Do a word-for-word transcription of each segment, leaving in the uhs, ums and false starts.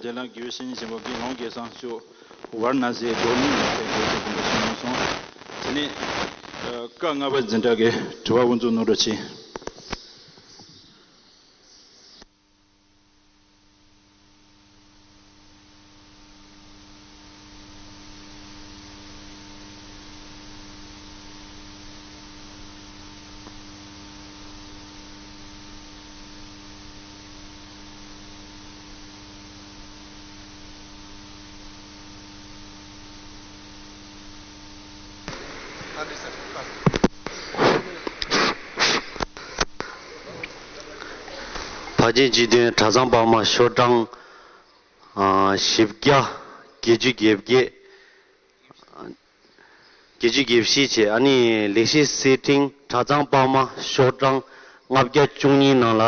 དེ་ལ་དགེ་བའི་བཤེས་གཉེན་ཆེན་པོ་དགེ་སློང་གེ་སར་མཆོག་ཝཱ་ར་ཎ་སིའི་རྡོར་གླིང་ལ་ཕེབས་དགོས་ཞེས་འབོད་སྐུལ་གནང་སོང་། དེ་ནས་བཀའ་ལྔ་པ་འཛིན་གྲྭ་གི་དྲི་བ་དབུ་འཛུགས་གནང་རོགས་གྱིས། ཕ་ཆེན་སྤྱི་དོན་གྲྭ་ཚང་པར་མ་ཤོག་གྲངས་ཨ་བཞི་བརྒྱ་བརྒྱད་ཅུ་གྱ་བརྒྱད། བརྒྱད་ཅུ་གྱ་བཞི་བྱས། ཨ་ནི་ལས་བྱེད་སེར་ཕྲེང་གྲྭ་ཚང་པར་མ་ཤོག་གྲངས་ལྔ་བརྒྱ་བཅུ་གཉིས་ནང་ལ།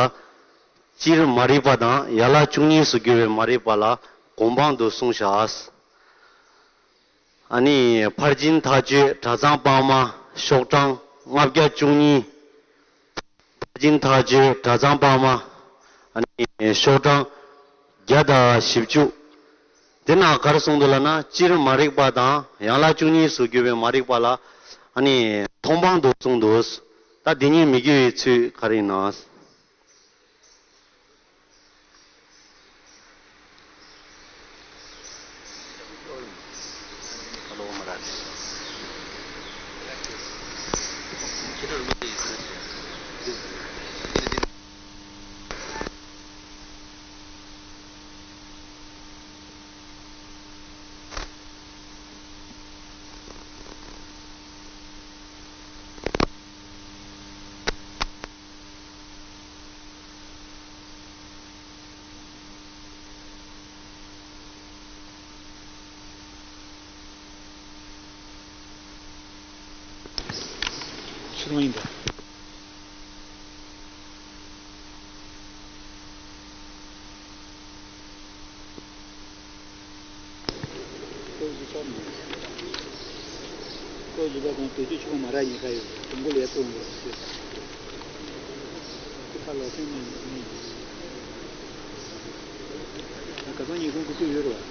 སྤྱིར་མ་རིག་པ་དང་ཡན་ལག་བཅུ་གཉིས་སུ་གྱུར་པའི་མ་རིག་པ་ལ་གོ་འཕང་དུ་གསུངས་བཞག། ཨ་ནི་ཕར་ཕྱིན་ཐག་གཅོད་གྲྭ་ཚང་པར་མ་ཤོག་གྲངས་ལྔ་བརྒྱ་བཅུ་གཉིས། ཕར་ཕྱིན་ཐག་གཅོད་གྲྭ་ཚང་པར་མ། ཨ་ནི་ཤོག་གྲངས་བརྒྱ་དང་བཞི་བཅུ། དེ་ན་ག་རེ་གསུངས་འདུག་ལབ་ན། སྤྱིར་མ་རིག་པ་དང་ཡན་ལག་བཅུ་གཉིས་སུ་གྱུར་པའི་མ་རིག་པ་ལ་ཨ་ནི་མཐོང་སྤང་དུ་གསུངས་འདུག། ད་འདི་གཉིས་མི་འགྱུར་བའི་ཚུལ་ག་རེ་ཡིན་ན། ཕྱི་ལོགས་ཡིན་པས། སྐོར་བཞི་ཆར་མི་འདུག། སྐོར་བཞི་པ་དང་དུས་ཚོད་ཆུང་མ་རག་ཡིན་ཁ་ཡོད། དུམ་བུ་ལས་སྐོར་འགོ་ཚུགས། ཁ་ལག་ཐོན་མི་ཡིན། ད་ག་ཚང་ཉིས་སྟོང་དགུ་བཅུ་ཡོད་རེད་བ།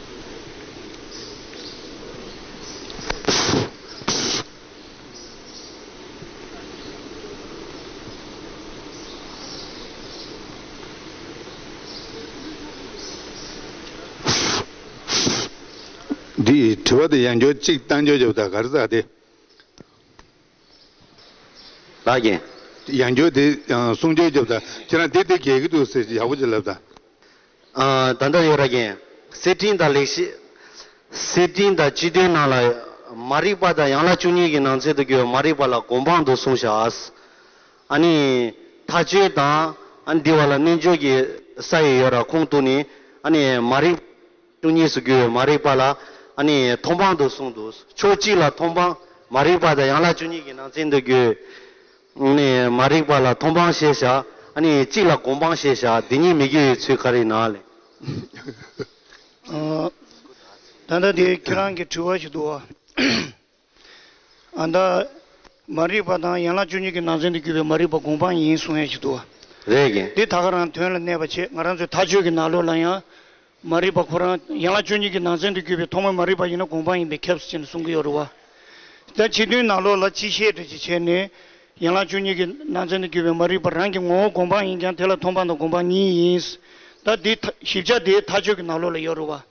འདི་དྲི་བ་དེ་ཡང་བསྐྱར་གཅིག་བཏང་བསྐྱར་བརྒྱབ་དང་ག་རེ་ཟེར་དེ། ལགས་རྒན། ཡང་བསྐྱར་དེ་ཡང་གསུང་བསྐྱར་བརྒྱབ་དང་། ཁྱེད་རང་དེ་དེ་རྒྱལ་གྱི་འདུག་ཟེར་ཡག་པོ་ཅིག་ལབ་དང་། ཨ། ད་ལྟ་ཡོད་ར་རྒན། སེར་ཕྲེང་དང་ལེགས་བཤད། སེར་ཕྲེང་དང་སྤྱི་དོན་ནང་ལ་མ་རིག་པ་དང་ཡན་ལག་བཅུ་གཉིས་ཀྱི་ནང་ཚན་དུ་གྱུར་པའི་མ་རིག་པ་ལ་གོ་འཕང་དུ་གསུངས་བཞག། ཨ་ནི་མཐའ་དཔྱོད་དང་ཨ་ནི་འདི་བ་ལ་རྣལ་འབྱོར་གྱི་ས་ཡི་ཡོད་ར་ཁོངས་གཏོགས་ནས། ཨ་ནི་མ་རིག་བཅུ་གཉིས་སུ་གྱུར་པའི་མ་རིག་པ་ལ་ཨ་ནི་མཐོང་སྤང་དུ་གསུངས་འདུག། ཕྱོགས་གཅིག་ལ་མཐོང་སྤང་། མ་རིག་པ་དང་ཡན་ལག་བཅུ་གཉིས་ཀྱི་ནང་ཚན་དུ་གྱུར། ནས་མ་རིག་པ་ལ་མཐོང་སྤང་བཤད་བཞག། ཨ་ནི་གཅིག་ལ་གོ་འཕང་བཤད་བཞག། འདི་གཉིས་མི་འགྱུར་བའི་ཚུལ་ག་རེ་ཡིན་ན་ལེ། ཨ། ད་ལྟ་དེ་ཁྱེད་རང་གི་དྲི་བ་ཞིག་འདུག་བ། ཨ། ད་མ་རིག་པ་དང་ཡན་ལག་བཅུ་གཉིས་ཀྱི་ནང་ཚན་དུ་གྱུར་པའི་མ་རིག་པ་གོ་འཕང་ཡིན་གསུང་ཡ་ཞིག་འདུག་བ། རེད་རྒན། འདི་ད་ག་རང་དོན་ལ་གནས་པ་བྱེད། ང་རང་ཚོའི་མཐའ་དཔྱོད་ཀྱི་ནང་ལོགས་ལ་ཡང་། མ་རིག་པ་ཁོ་རང་ཡན་ལག་བཅུ་གཉིས་ཀྱི་ནང་ཚན་དུ་གྱུར་པའི་ཐོག་མའི་མ་རིག་པ་ཡིན་ན་གོ་འཕང་ཡིན་པས་ཁྱབ་ཟེར་ནས་གསུང་གི་ཡོད་རེད་བ། ད་སྤྱི་དོན་ནང་ལོགས་ལ་སྤྱི་བཤད་འདྲ་ཅིག་བྱས་ནས། ཡན་ལག་བཅུ་གཉིས་ཀྱི་ནང་ཚན་དུ་གྱུར་པའི་མ་རིག་པ་རང་གི་ངོ་བོ་གོ་འཕང་ཡིན་ཀྱང་དེ་ལ་མཐོང་སྤང་དང་གོ་འཕང་གཉིས་ཡིན། ད་འདི་ཐ་ཞིབ་ཆ་དེ་མཐའ་དཔྱོད་ཀྱི་ནང་ལོགས་ལ་ཡོད་རེད་བ།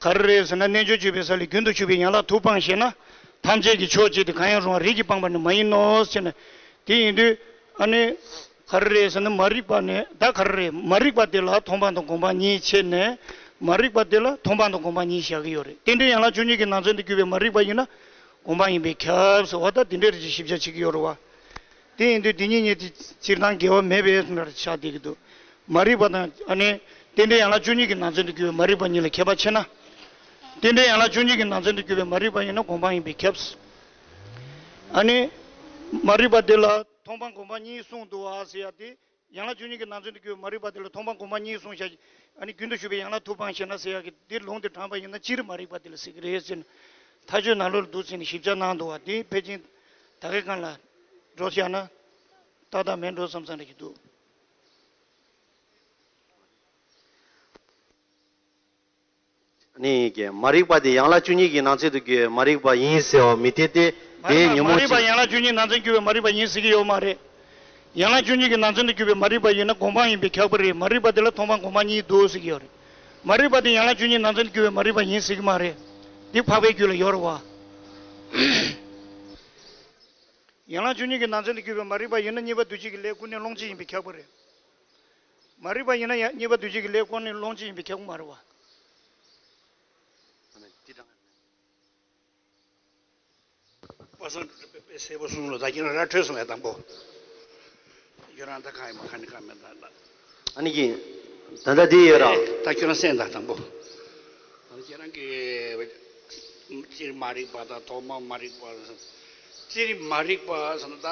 ག་རེ་རེད་ཟེར་ན། རྣལ་འབྱོར་སྤྱོད་པའི་ས་ལས་རྒྱུན་དུ་ཞུགས་པའི་ཡན་ལག་དྲུག་སྤངས་ཞེ་ན། ཐམས་ཅད་ཀྱི་ཕྱོགས་གཅིག་དེ་གང་ཡང་རུང་བ་རིགས་ཀྱིས་སྤངས་པ་ནི་མ་ཡིན་ནོ་ཟེར་ནས། དེ་ཡིན་དུས་ཨ་ནི། ག་རེ་རེད་ཟེར་ན། མ་རིག་པ་ནི་ད་ག་རེ་རེད། མ་རིག་པ་དེ་ལ་མཐོང་སྤང་དང་གོ་འཕང་གཉིས་ཕྱེ་ནས། མ་རིག་པ་དེ་ལ་མཐོང་སྤང་དང་གོ་འཕང་གཉིས་བཞག་གི་ཡོད་རེད། རྟེན་འབྲེལ་ཡན་ལག་བཅུ་གཉིས་ཀྱི་ནང་ཚན་དུ་གྱུར་པའི་མ་རིག་པ་ཡིན་ན་གོ་འཕང་ཡིན་པས་ཁྱབ་ཟེར་བ། ད་དེ་འདྲའི་རིགས་ཞིབ་ཆ་བྱེད་ཀྱི་ཡོད་རེད་བ། དེ་ཡིན་དུས་དེ་གཉིས་གཉིས་དེ་སྤྱིར་བཏང་འགལ་བ་མེད་པའི་ནང་ཆགས་བསྡད་ཀྱི་འདུག། མ་རིག་པ་དང་ཨ་ནི་རྟེན་འབྲེལ་ཡན་ལག་བཅུ་གཉིས་ཀྱི་ནང་ཚན་དུ་གྱུར་པའི་མ་རིག་པ་གཉིས་ལ་ཁྱད་པར་ཕྱེ་ན། རྟེན་འབྲེལ་ཡན་ལག་བཅུ་གཉིས་ཀྱི་ནང་ཚན་དུ་གྱུར་པའི་མ་རིག་པ་ཡིན་ན་གོ་འཕང་ཡིན་པས་ཁྱབ། ཨ་ནི། མ་རིག་པ་དེ་ལ་མཐོང་སྤང་གོ་འཕང་གཉིས་གསུངས་འདུག་ཨ་ཟེར་ཡ་དེ། ཡན་ལག་བཅུ་གཉིས་ཀྱི་ནང་ཚན་དུ་གྱུར་པའི་མ་རིག་པ་དེ་ལ་མཐོང་སྤང་གོ་འཕང་གཉིས་གསུངས་བཞག། ཨ་ནི་རྒྱུན་དུ་ཞུགས་པའི་ཡན་ལག་དྲུག་སྤངས་ཞེ་ན་ཟེར་ཡ་གི་འདི་ལུང་དེ་དྲངས་པ་ཡིན་ན་སྤྱིར་མ་རིག་པ་དེ་ལ་ཟེར་གྱི་རེད་ཟེར་ནས། མཐའ་དཔྱོད་ནང་ལོགས་ལ་འདུག་ཟེར་ནས་ཞིབ་ཆ་གནང་འདུག་བ། དེ་ཕལ་ཆེར་ད་གའི་སྒང་ལ་འགྲོ་བཞག་ན་ཏག་ཏག་མེད་འགྲོ་བསམ་བསམ་རེ་ཞིག་འདུག། ནི་ཀྱི་མ་རིག་པ་དེ་ཡན་ལག་བཅུ་གཉིས་ཀྱི་ནང་ཚན་དུ་གྱུར་པའི་མ་རིག་པ་ཡིན་ཟེར་བ་མི་འཐད་དེ། དེ་ཉོན་མ་མོངས་རིག་པ་ཅན། ཡན་ལག་བཅུ་གཉིས་ནང་ཚན་གྱུར་པའི་མ་རིག་པ་ཡིན་ཟེར་གྱི་ཡོད་མ་རེད། ཡན་ལག་བཅུ་གཉིས་ཀྱི་ནང་ཚན་དུ་གྱུར་པའི་མ་རིག་པ་ཡིན་ན་སྒོམ་སྤང་ཡིན་པས་ཁྱབ་པ་རེད། མ་རིག་པ་དེ་ལ་མཐོང་སྤང་སྒོམ་སྤང་གཉིས་འདུག་ཟེར་གྱི་ཡོད་རེད། མ་རིག་པ་དེ་ཡན་ལག་བཅུ་གཉིས་ནང་ཚན་དུ་གྱུར་པའི་མ་རིག་པ་ཡིན་ཟེར་གྱི་མ་རེད། འདི་འཕགས་པའི་རྒྱུད་ལ་ཡོད་རེད་བ། ཡན་ལག་བཅུ་གཉིས་ཀྱི་ནང་ཚན་དུ་གྱུར་པའི་མ་རིག་པ་ཡིན་ན་གཉིས་པ་འདུ་བྱེད་ཀྱི་ལས་ཀུན་ནས་སློང་བྱེད་ཡིན་པས་ཁྱབ་པ་རེད། མ་རིག་པ་ཡིན་ན་ཡང་གཉིས་པ་འདུ་བྱེད་ཀྱི་ལས་ཀུན་ནས་སློང་བྱེད་ཡིན་པས་ཁྱབ་ཀྱི་མ་རེད་བ། པ་སངས་དཔེ་དཔེ་གསལ་པོ་གསུངས་ལ། ད་ཁྱེད་རང་ར་འཕྲོད་སོང་ངས་དང་པོ། ཁྱོད་རང་ད་གང་ཡིན་པ་ག་ནས་གང་མེད་ད་ད། ཨ་ནི་ཀྱི། ད་ལྟ་འདི་ཡོད་ར། ད་ཁྱོད་རང་གསན་དང་དང་པོ། ད་ཁྱེད་རང་གི་སྤྱིར་མ་རིག་པ་དང་ཐོག་མ་མ་རིག་པ། སྤྱིར་མ་རིག་པ་ཟེར་ན་ད།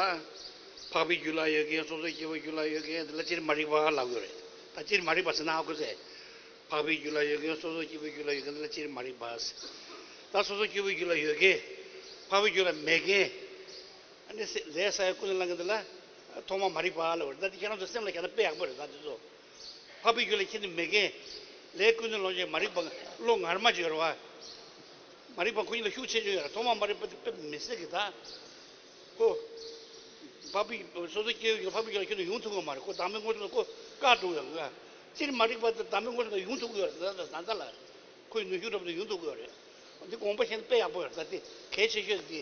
འཕགས་པའི་རྒྱུད་ལ་ཡོད་མཁན་སོ་སོ་སྐྱེ་བོའི་རྒྱུད་ལ་ཡོད་མཁན་དེ་ལ་སྤྱིར་མ་རིག་པ་ལབ་དགོས་རེད། ད་སྤྱིར་མ་རིག་པ་ཟེར་ན་ཧ་གོ་ཚེ། འཕགས་པའི་རྒྱུད་ལ་ཡོད་མཁན་སོ་སོ་སྐྱེ་བོའི་རྒྱུད་ལ་ཡོད་མཁན་དེ་ལ་སྤྱིར་མ་རིག་པ་ཟེར། ད་སོ་སོ་སྐྱེ་བོའི་རྒྱུད་ལ་ཡོད་མཁན། འཕགས་པའི་རྒྱུད་ལ་མེད་མཁན། ཨ་ནི་ཟས་ཟ་ཡ་ཀུན་ནས་བསླང་མཁན་དེ་ལ་ཐོག་མ་མ་རིག་པ་ལབ་པ་རེད། ད་དེ་ཁྱེད་རང་ཚོ་སེམས་ལ་བཞག་ན་དཔེ་ཡག་པོ་རེད། ད་དེ་ཚོ་འཕགས་པའི་རྒྱུད་ལ་ཁྱེད་ནི་མེད་མཁན། ལས་ཀུན་ནས་སློང་བྱེད་མ་རིག་པ་བློ་ངར་མ་ཅིག་ཡོད་རེད་བ། མ་རིག་པ་ཁོ་གཉིས་ལ་ཤུགས་ཆེ་ཆེ་ཡོད་རེད། ཐོག་མ་མ་རིག་པ་དེ་དཔེ་མི་སྲིད་ཀྱི་ད། ཁོ། འཕགས་པའི་སོ་སོ་སྐྱེ་བོའི་རྒྱུད་འཕགས་པའི་རྒྱུད་ལ་ཁྱོད་ནི་ཡོང་ཐུབ་ཀྱི་མ་རེད། ཁོ་བདག་མེད་སྔོན་འགྲོ་ལ་ཁོ་བཀག་འགྲོ་ཡོང་གི། སྤྱིར་མ་རིག་པ་དེ་བདག་མེད་སྔོན་འགྲོ་ལ་ཡོང་ཐུབ་ཀྱི་ཡོད་རེད། ད་ད་ད་ལ། ཁོའི་ནུས་ཤུགས་འགྲོ་བ་དེ་ཡོང་ཐུབ་ཀྱི་ཡོད་རེད། འདི་དགོངས་པ་བཞེས་ན་དཔེ་ཡག་པོ་ཡོད་རེད། ད་དེ་གལ་ཆེ་ཤོས་དེ།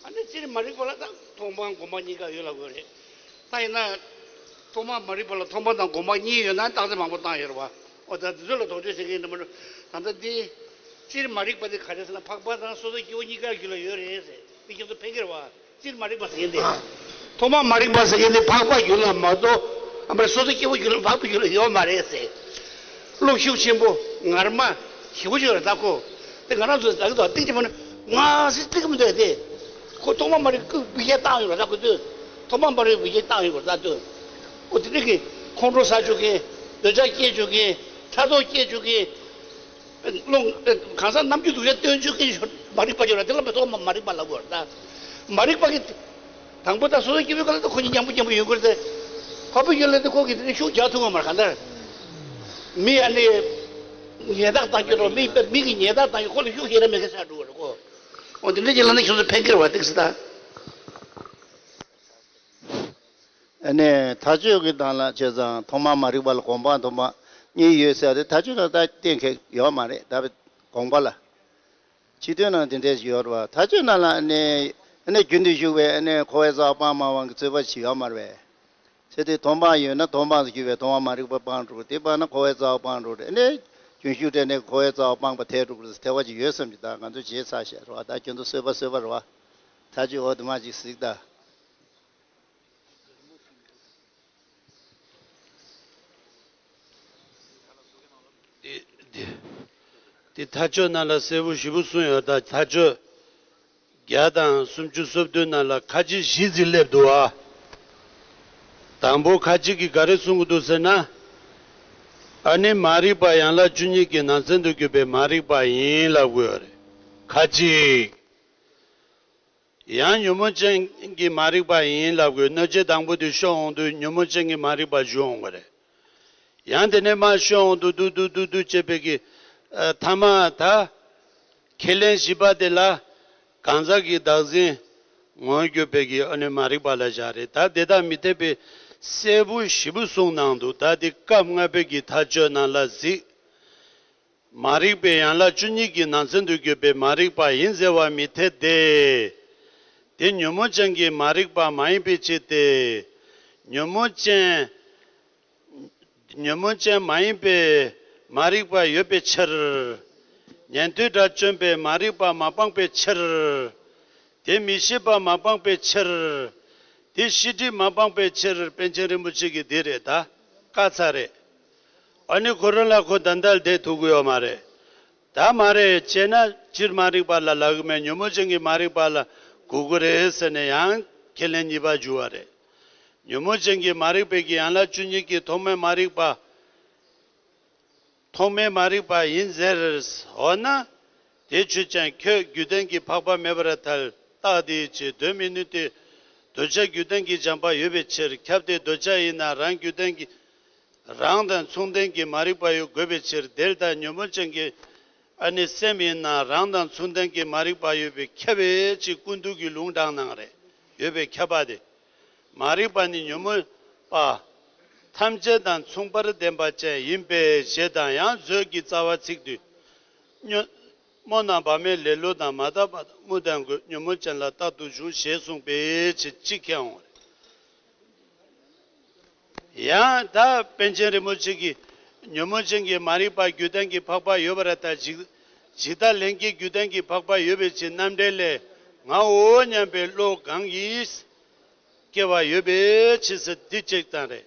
ཨ་ནི་སྤྱིར་མ་རིག་པ་ལ་ད་མཐོང་སྤང་སྒོམ་སྤང་གཉིས་ཀ་ཡོད་ལབ་དགོས་རེད། ད་ཡིན་ན། ཐོག་མ་མ་རིག་པ་ལ་མཐོང་སྤང་དང་སྒོམ་སྤང་གཉིས་ཡོད་ན་རྟགས་གསལ་མང་པོ་བཏང་ཡོད་རེད་བ། འོ་ད་འདི་ཚོ་ལ་དོགས་གཅོད་བྱེད་མཁན་འདྲ་མི་འདྲ། ད་ལྟ་འདི། སྤྱིར་མ་རིག་པ་དེ་ག་རེ་ཟེར་ན་འཕགས་པ་དང་སོ་སོ་སྐྱེ་བོ་གཉིས་ཀའི་རྒྱུད་ལ་ཡོད་རེད་ཟེར། འདི་ཁྱེད་ཚོ་ཕན་གྱི་རེད་བ། སྤྱིར་མ་རིག་པ་ཟེར་མཁན་དེ། ཐོག་མ་མ་རིག་པ་ཟེར་མཁན་དེ་འཕགས་པ་རྒྱུད་ལ་མ་གཏོགས། ཨ་མ་རེད། སོ་སོ་སྐྱེ་བོ་རྒྱུད་ལ་འཕགས་པའི་རྒྱུད་ལ་ཡོད་མ་རེད་ཟེར། བློ་ཤུགས་ཆེན་པོ་ངར་མ་ཞེ་པོ་ཅིག་ཡོད་རེད་ད་ཁོ། དེ་ང་རང་ཚོས་ད་གི་ད་ཏིག་ཅིག་མ་ནི་ང་སྲིད་ཏིག་མི་འདུག་དེ། ཁོ་ཐོག་མ་མ་རིག་པའི་རྒྱུད་བཏང་ཡོད་རེད་ད་ཁོ་ཚོས། ཐོག་མ་མ་རིག་པའི་རྒྱུད་བཏང་ཡོད་རེད་ད་དོན། ཨོ་དེ་འདྲ་གི་ཁོང་ཁྲོ་ཟ་བཅུག་གིན། འདོད་ཆགས་སྐྱེ་བཅུག་གིན། ཕྲག་དོག་སྐྱེ་བཅུག་གིན། བློ། གང་ཟག་རྣམ་འགྱུར་སྡུག་ཅག་སྟོན་བཅུག་གིན། མ་རིག་པ་ཅིག་ཡོད་རེད། དེ་ལ་མི་ཐོག་མ་མ་རིག་པ་ལབ་དགོས་རེད་ད། མ་རིག་པ་གི། དང་པོ་ད་སོ་སོ་སྐྱེ་བོའི་ཁ་ལ་ད་ཁོ་གཉིས་མཉམ་པོ་མཉམ་པོ་ཡོང་གི་རེད་དེ། འཕགས་པའི་རྒྱུད་ལ་ད་ཁོ་གི་དེ་ཤུགས་རྒྱག་ཐུབ་ཀྱི་མ་རེད་གང་ལྟར། མི་ཨ་ནི། ཉེས་རྡུང་བཏང་རྒྱུ་རོ། མི་མི་གི་ཉེས་རྡུང་བཏང་རྒྱུ་ཁོ་ལ་ཤུགས་ཞེ་དྲག་མེད་མཁན་ཆགས་འགྲོ་གི་རེད་ཁོ། འོ་དེ་འདྲ་ཅིག་ལབ་ན་ཁྱོད་ཚོ་ཕན་གྱི་རེད་བ་ཏིག་ཙི་ད། ཨ་ནི་མཐའ་དཔྱོད་ཀྱི་སྟེང་ལ་བྱས་ཙང་ཐོག་མ་མ་རིག་པ་ལ་སྒོམ་སྤང་ཐོག་མ་གཉིས་ཡོད་ཟེར་ཏེ་མཐའ་དཔྱོད་ལ་ད་གཏན་འཁེལ་ཡོད་མ་རེད་ད། དགོངས་པ་ལ། སྤྱི་དོན་ནང་དེ་འདྲས་ཡོད་རེད་བ། མཐའ་དཔྱོད་ནང་ལ་ཨ་ནི། ཨ་ནི་རྒྱུན་དུ་ཞུགས་པའི་ཨ་ནི་འཁོར་བའི་རྩ་བ་སྤངས་པའི་དབང་གིས་རྩོད་པ་ཞིག་ཡོད་མ་རེད་པས། ཚེ་འདིའི་མཐོང་སྤང་ཡོད་ན་མཐོང་སྤང་དུ་གྱུར་པའི་མཐོང་བ་མ་རིག་པ་སྤངས་འགྲོ་གི། དེ་སྤངས་ན་འཁོར་བའི་རྩ་བ་སྤངས་འགྲོ་གི་རེད། ཨ་ནི་རྒྱུན་ཞུགས་སྤྲད་ནས་འཁོར་བའི་རྩ་བ་སྤངས་པ་ཐལ་འགྲོ་གི་རེད་ཟེར་ཐལ་བ་ཅིག་ཡོད་བསམ་གྱི། ད་ང་ཚོས་བྱས་ཚར་བཞག་རེད་བ། ད་ཁྱོད་ཚོ་རྩོད་པ་རྩོད་པ་རེད་བ། མཐའ་དཔྱོད་འོ་དེ་མ་ཅིག་གཟིགས་ད། དེ་དེ་དེ་མཐའ་དཔྱོད་ནང་ལ་གསལ་པོ་ཞེ་པོ་གསུངས་ཡོད། ད་མཐའ་དཔྱོད་བརྒྱ་དང་སུམ་ཅུ་སོ་བདུན་ནང་ལ་ཁ་ཅིག་བཞི་ཟིག་སླེབས་འདུག་ཨ། དང་པོ་ཁ་ཅིག་གིས་ག་རེ་གསུང་གི་འདུག་ཟེར་ན། ཨ་ནི་མ་རིག་པ་ཡན་ལག་བཅུ་གཉིས་ཀྱི་ནང་ཚན་དུ་གྱུར་པའི་མ་རིག་པ་ཡིན་ལབ་དགོས་རེད། ཁ་ཅིག་ཡང་ཉོན་མོངས་ཅན་གྱི་མ་རིག་པ་ཡིན་ལབ་དགོས། གནོད་བྱེད་དང་པོ་དེ་ཤོར་འོང་དུས་ཉོན་མོངས་ཅན་གྱི་མ་རིག་པ་ཞུ་འོང་གི་རེད། ཡང་དེ་ནས་མར་ཤོར་འོང་དུས་སྡུག་སྡུག་སྡུག་སྡུག་བྱེད་པའི་གི། ཨ། ཐ་མ་ད། ཁས་ལེན་བཞི་པ་དེ་ལ། གང་ཟག་གི་བདག་འཛིན་ངོ་བོར་གྱུར་པའི་གི་ཨ་ནི་མ་རིག་པ་ལ་བཞག་རེད། ད་དེ་དག་མི་འཐད་པའི་གསལ་པོ་ཞེ་པོ་གསུངས་གནང་འདུག་ད་དེ་སྐབས་ལྔ་པའི་གི་མཐའ་དཔྱོད་ནང་ལ་གཟིགས། མ་རིག་པའི་ཡན་ལག་བཅུ་གཉིས་ཀྱི་ནང་ཚན་དུ་གྱུར་པའི་མ་རིག་པ་ཡིན་ཟེར་བ་མི་འཐད་དེ། དེ་ཉོན་མོངས་ཅན་གྱི་མ་རིག་པ་མ་ཡིན་པའི་ཕྱིར་ཏེ། ཉོན་མོངས་ཅན། ཉོན་མོངས་ཅན་མ་ཡིན་པའི་མ་རིག་པ་ཡོད་པའི་ཕྱིར། ཉན་ཐོས་དགྲ་བཅོམ་པའི་མ་རིག་པ་མ་སྤངས་པའི་ཕྱིར། དེ་མི་ཤེས་པ་མ་སྤངས་པའི་ཕྱིར། དེ་ཤེས་སྒྲིབ་མ་སྤངས་པའི་ཕྱིར། པཎ་ཆེན་རིན་པོ་ཆེ་གིས་འདི་རེད་ད། བཀག་ཚར་རེད། ཨ་ནི་ཁོ་རང་ལ་ཁོ་ད་ལྟ་བསྡད་ཐུབ་ཀྱི་ཡོད་མ་རེད། ད་མ་རེད་ཅེ་ན་སྤྱིར་མ་རིག་པ་ལ་ལབ་ཀྱི་མེད། ཉོན་མོངས་ཅན་གྱི་མ་རིག་པ་ལ་གོ་གི་རེད་ཟེར་ནས་ཡང་ཁས་ལེན་གཉིས་པ་འཇུག་པ་རེད། ཉོན་མོངས་ཅན་གྱི་མ་རིག་པའི་གི་ཡན་ལག་བཅུ་གཉིས་ཀྱི་ཐོག་མའི་མ་རིག་པ། ཐོག་མའི་མ་རིག་པ་ཡིན་ཟེར། འོ་ན། དེ་ཆོས་ཅན། ཁྱོད་རྒྱུད་ལྡན་གྱི་འཕགས་པ་མེད་པར་ཐལ། རྟགས་འདིའི་ཕྱིར་དོན་མི་ནུས་ཏེ། འདོད་ཆགས་རྒྱུད་ལྡན་གྱི་བྱམས་པ་ཡོད་པའི་ཕྱིར། ཁྱབ་སྟེ་འདོད་ཆགས་ཡིན་ན་རང་རྒྱུད་ལྡན་གྱི། རང་དང་མཚུངས་ལྡན་གྱི་མ་རིག་པ་ཡོད་དགོས་པའི་ཕྱིར། དེར་ལྟ་ཉོན་མོངས་ཅན་གྱི་ ཨ་ནི་སེམས་ཡིན་ན་རང་དང་མཚུངས་ལྡན་གྱི་མ་རིག་པ་ཡོད་པའི་ཁྱབ་པའི་ཕྱིར་ཀུན་བཏུས་ཀྱི་ལུང་དྲངས་གནང་རེད། ཡོད་པའི་ཁྱབ་པ་དེ། མ་རིག་པ་ནི་ཉོན་མོངས་པ་ཐམས་ཅད་དང་མཚུངས་པར་ལྡན་པ་ཅན་ཡིན་པའི་ཞེས་དང་ཡང་མཛོད་ཀྱི་རྩ་བ་ཚིག་ཏུ། སྨོ་ན་བ་མེད་ལེ་ལོ་དང་མ་དག་པ་དང་དམུ་དང་རྒོད་ཉོན་མོངས་ཅན་ལ་རྟག་ཏུ་ཞུགས་ཞེས་གསུངས་པའི་ཕྱིར་ཅིག་ཁྱེར་འོང་བ་རེད། ཡང་ད་པཎ་ཆེན་རིན་པོ་ཆེ་གིས་ཉོན་མོངས་ཅན་གྱི་མ་རིག་པ་རྒྱུ་ལྡན་གྱི་འཕགས་པ་ཡོད་པར་ལྟ་ཇི་ཇི་ལྟར་ལྷན་སྐྱེས་རྒྱུ་ལྡན་གྱི་འཕགས་པ་ཡོད་པའི་ཕྱིར་རྣམ་འགྲེལ་ལས་ངའོ་སྙམ་པའི་བློ་གང་གིས་སྐྱེ་བ་ཡོད་པའི་ཕྱིར་ཟེར་འདི་གཅིག་དང་རེད།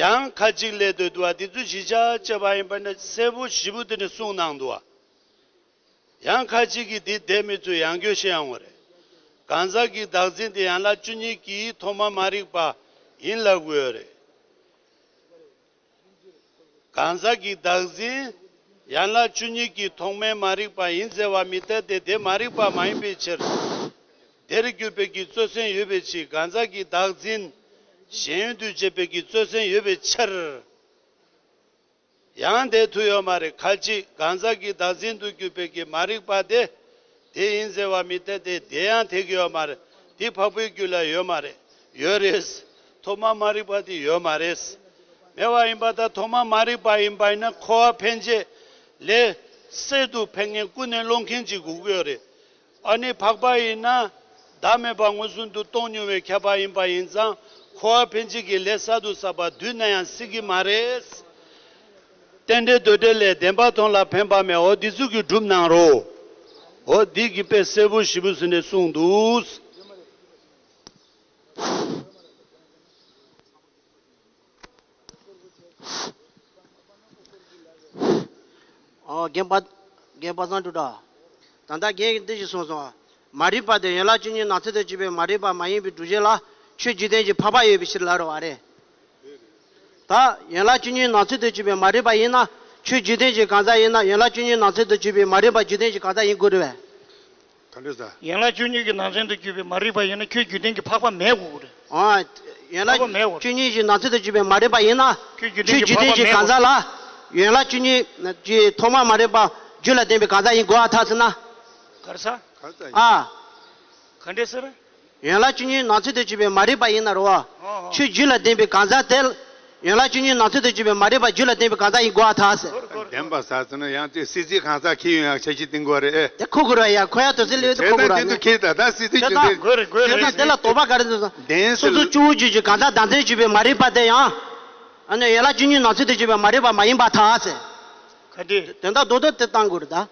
ཡང་ཁ་ཅིག་ལས་འདོད་དུ་བ་འདི་ཚོ་བཞི་ཆ་བཅས་པ་ཡིན་པ་ནི་གསལ་པོ་ཞིབ་པོ་དེ་ནི་གསུངས་གནང་འདུག་བ། ཡང་ཁ་ཅིག་གིས་འདི་བསྡད་མི་ཚུལ་ཡང་སྐྱོ་ཤེས་ཡང་བ་རེད། གང་ཟག་གི་བདག་འཛིན་དེ་ཡན་ལག་བཅུ་གཉིས་ཀྱི་ཐོག་མ་མ་རིག་པ་ཡིན་ལབ་དགོས་རེད། གང་ཟག་གི་བདག་འཛིན་ཡན་ལག་བཅུ་གཉིས་ཀྱི་ཐོག་མའི་མ་རིག་པ་ཡིན་ཟེར་བ་མི་འཐད་དེ་དེ་མ་རིག་པ་མ་ཡིན་པའི་ཕྱིར། དེར་གྱུར་པའི་གི་རྩོད་སེམས་ཡོད་པའི་ཕྱིར་གང་ཟག་གི་བདག་འཛིན་ཞེན་ཡུལ་དུ་བྱེད་པའི་གི་རྩོད་སེམས་ཡོད་པའི་ཕྱིར། ཡང་དེ་མཐུ་ཡོད་མ་རེད། ཁ་ཅིག་གང་ཟག་གི་བདག་འཛིན་དུ་གྱུར་པའི་གི་མ་རིག་པ་དེ་དེ་ཡིན་ཟེར་བ་མི་འཐད་དེ་དེ་ཡང་དེ་གི་ཡོད་མ་རེད། དེ་འཕགས་པའི་རྒྱུད་ལ་ཡོད་མ་རེད། ཡོད་རེད། ཐོག་མ་མ་རིག་པ་དེ་ཡོད་མ་རེད། མེད་པ་ཡིན་པ་དང་ཐོག་མ་མ་རིག་པ་ཡིན་པ་ཡིན་ན་འཁོར་བ་འཕེན་བྱེད་ལས་གསར་དུ་འཕེན་མཁན་ཀུན་ནས་སློང་མཁན་ཅིག་དགོས་ཀྱི་ཡོད་རེད། ཨ་ནི་འཕགས་པ་ཡིན་ན་བདག་མེད་པ་མངོན་སུམ་དུ་རྟོགས་མྱོང་བའི་ཁྱད་པར་ཡིན་པ་ཡིན་ཙང་འཁོར་བ་འཕེན་བྱེད་ཀྱི་ལས་གསར་དུ་བསགས་པ་དུས་ན་ཡང་སྲིད་ཀྱི་མ་རེད། རྟེན་འབྲེལ་འདོད་འབྲེལ་ལས་བདེན་པར་མཐོང་ལ་ཕན་པ་མེད། འོ་འདི་ཚོ་གིས་སྒྲུབ་གནང་རོགས། འོ་འདི་གིས་དཔེ་གསལ་པོ་ཞིབ་པོ་ཟིན་ནས་གསུངས་འདུག་ཨོ་རྒན་པ། རྒན་པ་སངས་སྒྲུབ་དྲ། ད་ལྟ་རྒན་གྱིས་འདི་ཞིག་གསུངས་སོང་། མ་རིག་པ་དེ་ཡན་ལག་བཅུ་གཉིས་ནང་ཚན་དུ་གྱུར་པའི་མ་རིག་པ་མ་ཡིན་པའི་སྒྲུབ་བྱེད་ལ་ཆོས་འཇིག་རྟེན་གྱི་འཕགས་པ་ཡོད་པའི་ཕྱིར་ལབ་རེད་བ་རེད། ད་ཡན་ལག་བཅུ་གཉིས་ནང་ཚན་དུ་གྱུར་པའི་མ་རིག་པ་ཡིན་ན་ཆོས་འཇིག་རྟེན་གྱི་གང་ཟག་ཡིན་ན་ཡན་ལག་བཅུ་གཉིས་ནང་ཚན་དུ་གྱུར་པའི་མ་རིག་པ་འཇིག་རྟེན་གྱི་གང་ཟག་ཡིན་དགོས་རེད་བས། ག་འདྲ་ཟེར། ཡན་ལག་བཅུ་གཉིས་ཀྱི་ནང་ཚན་དུ་གྱུར་པའི་མ་རིག་པ་ཡིན་ན་ཁྱོད་རྒྱུ་ལྡན་གྱི་འཕགས་པ་མེད་དགོས་རེད། ཨ། ཡན་ལག་འཕགས་པ་མེད་དགོས་རེད། བཅུ་གཉིས་ཀྱི་ནང་ཚན་དུ་གྱུར་པའི་མ་རིག་པ་ཡིན་ན་ཁྱོད་རྒྱུ་ལྡན་གྱི་འཕགས་པ་མེད་དགོས་རེད། ཁྱོད་འཇིག་རྟེན་གྱི་གང་ཟག་ལ་ཡན་ལག་བཅུ་གཉིས་ཀྱི་ཐོག་མ་མ་རིག་པ་རྒྱུད་ལ་ལྡན་པའི་གང་ཟག་ཡིན་དགོས་ཨ་ཐག་ཟེར་ན། ག་རེ་ཟེར། ཨ། ག་འདྲ་ཟེར། ཡན་ལག་བཅུ་གཉིས་ནང་ཚན་དུ་གྱུར་པའི་མ་རིག་པ་ཡིན་ན་རེད་བ། ཨོ་ཨོ། ཆོས་རྒྱུད་ལ་ལྡན་པའི་གང་ཟག་དེ། ཡན་ལག་བཅུ་གཉིས་ནང་ཚན་དུ་གྱུར་པའི་མ་རིག་པ་རྒྱུད་ལ་ལྡན་པའི་གང་ཟག་ཡིན་དགོས་ཨ་ཐག་ཟེར། ལྡན་པ་ཟེར་ན་ཡང་ཅིག་སྲིད་རྩེའི་གང་ཟག་ཁྱེར་ཡོང་ཡག་འཆར་གཞི་བཏིང་དགོས་རེད། དེ་ཁོ་དགོས་རེད་ཡ། ཁོ་ཡ་དུ་སྲིད་ལས་དུ་ཁོ་དགོས་རེད་ད་ནི། སྲིད་རྩེ་ཁྱེར་ད་དགོས་རེད་དགོས་རེད། དེ་ལ་དེ་ལ་དོགས་པ་ག་རེ་འདུག་ཟེར། ལྡན་སོ་སོ་སྐྱེ་བོ་རྒྱུད་ཀྱི་གང་ཟག་བདག་འཛིན་གྱུར་པའི་མ་རིག་པ་དེ་ཡང་། ཨ་ནི་ཡན་ལག་བཅུ་གཉིས་ནང་ཚན་དུ་གྱུར་པའི་མ་རིག་པ་མ་ཡིན་པ་ཐག་ཟེར། ག་དེ། དེ་འདྲ་རྡོག་རྡོག་དེ་བཏང་དགོས་རེད་ད།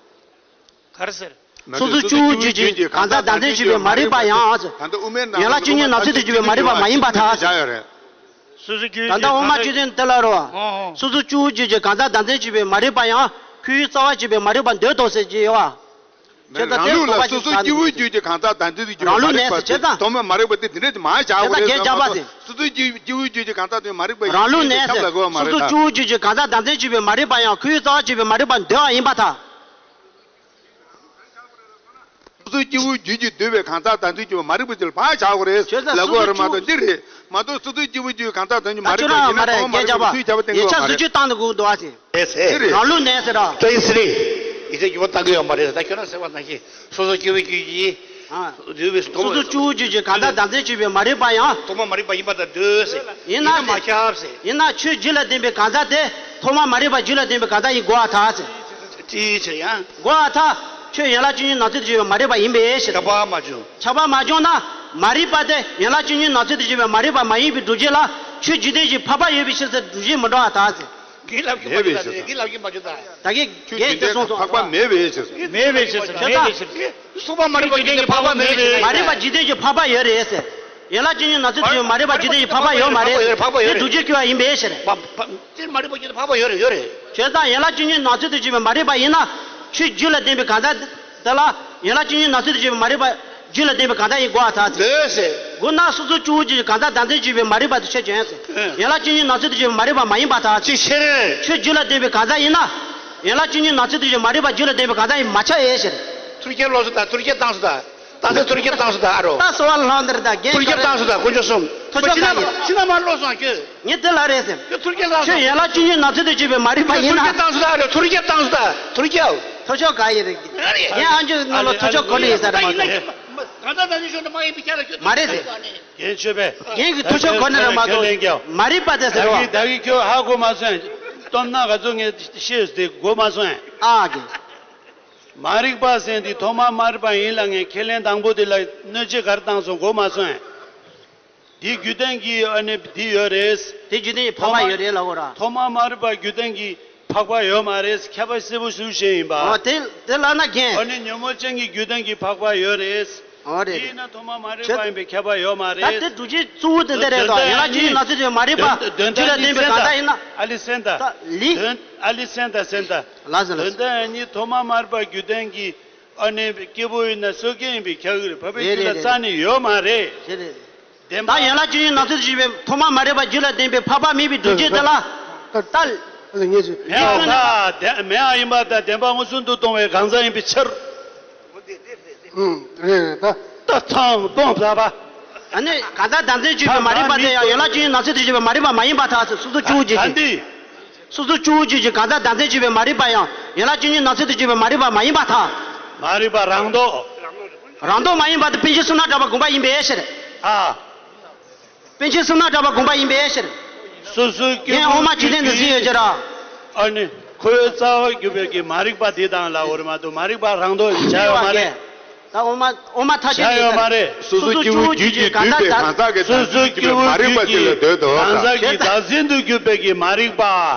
ག་རེ་ཟེར། སོ་སོ་སྐྱེ་བོ་རྒྱུད་ཀྱི་གང་ཟག་བདག་འཛིན་བྱེད་པའི་མ་རིག་པ་ཡང་། ཡན་ལག་བཅུ་གཉིས་ནང་ཚན་དུ་གྱུར་པའི་མ་རིག་པ་མ་ཡིན་པར་ཐལ། སོ་སོ་སྐྱེ་བོ་ད་ལྟ་འོག་མ་བཅུ་བདུན་དེ་ལ་རོ། སོ་སོ་སྐྱེ་བོ་རྒྱུད་ཀྱི་གང་ཟག་བདག་འཛིན་བྱེད་པའི་མ་རིག་པ་ཡང་ཁོ་བོའི་རྩ་བ་བྱེད་པའི་མ་རིག་པ་འདོད་དོ་ཟེར་གྱི་ཡོད་པ། ཁྱེད་ད་རང་ལུགས་ལ་སོ་སོ་སྐྱེ་བོ་རྒྱུད་ཀྱི་གང་ཟག་བདག་འཛིན་དུ་གྱུར་པའི་མ་རིག་པ་ཁྱེད་ད་ཐོག་མའི་མ་རིག་པ་དེ་དེ་འདྲས་མ་བྱ་བ་རེད། སོ་སོ་སྐྱེ་བོ་རྒྱུད་ཀྱི་གང་ཟག་དེ་མ་རིག་པ་རང་ལུགས་ནས་ཁྱབ་ལ་དགོས་པ་མ་རེད། སོ་སོ་སྐྱེ་བོ་རྒྱུད་ཀྱི་གང་ཟག་བདག་འཛིན་བྱེད་པའི་མ་རིག་པ་ཡང་ཁོ་བོའི་རྩ་བ་བྱེད་པའི་མ་རིག་པ་འདོད་པ་ཡིན་པར་ཐལ། སོ་སོའི་སྐྱེ་བོའི་རྒྱུད་ཀྱིས་འདོད་པའི་གང་ཟག་དང་དུས་ཀྱི་མ་རིག་པ་ཅིག་ལ་བག་ཆགས་དགོས་རེད་ལབ་དགོས་རེད་མ་གཏོགས་འདི་རེད་མ་གཏོགས་སོ་སོའི་སྐྱེ་བོའི་རྒྱུད་གང་ཟག་དང་དུས་མ་རིག་པ་ཡིན་ན་ཐོག་མ་མ་རིག་པ་ཡིན་པའི་ཁྱབ་པ་དེ་ངོ་མ་རེད། ཡིག་ཆ་བཟོ་བཅོས་བཏང་འདུག་འདུག་ཨ་ཅེ། རང་ལུགས་ནས་ཟེར་ར། ཏོག་ཙམ་རེད། ཡིག་ཆ་འགྱུར་བ་བཏང་གི་ཡོད་མ་རེད། ད་ཁྱོད་རང་ཟེར་བ་ནང་བཞིན་སོ་སོ་སྐྱེ་བོའི་རྒྱུད་ཀྱིས་འདོད་པའི་སོ་སོ་སྐྱེ་བོའི་རྒྱུད་ཀྱི་གང་ཟག་དང་དུས་ཀྱི་མ་རིག་པ་ཡང་ཐོག་མ་མ་རིག་པ་ཡིན་པ་དང་འདོད་ཟེར་ཡིན་ན་མ་ཁྱབ་ཟེར་ཡིན་ན་ཆོས་རྒྱུད་ལ་ལྡན་པའི་གང་ཟག་དེ་ཐོག་མ་མ་རིག་པ་རྒྱུད་ལ་ལྡན་པའི་གང་ཟག་ཡིན་དགོས་པར་ཐལ་ཟེར། ཅིའི་ཕྱིར་ཡང་། དགོས་པར་ཐལ། ཁྱོད་ཡན་ལག་བཅུ་གཉིས་ནང་ཚན་དུ་གྱུར་པའི་མ་རིག་པ་ཡིན་པའི་ཕྱིར། ཁྱབ་པ་མ་བྱུང་། ཁྱབ་པ་མ་བྱུང་ན་མ་རིག་པ་དེ་ཡན་ལག་བཅུ་གཉིས་ནང་ཚན་དུ་གྱུར་པའི་མ་རིག་པ་མ་ཡིན་པའི་སྒྲུབ་བྱེད་ལ་ཆོས་འཇིག་རྟེན་གྱི་འཕགས་པ་ཡོད་པའི་ཕྱིར་ཟེར་སྒྲུབ་བྱེད་མི་འགྲོ་བར་ཐལ་ཟེར། གིས་ལབ་ཀྱི་མ་བྱུང་ད་གིས་ལབ་ཀྱི་མ་བྱུང་ད། ད་གིས་ཁྱོད་རྒན་དེ་གསུངས་སོང་། འཕགས་པ་མེད་པའི་ཕྱིར་ཟེར། མེད་པའི་ཕྱིར་ཟེར་མེད་པའི་ཕྱིར། སོ་སོ་མ་རིག་པ་འཇིག་རྟེན་གྱི་འཕགས་པ་མེད་པའི་ཕྱིར། མ་རིག་པ་འཇིག་རྟེན་གྱི་འཕགས་པ་ཡོད་རེད་ཟེར། ཡན་ལག་བཅུ་གཉིས་ནང་ཚན་དུ་གྱུར་པའི་མ་རིག་པ་འཇིག་རྟེན་གྱི་འཕགས་པ་ཡོད་མ་རེད། འཕགས་པ་ཡོད་རེད། དེ་སྒྲུབ་བྱེད་ཀྱི་བ་ཡིན་པའི་ཕྱིར། མ་མ་དེ་མ་རིག་པ་འཇིག་རྟེན་འཕགས་པ་ཡོད་རེད་ཡོད་རེད། བྱས་ཙང་ཡན་ལག་བཅུ་གཉིས་ནང་ཚན་དུ་གྱུར་པའི་མ་རིག་པ་ཡིན་ན་ཆོས་རྒྱུད་ལ་ལྡན་པའི་གང་ཟག་དེ་ལ་ཡན་ལག་བཅུ་གཉིས་ནང་ཚན་དུ་གྱུར་པའི་མ་རིག་པ་རྒྱུད་ལ་ལྡན་པའི་གང་ཟག་ཡིན་དགོས་པར་ཐལ་ཟེར། འདོད་ཟེར། དགོས་ན་སོ་སོ་སྐྱེ་བོ་རྒྱུད་ཀྱི་གང་ཟག་དང་ཚན་གྱུར་པའི་མ་རིག་པ་དེ་ཆོས་ཅན་ཟེར། ཨེ། ཡན་ལག་བཅུ་གཉིས་ནང་ཚན་དུ་གྱུར་པའི་མ་རིག་པ་མ་ཡིན་པར་ཐལ་ཟེར། ཅི་ཕྱིར། ཆོས་རྒྱུད་ལ་ལྡན་པའི་གང་ཟག་ཡིན་ན། ཡན་ལག་བཅུ་གཉིས་ནང་ཚན་དུ་གྱུར་པའི་མ་རིག་པ་རྒྱུད་ལ་ལྡན་པའི་གང་ཟག་ཡིན་མ་ཁྱབ་ཨེ་ཟེར། ཐུར་རྒྱལ་ལོག་སོང་ད་ཐུར་རྒྱལ་བཏང་སོང་ད། ད་ལྟ་ཐུར་རྒྱབ་བཏང་སོང་ད་ཨ་རོ། ད་གསོལ་བ་ལྷང་དེར་ད་རྒན་ཐུར་རྒྱབ་བཏང་སོང་ད་དཀོན་མཆོག་གསུམ། ཐུར་ཅོག་ག་ཡིན། ཕྱི་ན་མ་ལོག་སོང་ཁྱོད། ངས་དེ་ལ་རེད་ཟེར། ཁྱོད་ཐུར་རྒྱབ་བཏང་སོང་། ཁྱོད་ཡན་ལག་བཅུ་གཉིས་ནང་ཚན་དུ་བཅུག་པའི་མ་རིག་པ་ཡིན་ན། ཐུར་རྒྱབ་བཏང་སོང་ད་ཨ་རོ། ཐུར་རྒྱབ་བཏང་སོང་ད་ཐུར་རྒྱབ། ཐུར་ཅོག་ག་ཡིན་རེད། ངས་ཨ་མཆོག་ནང་ལོ་ཐུར་ཅོག་གོ་ནི་ཡིན་ས་རེད་མ་གཏོགས། གང་ལྟར་ད་ནི་ཤོག་ན་མ་ཡིན་པའི་ཁྱེད་ལ་ཁྱོད། མ་རེད་ཟེར། རྒན་ཆོས་པས། རྒན་གྱི་ཐུར་ཅོག་གོ་ནི་རེད་མ་གཏོགས། མ་རིག་པ་དེ་ཟེར་བ། ད་གི་ཁྱོད་ཧ་གོ་མ་སོང་། སྟོབས་ན་ག་ཚོད་ངས་ཤེས་དེ་གོ་མ་སོང་། ཨ་གི། མ་རིག་པ་ཟེར་འདི་ཐོག་མ་མ་རིག་པ་ཡིན་ལ་ངས་ཁས་ལེན་དང་པོ་དེ་ལ་གནོད་བྱེད་ག་རེ་བཏང་སོང་གོ་མ་སོང་། འདི་རྒྱུ་ལྡན་གྱི་ཨ་ནི་འདི་ཡོད་རེད། དེ་རྒྱུ་ལྡན་གྱི་འཕགས་པ་ཡོད་རེད་ལབ་དགོས་ར། ཐོག་མ་མ་རིག་པ་རྒྱུ་ལྡན་གྱི་འཕགས་པ་ཡོད་མ་རེད། ཁྱབ་པ་གསལ་པོ་ཞུ་བཞིན་ཡིན་པ། ཨོ་དེ་དེ་ལབ་ན་རྒན། ཨ་ནི་ཉོན་མོངས་ཅན་གྱི་རྒྱུ་ལྡན་གྱི་འཕགས་པ་ཡོད་རེད། ཨོ་རེད། དེ་ཡིན་ན་ཐོག་མ་མ་རིག་པ་ཡིན་པའི་ཁྱབ་པ་ཡོད་མ་རེད། ད་དེ་སྒྲུབ་བྱེད་གཙོ་བོ་དེ་འདི་རེད་དོ། ཡན་ལག་བཅུ་གཉིས་ནང་ཚན་དུ་མ་རིག་པ་བཅུ་ལ་བརྟེན་པའི་གང་ཟག་ཡིན་ན། ཨ་ལི་སེན་ད། ད་ལི། ཨ་ལི་སེན་ད་སེན་ད། ལ་ཟེར་ལ། དོན་དག་ཡང་ཉིད་ཐོག་མ་མ་རིག་པ་རྒྱུ་ལྡན་གྱི་ཨ་ནི་སྐྱེས་བུ་ཡིན་ན་སོ་སྐྱེ་ཡིན་པའི་ཁྱབ་ཀྱི་རེད། འཕགས་པའི་རྒྱུད་ལ་རྩ་ནས་ཡོད་མ་རེད། རེད་རེད། བདེན་པ། ད་ཡན་ལག་བཅུ་གཉིས་ནང་ཚན་དུ་བཅུག་པའི་ཐོག་མ་མ་རིག་པ་རྒྱུད་ལ་ལྡན་པའི་འཕགས་པ་མིན་པའི་སྒྲུབ་བྱེད་དེ་ལ། ད་ལ་ངེས་སོ། མེད་ཨ་ད་མེད་ཨ་ཡིན་པ་ད་བདེན་པ་མངོན་སུམ་དུ་མཐོང་བའི་གང་ཟག་ཡིན་པའི་ཕྱིར། ཨུམ་རེད་རེད་ད། ད་ཐང་སྟོང་ཟ་བ། ཨ་ནི་གང་ཟག་བདག་འཛིན་བཅུག་པའི་མ་རིག་པ་དེ་ཡང་ཡན་ལག་བཅུ་གཉིས་ནང་ཚན་དུ་བཅུག་པའི་མ་རིག་པ་མ་ཡིན་པར་ཐལ་ཟེར། སོ་སོ་སྐྱེ་བོ་རྒྱུད་ཀྱི། ད་འདི། སོ་སོ་སྐྱེ་བོ་རྒྱུད་ཀྱི་གང་ཟག་བདག་འཛིན་བཅུག་པའི་མ་རིག་པ་ཡང་ཡན་ལག་བཅུ་གཉིས་ནང་ཚན་དུ་བཅུག་པའི་མ་རིག་པ་མ་ཡིན་པར་ཐལ། མ་རིག་པ་རང་ལྡོག། རང་ལྡོག་མ་ཡིན་པ་དེ་པཎ་ཆེན་བསོད་ནམས་གྲགས་པ་དགོངས་པ་ཡིན་པའི་ཕྱིར། ཨ། པཎ་ཆེན་བསོད་ནམས་གྲགས་པ་དགོངས་པ་ཡིན་པའི་ཕྱིར། སོ་སོའི་སྐྱེ་རྒན་དབུ་མ་ཇི་ལྟར་འདི་ཚིག་ཡོད་ཀྱི་ར། ཨ་ནི་འཁོར་བའི་རྩ་བར་གྱུར་པའི་གི་མ་རིག་པ་དེ་དང་ལ་འོ་རེ་མ་གཏོགས་མ་རིག་པ་རང་ལྡོག་བྱ་ཡོད་མ་རེད། ད་འོ་མ་འོ་མ་ཐག་ཆོད་བྱ་ཡོད་མ་རེད། སོ་སོ་སྐྱེ་བོའི་རྒྱུད་ཀྱིས་བསྡུས་པའི་གང་ཟག་བདག་འཛིན་སོ་སོའི་སྐྱེ་བོའི་རྒྱུད་ཀྱིས་གང་ཟག་གི་བདག་འཛིན་དུ་གྱུར་པའི་གི་མ་རིག་པ།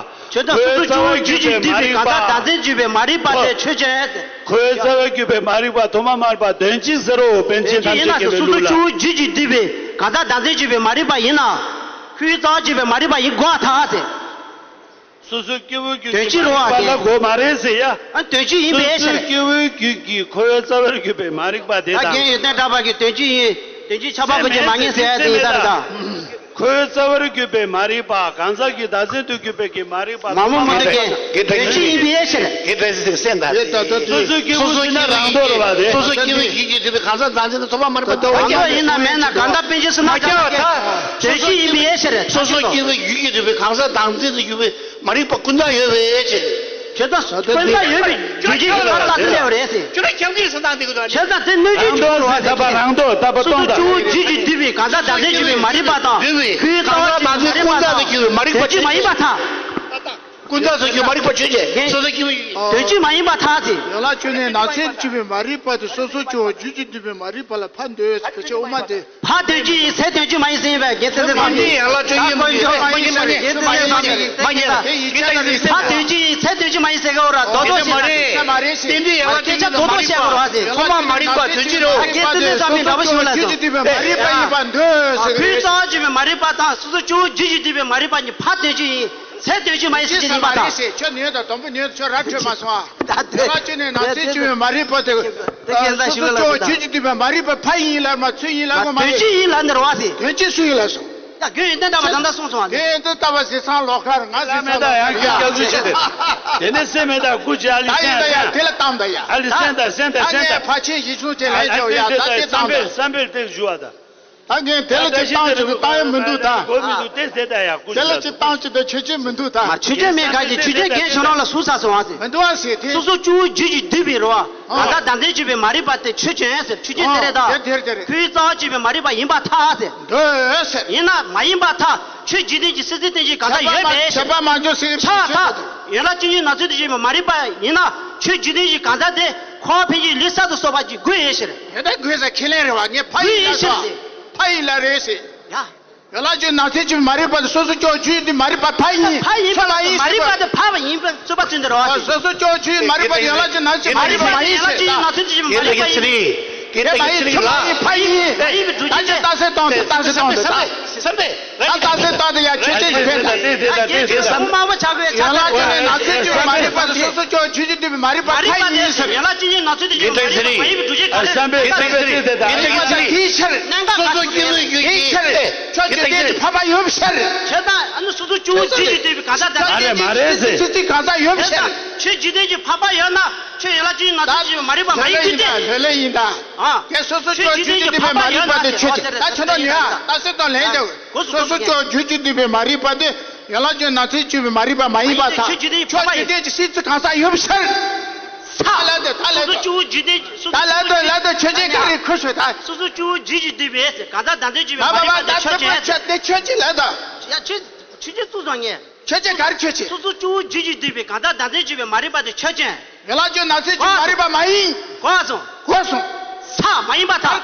ཁྱོད་ད་སོ་སོ་སྐྱེ་བོའི་རྒྱུད་ཀྱིས་བསྡུས་པའི་གང་ཟག་བདག་འཛིན་བྱེད་པའི་མ་རིག་པ་དེ་ཆོས་ཅན། འཁོར་བའི་རྩ་བར་གྱུར་པའི་མ་རིག་པ་ཐོག་མ་མ་རིག་པ་དོན་གཅིག་ཟེར་རོ། པཎ་ཆེན་ཐམས་ཅད་མཁྱེན་པའི་ལུགས་ལ། ཡིན་ན་སོ་སོ་སྐྱེ་བོའི་རྒྱུད་ཀྱིས་བསྡུས་པའི་གང་ཟག་བདག་འཛིན་བྱེད་པའི་མ་རིག་པ་ཡིན་ན། ཁོའི་རྩ་བར་གྱུར་པའི་མ་རིག་པ་ཡིན་དགོས་ཐལ་ཟེར། སོ་སོ་སྐྱེ་བོའི་རྒྱུད་ཀྱིས་མ་རིག་པ་ལ་དགོས་མ་རེད་ཟེར་ཡ། ཨ་དོན་གཅིག་ཡིན་པའི་ཕྱིར། སོ་སོ་སྐྱེ་བོའི་རྒྱུད་ཀྱི་འཁོར་བའི་རྩ་བར་གྱུར་པའི་མ་རིག་པ་དེ་དང་། ད་རྒན་ཡོན་ཏན་གྲགས་པ་གིས་དོན་གཅིག་ཡིན། དོན་གཅིག་ཁྱབ་པ་ཀུན་གྱིས་མ་ངེས་ཟེར་ཡ་དེ་ཡིན་ད་རེད་ད། འཁོར་བའི་རྩ་བར་གྱུར་པའི་མ་རིག་པ་གང་ཟག་གི་བདག་འཛིན་དུ་གྱུར་པའི་གི་མ་རིག་པ་མ་མོ་མི་འདུག་གན་དོན་གཅིག་ཡིན་པའི་ཕྱིར། དེ་འདྲ་ཞིག་སེམས་དང་། སོ་སོ་སྐྱེ་བོ་ཞིག་ན་རང་ལྡོག་རེད་བ་དེ། སོ་སོ་སྐྱེ་བོའི་རྒྱུད་ཀྱིས་བསྡུས་པའི་གང་ཟག་བདག་འཛིན་དུ་ཐོག་མ་མ་རིག་པ་ལྡོག་པ་རང་ལྡོག་ཡིན་ན་མེད་ན་གང་ལྟར་པཎ་ཆེན་བསོད་ནམས་གྲགས་པ་གིས་དོན་གཅིག་ཡིན་པའི་ཕྱིར། སོ་སོ་སྐྱེ་བོའི་རྒྱུད་ཀྱིས་བསྡུས་པའི་གང་ཟག་བདག་འཛིན་དུ་གྱུར་པའི་མ་རིག་པ་ཀུན་བཏགས་ཡོད་པའི་ཕྱིར། ཁྱོད་ད་ཀུན་བཏགས་ཡོད་པའི་རྒྱུ་རྐྱེན་གྱི་ཁར་ལ་ལྟ་ལེ་བ་རེད་ཟེར། ཁྱོད་རང་ཁྱབ་ཀྱི་སུ་དང་དེ་གི་དོན་ཁྱོད་ད་དེ་གནོད་བྱེད་བྱུང་རོགས་ཟེར། རང་ལྡོག་ད་པ་སོ་སོ་སྟོང་ད། སྐྱེ་བོ་རྒྱུད་ཀྱིས་བསྡུས་པའི་གང་ཟག་བདག་འཛིན་བྱེད་པའི་མ་རིག་པ་དང་བསྡུས་པའི་ཁོའི་རྩ་བ་ཀུན་བཏགས་ཀྱི་མ་རིག་པ་དང་། ཀུན་བཏགས་སུ་གྱུར་མ་རིག་པ་ཆོས་ཅན། སོ་སོ་སྐྱེ་བོའི་དོན་གཅིག་མ་ཡིན་པར་ཐལ་ཟེར། ཡན་ལག་བཅུ་གཉིས་ནང་ཚན་དུ་གྱུར་པའི་མ་རིག་པ་དེ་སོ་སོ་སྐྱེ་བོ་རྒྱུད་ཀྱིས་བསྡུས་པའི་མ་རིག་པ་ལ་ཕར་འདོད་ཟེར། ཕར་དོན་གཅིག་ཡིན་ཚེ་དོན་གཅིག་མ་ཡིན་ཟེར་བས་རྒྱལ་མཚན་ཚེ་ཚང་མ་ཡིན། ཡན་ལག་བཅུ་གཉིས་མ་ཡིན་ཟེར་ག་འོ་ར། དོན་གཅིག་ཡིན་ཚེ་དོན་གཅིག་མ་ཡིན་ཟེར་ག་འོ་ར། རྡོག་རྡོག་བཤད་ན་རེད། རྟེན་འབྲེལ་ཡན་ལག་བཅུ་གཉིས་ལ་མ་རིག་པ། ཐོག་མ་མ་རིག་པ་དོན་གཅིག་རེད། རྒྱལ་མཚན་ཚེ་ཚང་མས་འདྲ་པོ་ཞིག་ལ་སོང་། མ་རིག་པ་ཡིན་པར་འདོད་ཟེར། ཁོའི་རྩ་བར་གྱུར་པའི་མ་རིག་པ་དང་སོ་སོ་སྐྱེ་བོ་རྒྱུད་ཀྱིས་བསྡུས་པའི་མ་རིག་པ་གཉིས་ཕར་དོན་གཅིག་ཡིན། ཚེ་དོན་གཅིག་མ་ཡིན་ཟེར་གྱི་ཡིན་པ་དང་། ཁྱོད་ཉོན་དང་དང་པོ་ཉོན་ཁྱོད་ར་འཕྲོད་མ་སོང་ཨ། ད་དེ་ཡན་ལག་བཅུ་གཉིས་ནང་ཚན་དུ་གྱུར་པའི་མ་རིག་པ་དེ། དེ་སོ་སོ་སྐྱེ་བོ་རྒྱུད་ཀྱིས་བསྡུས་པའི་མ་རིག་པ་ཕ་ཡིན་ལབ་མ་ཚུལ་ཡིན་ལབ་མ་རེད། དོན་གཅིག་ཡིན་ལབ་འདིར་བ་ཟེར། དོན་གཅིག་སུ་ཡིན་ལབ་སོང་། ད་རྒྱུན་ཡོན་ཏན་གྲགས་པ་ད་ལྟ་གསུངས་སོང་བ་ཟེར། དེ་ཡོན་ཏན་གྲགས་པ་ཟེར་ཚང་ལོག་ཁར་ང་ཟེར་ཚང་ལོག་ཁར་ཡ། དེ་ནས་སེམས་མེད་ད་སྐུ་ཅི་ཨ་ལི་ད་ཡིན་ད་ཡ། དེ་ལ་བཏང་ད་ཡ། ཨ་ལི་སེམས་ད་སེམས་ད་སེམས་ད། ཕ་ཆེན་ཞིག་ཆུང་ཆེ་ལས་ཆོག་ཡ། ད་དེ་བཏང་ད། བསམ་པས་བསམ་པས་དེ་ཞུ་བ་ད། ད་ངས་དེ་ལ་ཅིག་བཏང་ཆོག་གི་བཏང་ཡ་མི་འདུག་ད། དགོས་མི་འདུག་དེ་ཟེར་ད་ཡ་སྐུ་དེ་ལ་ཅིག་བཏང་ཆོག་ད་ཆོས་ཅན་མི་འདུག་ད། མ་ཆོས་ཅན་མེད་ག་གི་ཆོས་ཅན་རྒན་ཁྱོད་རང་ལ་ཟུར་ཟ་སོང་བ་ཟེར། མི་འདུག་ཨ་ཟེར་དེ། སོ་སོ་སྐྱེ་བོ་རྒྱུད་ཀྱིས་བསྡུས་པའི་རོ། གང་ལྟར་བདག་འཛིན་བྱེད་པའི་མ་རིག་པ་དེ་ཆོས་ཅན་ཟེར། ཆོས་ཅན་དེ་རེད་ད། དེ་དེ་རེད་དེ་རེད། ཁོའི་རྩ་བར་གྱུར་པའི་མ་རིག་པ་ཡིན་པར་ཐལ་ཟེར། འདོད་ཟེར། ཡིན་ན་མ་ཡིན་པར་ཐལ། ཆོས་འཇིག་རྟེན་གྱི་སྲིད་རྩེར་བརྟེན་ཅིང་གང་ཟག་ཡོད་པའི་ཕྱིར། ཁྱབ་པ་མ་འཇོག་ཟེར་གྱི་ཕྱིར་ཐལ། ཡན་ལག་བཅུ་གཉིས་ནང་ཚན་དུ་བྱེད་པའི་མ་རིག་པ་ཡིན་ན་ཆོས་འཇིག་རྟེན་གྱི་གང་ཟག་དེ་འཁོར་བ་འཕེན་བྱེད་ལུས་གསར་དུ་གསོག་པ་གྱི་དགོས་ཡོད་ཕྱིར། དེ་ལྟར་དགོས་ཟེར་ཁས་ལེན་རེད་བ། ངས་ཕ་ཡིན་ལ་ཟེར། ཕ་ཡིན་ལ་རེད་ཟེར། ཡ། ཡན་ལག་བཅུ་ནང་ཚན་གྱི་མ་རིག་པ་དེ་སོ་སོ་སྐྱེ་བོ་རྒྱུད་ཀྱི་མ་རིག་པ་ཕ་ཡིན། ཕ་ཡིན་པ་མ་ཡིན་མ་རིག་པ་དེ་ཕ་བ་ཡིན་པའི་རྩོད་པ་བརྩོན་ཏེ་རེད་བ། སོ་སོ་སྐྱེ་བོ་རྒྱུད་ཀྱི་མ་རིག་པ་ཡན་ལག་བཅུ་ནང་ཚན་མ་རིག་པ་མ་ཡིན་ཟེར། ཡན་ལག་བཅུ་ནང་ཚན་གྱི་མ་རིག་པ་ཡིན། དེ་མ་ཡིན་ཕ་ཡིན། ཕ་ཡིན་པའི་སྒྲུབ་བྱེད་ཅན། ད་ཅི་རྟགས་གསལ་གཏོང་དེ་རྟགས་གསལ་གཏོང་དེ་ད། བསམ་པས། ད་རྟགས་གསལ་གཏོང་དེ་ཡ་ཆོས་ཅན་ཕན་ད། ཡན་ལག་བཅུ་ནང་ཚན་གྱི་མ་རིག་པ་དེ་སོ་སོ་སྐྱེ་བོ་རྒྱུད་ཀྱི་བསྡུས་པའི་མ་རིག་པ་ཕ་ཡིན་ཟེར། ཡན་ལག་བཅུ་གཉིས་ནང་ཚན་དུ་བྱེད་པའི་མ་རིག་པ་མ་ཡིན་པའི་སྒྲུབ་བྱེད་གང་རེད། བསམ་པས་བསམ་པས་དེ་ད། དེ་ཡིན་པ་དེའི་ཕྱིར། གནད་འགག་ག་རེ་ཕྱིར། སོ་སོ་སྐྱེ་བོའི་རྒྱུད་ཀྱི་ཆོས་ཅན་དེ་ཕ་མ་ཡོད་ཕྱིར། བྱས་ཙང་ཨ་ནི་སོ་སོ་སྐྱེ་བོ་རྒྱུད་ཀྱི་བསྡུས་པའི་གང་ཟག་དང་། མ་རེད་མ་རེད་ཟེར། ཚིག་གང་ཟག་ཡོད་ཕྱིར། བྱས་ཙང་ཆོས་འཇིག་རྟེན་གྱི་འཕགས་པ་ཡོད་ན་ཆོས་ཡན་ལག་བཅུ་གཉིས་ནང་ཚན་དུ་བྱེད་པའི་མ་རིག་པ་མ་ཡིན་རྒྱུ་ཅན། ལྷོད་ལྷོད་ཡིན་ད། ཨ། ཁྱེད་སོ་སོ་ཆོས་ཅོག་རྒྱུད་ཀྱི་བསྡུས་པའི་མ་རིག་པ་དེ་ཆོས་ཅན། ད་ཁྱོད་རང་ཉོན་ཨ། ད་སེམས་དང་ལྷན་ཅོག་སོ་སོ་ཆོས་རྒྱུད་ཀྱི་བསྡུས་པའི་མ་རིག་པ་དེ་ཡན་ལག་ཅན་ནང་ཚན་བཅུ་པའི་མ་རིག་པ་མ་ཡིན་པར་ཐལ། ཆོས་ཅན་དེ་ཅི་སྲིད་རྩེ་གང་ས་ཡོད་པའི་ཕྱིར། ས། ད་ལ་དེ་ད་ལ་དེ། སོ་སོ་ཆོས་རྒྱུད་དེ། ད་ལ་དེ་ལ་དེ་ཆོས་ཅན་ག་རེ་ཁུར་ཤོད་ད། སོ་སོ་ཆོས་རྒྱུད་ཀྱི་བསྡུས་པའི་གང་ཟག་བདག་འཛིན་བྱེད་པའི་མ་རིག་པ་དེ་ཆོས་ཅན། དེ་ཆོས་ཅན་ལ་དེ། ཡ་ཆོས་ཆོས་ཅན་བཙུགས་སོང་ངས། ཆོས་ཅན་ག་རེ་ཆོས་ཅན། སོ་སོ་ཆོས་རྒྱུད་ཀྱི་བསྡུས་པའི་གང་ཟག་བདག་འཛིན་བྱེད་པའི་མ་རིག་པ་དེ་ཆོས་ཅན། ཡན་ལག་ཅན་ནང་ཚན་བཅུ་མ་རིག་པ་མ་ཡིན། གོ་སོང་། གོ་སོང་། ས་མ་ཡིན་པར་ཐལ།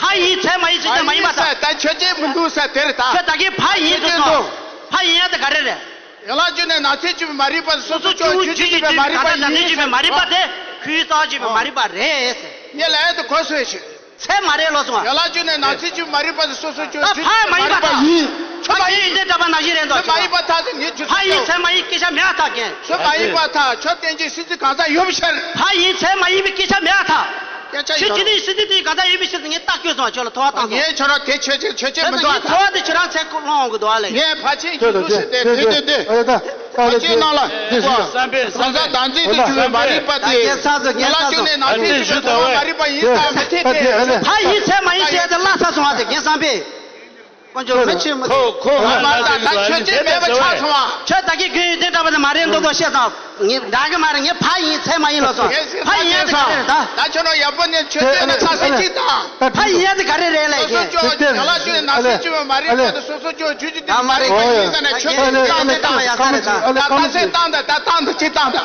ཕ་ཡིན་ཚད་མ་ཡིན་ཟེར་དེ་མ་ཡིན་པར་ཐལ། ད་ཆོས་ཅན་མི་འདུག་ས་དེར་ད། ཁྱོད་ད་གིན་ཕ་ཡིན་ཟེར་སོང་། ཕ་ཡིན་ཡ་དེ་ག་རེ་རེད། ཡན་ལག་ཅན་ནི་ནང་ཚན་བཅུ་མ་རིག་པ་སོ་སོ་ཆོས་རྒྱུད་ཀྱི་བསྡུས་པའི་མ་རིག་པ་ཡིན། བདག་འཛིན་བྱེད་པའི་མ་རིག་པ་དེ་ཁོའི་རྩ་བ་བྱེད་པའི་མ་རིག་པ་རེད། ངས་ལབ་ཡ་དེ་གོ་སོང་ཞིག་ཚད་མ་རེད་ལོ་སོང་། ཡན་ལག་ཅན་ནི་ནང་ཚན་བཅུ་མ་རིག་པ་དེ་སོ་སོ་ཆོས་ད་རྒྱུད་ཕ་མ་མ་ཡིན་རིག་པ་པ་ཡིན། ཁྱོད་མ་ཡིན། ཡོན་ཏན་གྲགས་པ་ནང་བཞིན་རེད་འདུག་ཚད་མ་ཡིན་པར་ཐལ་ཟེར་ངས་ཁྱོད་ཕ་ཡིན་ཚད་མ་ཡིན་སྐད་ཆ་མེད་པར་ཐལ་རྒན། ཚད་མ་ཡིན་པར་ཐལ། ཁྱོད་བསྟན་བཅོས་སྲིད་རྩེ་གང་ཟག་ཡོད་པའི་ཕྱིར། ཕ་ཡིན་ཚད་མ་ཡིན་པའི་སྐད་ཆ་མེད་པར་ཐལ། སྐད་ཆ་ཁྱོད་ཡོད་རྒྱུད་ལས་སྲིད་རྩེ་དེ་གང་ཟག་ཡོད་པའི་ཕྱིར་ངས་རྟགས་བསྐྱོན་སོང་། ཁྱོད་ལ་ཐོ་བ་བཏང་སོང་། ངས་ཁྱོད་རང་དེ་ཆོས་ཅན་ཆོས་ཅན་མི་འདུག་ཨ། ཐོ་བ་དེ་ཁྱོད་རང་ཚད་ཁོ་སློང་འོང་གི་འདུག་ཨ་ལེ། ངས་ཕལ་ཆེར་ཡིན་འདུག་ཟེར་ཏེ་དེ་དེ་དེ། ཨ་ད་ད་ལེ་ཅན་ནང་ལ་དེ་ཞུ་ཡ། བསམ་པས་བསམ་པས། གང་ཟག་བདག་འཛིན་དུ་གྱུར་པའི་མ་རིག་པ་དེ། ཡན་ལག་ཅན་ནི་ནང་ཚན་བཅུ་པའི་མ་རིག་པ་ཡིན་ས་མི་འཐད་དེ། ཕ་ཡིན་ཚད་མ་ཡིན་ཟེར་ཡ་དེ་བརླག་ཚར་སོང་ཨ་དེ་རྒན་བསམ་པས། དཀོན་མཆོག་མི་ཆེན་མོ། ཁོ་ཁོ་ང་ང་ད་ད་ཆོས་ཅན་མེད་པ་ཆགས་སོང་ཨ། ཁྱོད་ད་གིན་རྒན་ཡོན་ཏན་གྲགས་པ་དེ་མ་རེད་འདུག་འདུག་བཤད་དང་། ངས་འདྲ་གི་མ་རེད། ངས་ཕ་ཡིན་ཚད་མ་ཡིན་ལོ་སོང་། ཕ་ཡིན་ཡ་དེ་ག་རེ་རེད་ད། ད་ཁྱོད་རང་ཡག་པོ་ནས་ཆོས་ཅན་ལ་ཁ་གསལ་གཅིག་དང་། ཕ་ཡིན་ཡ་དེ་ག་རེ་རེད་ལས་སོ་སོ་ཀྱང་། ཅོག་ཡན་ལག་ཅན་ནང་ཚན་བཅུ་པའི་མ་རིག་པ་དེ་སོ་སོ་ཅོག་རྒྱུད་ཀྱི་བསྡུས་མ་རིག་པ་ཡིན་ཟེར་ནས་ཆོས་ཅན་བཏང་སྟེ་བཏང་། ད་ད་ཚེ་བཏང་ད་ད་བཏང་ད་གཅིག་བཏང་ད།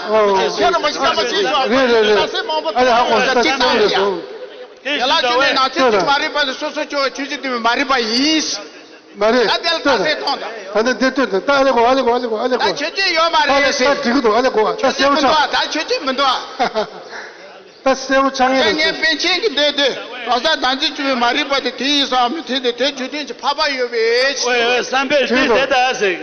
ཁྱོད་རང་མ་ཤི་ད་མ་ཤི་ཤོག་རེད་རེད་རེད། ད་ཚེ་མང་པོ་ཨ་ལེ་ཧ་གོ་ད་གཅིག་བཏང་ད་ཡ། ཡན་ལག་ཅན་ནི་ནང་ཚན་བཅུ་པའི་མ་རིག་པ་དེ་སོ་སོ་ཅོག་རྒྱུད་ཀྱི་བསྡུས་མ་རིག་པ་ཡིན། མ་རེད། ད་དེ་ལ་ལྟོས་དང་། ད་ལྟ་འདི་ལྟོས་དང་། ད་ཨ་ལེ་གོ་ཨ་ལེ་གོ་ཨ་ལེ་གོ་ཨ་ལེ་གོ་ད་ཆོས་ཅན་ཡོད་མ་རེད་ཟེར། ད་འགྲིག་གི་འདུག་ཨ་ལེ་གོ་ད་ཆོས་ཅན་གསལ་པོ་མི་འདུག་ཆགས། ད་ཆོས་ཅན་མི་འདུག་ད་གསལ་པོ་ཆགས་ངེས་རེད། ངས་པཎ་ཆེན་གྱི་འདོད་དེ་གང་ཟག་བདག་འཛིན་བྱེད་པའི་མ་རིག་པ་དེ་དེ་ཡིན་ས་མི་འཐད་དེ་དེ་རྒྱུ་མཐུན་གྱི་འཕགས་པ་ཡོད་པའི་ཕྱིར། ཨོ་ཡ་བསམ་པས་འགྲིག་དེ་འདུག་ད་ཟེར་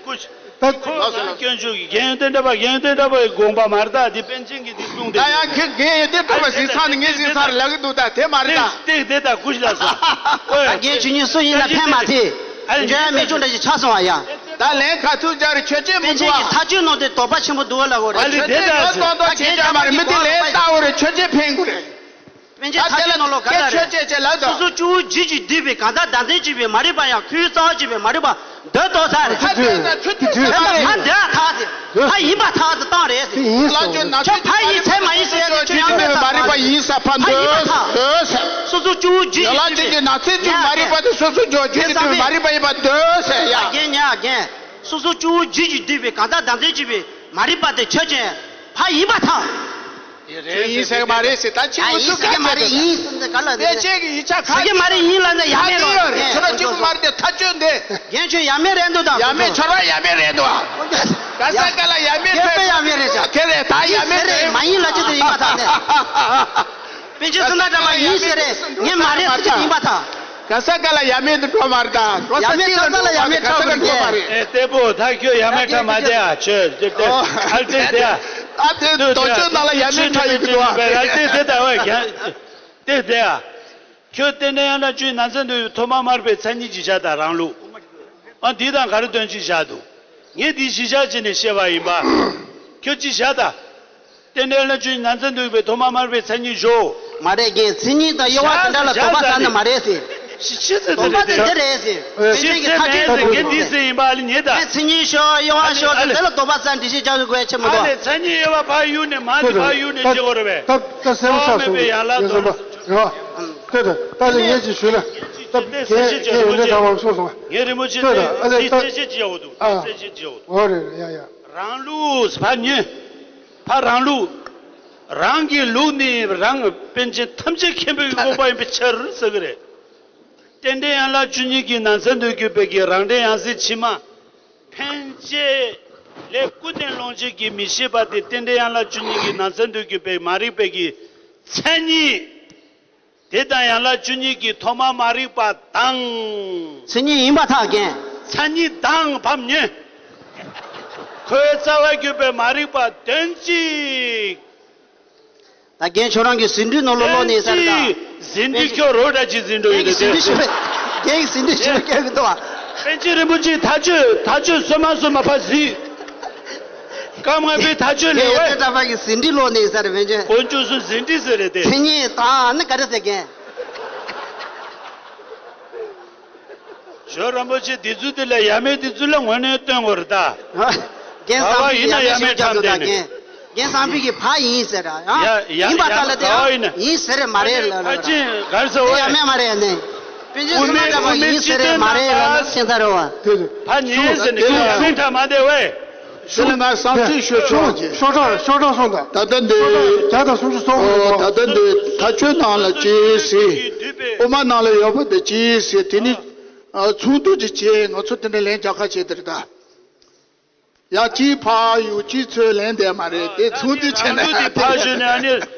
ཀུ། ད་ཁོ་ལགས་སོ་ལགས་སོ། སྐྱོན་བརྗོད་ཀྱི་རྒན་ཡོན་ཏན་གྲགས་པ་རྒན་ཡོན་ཏན་གྲགས་པའི་དགོངས་པ་མ་རེད། ད་འདི་པཎ་ཆེན་གྱི་འདི་གསུངས་ཏེ། ད་ཡང་ཁྱེད་རྒན་ཡོན་ཏན་གྲགས་པ་ཟིན་ཚར་ནས་ངས་ཟིན་ཚར་ལབ་གི་འདུག་ད་དེ་མ་རེད་ད། ཏིག་དེ་ད་ཀུ་ཤི་ལ་སོང་། ཨོ་ད་རྒན་ཆོས་ཉིད་སུ་ཡིན་ན་ཕན་མ་ཐེ། འཇོན་ཡ་མི་འཇོན་འདྲ་ཞིག་ཆགས་སོང་བ་ཡ། ད་ལན་ཁ་ཐུག་རྒྱག་རེད་ཆོས་ཅན་མི་འདུག་ཨ། པཎ་ཆེན་གྱི་ཐག་གཅོད་ནང་དེ་དོགས་པ་ཆེན་པོ་འདུག་ལ་གོ་རེད། ཨ་ལི་དེ་ད་ད་གཏོང་དོགས་ཆེན་རྒྱག་མ་རེད། མི་དེ་ལན་ལྟ་འོ་རེད་ཆོས་ཅན་ཕན་གི་རེད། པཎ་ཆེན་ཐག་གཅོད་ནང་ལོ་ག་ལ་རེད། ཆོས་ཅན་ཅན་ལ་སོ་སོ་སྐྱེ་བོ་རྒྱུད་ཀྱིས་བསྡུས་པའི་གང་ཟག་བདག་འཛིན་བྱེད་པའི་མ་རིག་པ་ཡང་ཁོའི་རྩ་བ་བྱེད་པའི་མ་རིག་པ་འདོད་དོ་ས་རེད། ཕ་དེ་ན་ཁྱོད་དེ་ཕ་འདོད་ཐག་ཟེར། ཕ་ཡིན་པ་ཐག་ཟེར་བཏང་རེད་ཟེར། ཡིན་ལ་ཅོ་ན་ཁྱོད་ཕ་ཡིན་ཚད་མ་ཡིན་ཟེར་ཡ་དེ་ཁྱོད་ཡང་མེད་ས་མ་རིག་པ་ཡིན་ས་ཕ་འདོད་ཟེར། སོ་སོ་སྐྱེ་བོ་རྒྱུད་ཀྱིས་བསྡུས་པའི་ན་ཚེ་རྒྱུད་མ་རིག་པ་དེ་སོ་སོ་སྐྱེ་བོ་རྒྱུད་ཀྱིས་བསྡུས་པའི་མ་རིག་པ་ཡིན་པ་འདོད་ཟེར་ཡ། རྒན་ཉ་རྒན། སོ་སོ་སྐྱེ་བོ་རྒྱུད་ཀྱིས་བསྡུས་པའི་གང་ཟག་བདག་འཛིན་བྱེད་པའི་མ་རིག་པ་དེ་ཆོས་ཅན། ཕ་ཡིན་པར་ཐལ། ཡིན་ཟེར་གི་མ་རེད་ཟེར། ད་ཁྱེད་ཨ་ཡིན་ཟེར་གི་མ་རེད། ཡིན་ཟེར་ནས་ག་ལ་ཟེར་གི་མ་རེད། ཡིན་ལ་ཟེར་ཡ་མེད་རོ། ཁྱོད་རང་གཅིག་པུ་མ་རེད་དེ་ཐག་གཅོད་འདི། རྒན་ཁྱོད་ཡ་མེད་རེད་འདུག་ད་ཡ་མེད་ཁྱོད་རང་ཡ་མེད་རེད་འདུག་ཨ། ག་ས་ག་ལ་ཡ་མེད་ཁྱོད་ཡ་མེད་རེད་ཟེར། ཁྱེད་རེད་ད་ཡ་མེད་རེད། མ་ཡིན་ལ་ཅི་དེ་ཡིན་པར་ཐལ་ནས། པཎ་ཆེན་བསོད་ནམས་གྲགས་པ་ཡིན་ཟེར་རེད། ངས་མ་རེད་ཟེར་གི་ཡིན་པར་ཐལ། ག་ས་ག་ལ་ཡ་མེད་དུ་འགྲོ་མ་རེད་ད། འགྲོ་ས་ཡ་མེད་གཅིག་ལ་ག་ས་ག་ལ་ཡ་མེད་འགྲོ་མ་རེད། ཨེ་ལྟད་པོ་ད་ཁྱོད་ཡ་མེད་ཁྲ་མ་བསྡད་ཨ། ཁྱོད་ཨ་ལྟད་དེ་ཨ། ཨ་དེ་དོ་ཅོ་ནང་ལ་ཡ་མེད་ཁྲ་ཡོད་གི་འདུག་ཨ། ཨ་ལྟད་དེ་ད་བས་ཀྱང་ལྟད་དེ་ཨ། ཁྱོད་རྟེན་འབྲེལ་དབྱངས་ལ་བཅུ་གཉིས་ནང་ཚན་དུ་ཐོག་མ་མར་པའི་མཚན་ཉིད་ཅིག་བཞག་དང་རང་ལུགས། ཨ་འདི་དང་ག་རེ་དོན་ཅིག་བཞག་འདུག་ངས་འདི་གཞི་བཞག་བྱས་ནས་བཤད་པ་ཡིན་པ། ཁྱོད་ཅིག་བཞག་དང་། རྟེན་འབྲེལ་དབྱངས་ལ་བཅུ་གཉིས་ནང་ཚན་དུ་ཡོད་པའི་ཐོག་མ་མར་པའི་མཚན་ཉིད་བཞོ། མ་རེད་རྒན། མཚན་ཉིད་དང་དབྱེ་བ་དེ་འདྲ་ལ་དོགས་པ་ཟ་ནི་མ་རེད་ཟེར། ཤི་ཤི་ཟེར་དོགས་པ་དེ་འདི་རེད་ཟེར། པཎ་ཆེན་གྱི་ཐག་གཅོད་ཀྱི་འདི་ཟེར་ཡིན་པ་ཨ་ལི་ཉེ་ད། མཚན་ཉིད་ཤོ་དབྱེ་བ་ཤོ་ཟེར་དེ་ལ་དོགས་པ་ཟ་འདི་ཞིག་རྒྱག་དགོས་ཆེ་མི་འདུག་ཨ་ལེ་མཚན་ཉིད་དབྱེ་བ་ཕར་གཡུག་ནས་མ་དེ་ཕར་གཡུག་ནས་བྱེད་དགོས་རེད་པས། ད་ད་སེམས་ས་སོ་ཡ་ལ་དོ། རེད་བ། ལྟོས་དང་ད་ལ་ངས་ཅིག་ཞུས་ན། ད་ངས་ངས་ཡོན་ཏན་དང་བ་གསུངས་སོང་བ། ངས་རིན་པོ་ཆེ་ལྟོས་དང་ཨ་ལེ་ད། གསལ་བཤད་ཅིག་ཡག་པོ་འདུག་ཨ། གསལ་བཤད་ཅིག་ཡག་པོ་འདུག་འོ་རེད་རེད་ཡ་ཡ། རང་ལུགས་ཕར་ཉོན། ཕར་རང་ལུགས། རང་གི་ལུགས་ནི་རང་པཎ་ཆེན་ཐམས་ཅད་མཁྱེན་པའི་དབང་པོ་ཡིན་པའི་ཕྱིར་ཟེར་གི་རེད། རྟེན་འབྲེལ་དབྱངས་ལ་བཅུ་གཉིས་ཀྱི་ནང་ཚན་དུ་གྱུར་པའི་གི་རང་འབྲས་ཡང་སྲིད་ཕྱི་མ། འཕེན་བྱེད་ལས་ཀུན་ནས་སློང་བྱེད་ཀྱི་མི་ཤེས་པ་དེ་རྟེན་འབྲེལ་དབྱངས་ལ་བཅུ་གཉིས་ཀྱི་ནང་ཚན་དུ་གྱུར་པའི་མ་རིག་པའི་གི་མཚན་ཉིད། དེ་དང་ཡན་ལག་བཅུ་གཉིས་ཀྱི་ཐོག་མ་མ་རིག་པ་དང་། མཚན་ཉིད་ཡིན་པར་ཐལ་རྒན། མཚན་ཉིད་དང་ཕར་ཉོན། ཁོའི་རྩ་བར་གྱུར་པའི་མ་རིག་པ་དོན་གཅིག་ད་རྒན་ཁྱོད་རང་གི་ཟིན་བྲིས་ནང་ལོགས་ལོགས་ནས་ས་རེད་ད། ཟིན་བྲིས་ཁྱོད་རོ་འདྲ་ཅིག་ཟིན་འགྲོ་ཡོད་རྒན་གྱི་ཟིན་བྲིས་ཞུ་བས། རྒན་གྱི་ཟིན་བྲིས་ཞུ་བས་སྐྱོན་གྱི་འདུག་བ། པཎ་ཆེན་རིན་པོ་ཆེའི་ཐག་གཅོད་ཐག་གཅོད་སོ་མ་སོ་མ་ཕར་གཟིགས། སྐབས་ལྔ་པའི་ཐག་གཅོད་ལས་དེ་ཡོད་པའི་གྲྭ་པ་གི་ཟིན་བྲིས་ཀློག་ནས་ས་རེད་བན་ཆོས། དཀོན་མཆོག་གསུམ་ཟིན་བྲིས་ཟེར་རེད་དེ། མཚན་ཉིད་དང་ནི་ག་རེ་ཟེར་མཁན། ཞོལ་རིན་པོ་ཆེ་འདི་ཚོ་དེ་ལ་ཡ་མེད་འདི་ཚོ་ལ་ངོས་ནས་སྟོན་དགོས་རེད་ད། རྒན་བསམ་འཕེལ་ཡ་མེད་ཞིག་རྒྱག་འདུག་ད་རྒན། རྒན་བསམ་འཕེལ་གྱི་ཕ་ཡིན་ཟེར་ར། ཡ་ཡ་ཡིན་པ་ད་ལ་དེ་ཡང་ཡིན་ཟེར་རེད་མ་རེད་ལ་ལ། ཕ་ཆེན་གར་ཟེར་བ་ཡ་མེད་མ་རེད་ནས། པཎ་ཆེན་སུ་མ་ཏྲ་པ་ཡིན་ཟེར་རེད་མ་རེད་ལ་ལ་ཤེས་ཚར་རེད་བ། ཕ་ཉེས་ཟེར་ནས་ཁྱོད་ཡ་མེད་ཕྲ་མ་བདེ་བས། དེ་ལ་ང་བསམ་ཚུལ་ཤོད་ཆོག་གི། ཤོག་གྲངས་ཤོག་གྲངས་སོང་ད། ད་ལྟ་འདི་བརྒྱ་དང་སུམ་ཅུ་སོ་དགུ། ད་ལྟ་འདི་ཐག་ཆོད་ནང་ལ་ཅི་ཟེར། དབུ་མ་ནང་ལ་ཡོད་པ་དེ་ཅི་ཟེར། དེ་ནི་ཚོགས་འདུ་ཅིག་བྱས་ང་ཚོ་དེ་འདྲ་ལན་རྒྱག་ཁ་བྱས་དེ་རེད་ད། ཡང་ཅིའི་ཕར་གཡུག་ཅིའི་ཚུར་ལན་འདེབས་མ་རེད་དེ་ཚོགས་འདུ་བྱས་ན་ཚོགས་འདུ་དེ་ཕར་ཞོན་ནས་ཨ་ནི་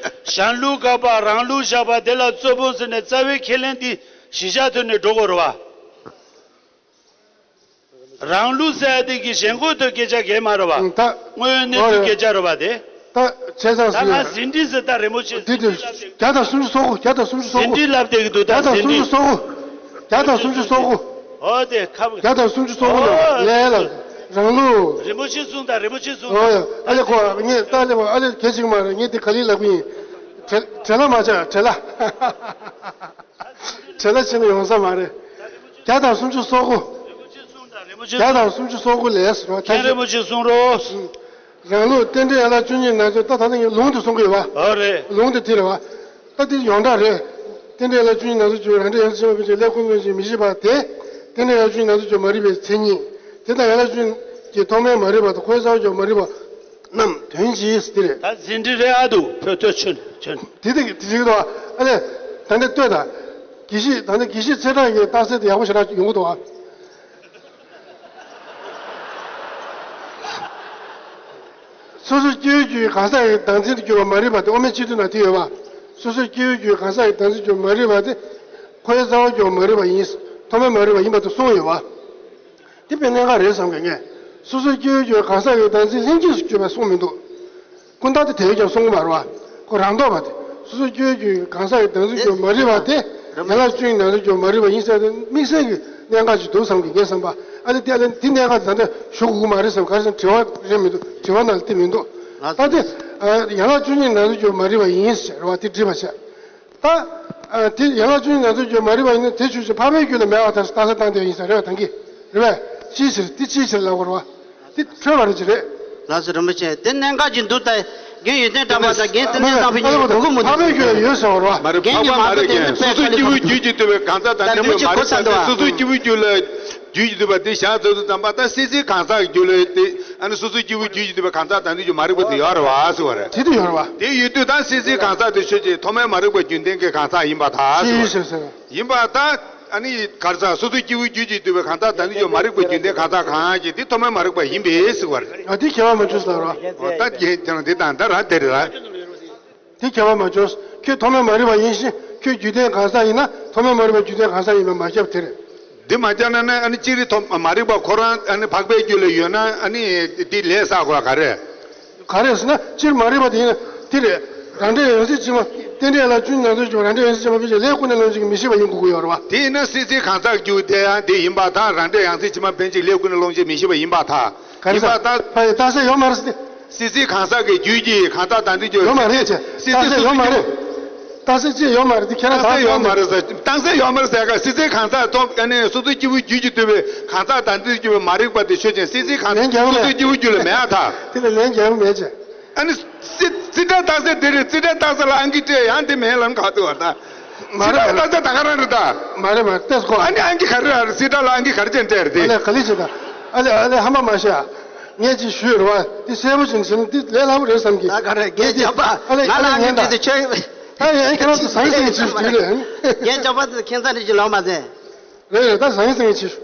གཞན་ལུགས་དགག་པ་རང་ལུགས་བཞག་པ་དེ་ལ་རྩོད་སྤོང་ཟེར་ནས་རྩ་བའི་ཁས་ལེན་དེ་གཞི་བཞག་ཐོག་ནས་འགྲོ་དགོས་རེད་བ། རང་ལུགས་ཟེར་ཡ་དེ་གི་ཞེན་ཁོག་ཐོག་སྐད་ཆ་གས་མ་རེད་བ། ད་དངོས་ཡོད་གནས་ཚུལ་སྐད་ཆ་རེད་བ་དེ། ད་བྱས་ཙང་ད་ཟེར་ང་ཡ། ཟིན་བྲིས་ཟེར་ད་རིན་པོ་ཆེ་དེ་དེ་ཟིན་བྲིས་ལབ་བསྡད་བརྒྱ་དང་སུམ་ཅུ་སོ་དགུ། བརྒྱ་དང་སུམ་ཅུ་སོ་དགུ། ཟིན་བྲིས་ལབ་བསྡད་ཀྱི་འདུག་ད་ཟིན་བྲིས། བརྒྱ་དང་སུམ་ཅུ་སོ་དགུ། བརྒྱ་དང་སུམ་ཅུ་སོ་དགུ། ཨོ་དེ་ཁ། བརྒྱ་དང་སུམ་ཅུ་སོ་དགུ་ལ་ཨོ་ལས་ལ་རང་ལུགས། རིན་པོ་ཆེ་གསུངས་དང་རིན་པོ་ཆེ་གསུངས། ཨོ་ཡ། ཨ་ལེ་ཁོ་ངས་ད་ལེ་ཨ་ལེ་གལ་ཆེ་གི་མ་རེད། ངས་དེ་ག་ལེ་ལབ་གི་ཡིན། བྲེལ་བྲེལ་ལ་མ་ཆགས་བྲེལ་ལ། བྲེལ་ལ་ཕྱིན་ན་ཡོང་ས་མ་རེད། བརྒྱ་དང་སུམ་ཅུ་སོ་དགུ། བརྒྱ་དང་སུམ་ཅུ་སོ་དགུ་ལས་ཟེར་བ་ཐལ། མཁན་རིན་པོ་ཆེ་གསུང་རོགས། རང་ལུགས་རྟེན་འབྲེལ་ཡན་ལག་བཅུ་གཉིས་ནང་ཚུད་ད་ད་ནི་ལུང་དུ་གསུང་གི་ཡོད་པ། ཨོ་རེད། ལུང་དུ་དེ་རེད་བ། ད་དེ་ཡོངས་གྲགས་རེད། རྟེན་འབྲེལ་ཡན་ལག་བཅུ་གཉིས་ནང་ཚུད་ཀྱི་རང་འབྲས་ཡང་རྩེ་ཕྱི་མ་ཕན་ཆད་ལས་ཀུན་ལོན་ཅིང་མི་ཤེས་པ་དེ། རྟེན་འབྲེལ་ཡན་ལག་བཅུ་གཉིས་ནང་ཚུད་ཀྱི་མ་རིག་པའི་མཚན་ཉིད། དེ་དང་ཡན་ལག་བཅུ་གཉིས་ཀྱི་ཐོག་མའི་མ་རིག་པ་དང་འཁོར་བའི་རྩ་བ་ཀྱི་མ་རིག་པ། རྣམས་དོན་གྱིས་ཟེར་དེ་རེད། ད་ཟིན་བྲིས་རེད་ཨ་འདུག་ཕོ་ཐོས་ཆུན་ཆུན། དེ་དེ་དེ་ཞིག་འདུག་ཨ་ལས། ད་ནི་ལྟོས་དང་། དགེ་བཤེས་ད་ནི་དགེ་བཤེས་ཚེ་དྲག་གི་རྟགས་གསལ་དེ་ཡག་པོ་ཞེ་དྲག་ཡོང་གི་འདུག་ཨ། སོ་སོའི་སྐྱེ་བོའི་རྒྱུད་གང་ཟག་གི་བདག་འཛིན་དུ་གྱུར་པ་མ་རིག་པ་དེ་དབུ་མའི་སྤྱི་དོན་ན་དེ་ཡོད་པ། སོ་སོའི་སྐྱེ་བོའི་རྒྱུད་གང་ཟག་གི་བདག་འཛིན་དུ་གྱུར་པ་མ་རིག་པ་དེ། འཁོར་བའི་རྩ་བ་གྱུར་པ་མ་རིག་པ་ཡིན། ཐོག་མའི་མ་རིག་པ་ཡིན་པ་དེ་གསུངས་ཡོད་པ། དེ་དཔེ་གནད་འགག་རེད་བསམ་གི་ངས། སོ་སོའི་སྐྱེ་བོའི་རྒྱུད་གང་ཟག་གི་བདག་འཛིན་ལྷན་སྐྱེས་སུ་གྱུར་པ་གསུངས་མི་འདུག་ཀུན་བཏགས་དེ་དེ་བས་ཀྱང་གསུང་གི་མ་རེད་བ། ཁོ་རང་ལྡོག་པ་དེ། སོ་སོའི་སྐྱེ་བོའི་རྒྱུད་གང་ཟག་གི་བདག་འཛིན་གྱུར་མ་རེད་བ་དེ། ཡན་ལག་བཅུ་གཉིས་ནང་དུ་གྱུར་མ་རེད་བ་ཡིན་ཟེར་ཏེ་དམིགས་བསལ་གྱི་གནད་འགག་ཅིག་འདུག་བསམ་གི་ངས་བསམ་པ། ཨ་ནི་དེ་ཨ་ནི་དེ་གནད་འགག་དེ་ད་ལྟ་ཞུ་དགོས་མ་རེད་བསམ། ག་རེ་ཟེར་ན་དྲི་བ་རེད་མི་འདུག་དྲི་བ་ནང་ལ་དེ་མི་འདུག་ད་དེ་ཡན་ལག་བཅུ་གཉིས་ནང་དུ་གྱུར་མ་རེད་བ་ཡིན་ཟེར་བ་དེ་འགྲིག་པ་བྱས། ད། ཨ། དེ་ཡན་ལག་བཅུ་གཉིས་ནང་དུ་གྱུར་མ་རེད་པ་ཡིན་ན་དེ་ཆོས་ཅན། འཕགས་པའི་རྒྱུད་ལ་མེད་པར་ཐལ། རྟགས་གསལ་བཏང་དེ་ཡིན་ས་རེད་པ། ད་གིན་རེད་པས། ཅིའི་ཕྱིར་དེ་ཅིའི་ཕྱིར་ལབ་དགོས་རེད་པ། དེ་འཕྲོས་པ་རེད་ཅི་རེད། ལགས་སོ་རིན་པོ་ཆེ། དེ་གནད་འགག་ཅིག་འདུག་ད་རྒན་ཡོན་ཏན་གྲགས་པ་དང་རྒན་བསྟན་འཛིན་བཟང་པོ་གཉིས་ཀྱིས་གོ་གི་མི་འདུག་འཕགས་པའི་རྒྱུད་ལ་ཡོད་ཟེར་བ་རེད་པ། མ་རེད། རྒན་གྱིས་མ་མ་རེད། རེད་རྒན། སོ་སོའི་སྐྱེ་བོའི་རྒྱུད་ཀྱིས་བསྡུས་པའི་གང་ཟག་དང་དེ་ཚོ་མ་རེད་པ། སོ་སོའི་སྐྱེ་བོའི་རྒྱུད་ལ་རྒྱུད་ཀྱིས་བསྡུས་པ་དེ་བཞག་ཚར་དུས་ཙམ་པ་ད་སྲིད་རྩེའི་གང་ཟག་གི་རྒྱུད་ལ་དེ་ཨ་ནི་སོ་སོའི་སྐྱེ་བོའི་རྒྱུད་ཀྱིས་བསྡུས་པའི་གང་ཟག་དང་དེ་ཚོ་མ་རིག་པ་དེ་ཡོད་རེད་པ་ཟེར་བ་རེད། དེ་དུ་ཡོད་རེད་པ། དེ་ཡོད་དུས་ད་སྲིད་རྩེའི་གང་ཟག་དེ་ཆོས་ཅན། ཐོག་མའི་མ་རིག་པ་རྒྱུད་ལྡན་གྱི་གང་ཟག་ཡིན་པར་ཐལ་ཟེར་བ་རེད། ཡིན་པར་ཐལ། ཨ་ནི་ག་རེ་ཟེར། སོ་སོའི་སྐྱེ་བོའི་རྒྱུད་ཀྱིས་བསྡུས་པའི་གང་ཟག་དང་དེ་ཚོ་མ་རིག་པ་རྒྱུད་ལྡན་གང་ཟག་གང་ཡང་ཅིག་དེ་ཐོག་མའི་མ་རིག་པ་ཡིན་པས་ཟེར་བ་རེད། ཨ། དེ་ཁྱད་པར་མ་བྱུང་ཟེར་བ་རེད་པ། འོ་ད་རྒན་ཀྱང་དེ་དང་ད་ར་དེ་རེད་ལ། དེ་ཁྱད་པར་མ་བྱུང་། ཁྱོད་ཐོག་མའི་མ་རིག་པ་ཡིན་ཞིང་ཁྱོད་རྒྱུད་ལྡན་གང་ཟག་ཡིན་ན་ཐོག་མའི་མ་རིག་པ་རྒྱུད་ལྡན་གང་ཟག་ཡིན་པས་མ་ཁྱབ་དེ་རེད། འདི་མ་ཁྱབ་ན་ནི་ཨ་ནི་སྤྱིར་ཐོག་མ་རིག་པ་ཁོ་རང་ཨ་ནི་འཕགས་པའི་རྒྱུད་ལ་ཡོད་ན་ཨ་ནི་དེ་ལས་བསགས་དགོས་ག་རེ། ག་རེ་ཟེར་ན་སྤྱིར་མ་རིག་པ་དེ་ཡིན་ན་དེ་རེད། རང་འབྲས་ཡང་སྲིད་ཕྱི་མ། རྟེན་འབྲེལ་ཡན་ལག་བཅུ་གཉིས་ནང་དུ་གྱུར་རང་འབྲས་ཡང་སྲིད་ཕྱི་མ་ཕན་ཆད་ལས་ཀུན་ནས་ལོངས་སྤྱོད་ཀྱི་མི་ཤེས་པ་ཡིན་དགོས་ཀྱི་ཡོད་རེད་པ། དེ་ཡིན་ན་སྲིད་རྩེའི་གང་ཟག་རྒྱུད་དེ་ཡང་དེ་ཡིན་པར་ཐལ། རང་འབྲས་ཡང་སྲིད་ཕྱི་མ་ཕན་ཆད་ལས་ཀུན་ནས་ལོངས་སྤྱོད་མི་ཤེས་པ་ཡིན་པར་ཐལ། ག་རེ་ཡིན་པར་ཐལ། ཕ་ཡི་རྟགས་གསལ་ཡོད་མ་རེད་ཟེར་ཏེ། སྲིད་རྩེའི་གང་ཟག་གི་རྒྱུད་ཀྱི་གང་ཟག་དང་དུ་གྱུར། ཡོད་མ་རེད་ཅེས། སྲིད་རྩེ་རྟགས་གསལ་ཡོད་མ་རེད། རྟགས་གསལ་ཅེས་ཡོད་མ་རེད་དེ་ཁྱེད་རང་རྟགས་གསལ་ཡོད་མ་རེད་ཟེར། རྟགས་གསལ་ཡོད་མ་རེད་ཟེར་ག་སྲིད་རྩེའི་གང་ཟག་ཐོག་ཨ་ནི་སོ་སོའི་སྐྱེ་བོའི་རྒྱུད་ཀྱིས་བསྡུས་པའི་གང་ཟག་དང་དུ་གྱུར་པའི་མ་རིག་པ་དེ་ཆོས་ཅན། སྲིད་རྩེའི་གང་ཟག་ལན་རྒྱག་སོ་སོའི་སྐྱེ་བོའི་རྒྱུད་ལ་མེད་པར་ཐལ། དེ་ལ་ལན་རྒྱག་མེད་ཅེས། ཨ་ནི་སྲིད་སྲིད་རྩེའི་རྟགས་གསལ་དེ་རེད། སྲིད་རྩེའི་རྟགས་གསལ་ལ་ཨང་ཀི་སྤྲད་ཡང་དེ་མེད་ལབ་ན་ག་འདུག་བ་ད། མ་རེད། སྲིད་རྩེའི་རྟགས་གསལ་ད་ག་རང་རེད་ད། མ་རེད་མ་རེད། ལྟས་སོ། ཨ་ནི་ཨང་ཀི་ག་རེ་རེད། སྲིད་རྩེ་ལ་ཨང་ཀི་ག་རེ་བྱས་སྤྲད་རེད་དེ། ཨ་ལས་ག་ལས་བྱེད་ད། ཨ་ལས་ཨ་ལས་ཧ་མ་མ་ཤེས་ཨ། ངས་ཅིག་ཞུས་རེད་བ། འདི་གསལ་པོ་ཅིག་བྱས་ན་འདི་ལས་སླ་པོ་རེད་བསམ་གི། ད་ག་རེ་རྒན་རྒྱབ་པ། ཨ་ལས་ང་ལ་ཨ་ལས་ཨང་ཀི་ཉན་ད། སྤྲད་དེ་ཁྱོད། ཨ་ཡ་ཨ་ཁྱེད་རང་ཚོ་ཟང་ཟིང་ཅིག་ཞུས་རེད། རྒན་རྒྱབ་པ་དེ་ཁྱད་མཚར་རེ་ཅིག་ལོག་མ་ཟད། རེད་རེད། ད་ཟང་ཟིང་ཅིག་ཞུ།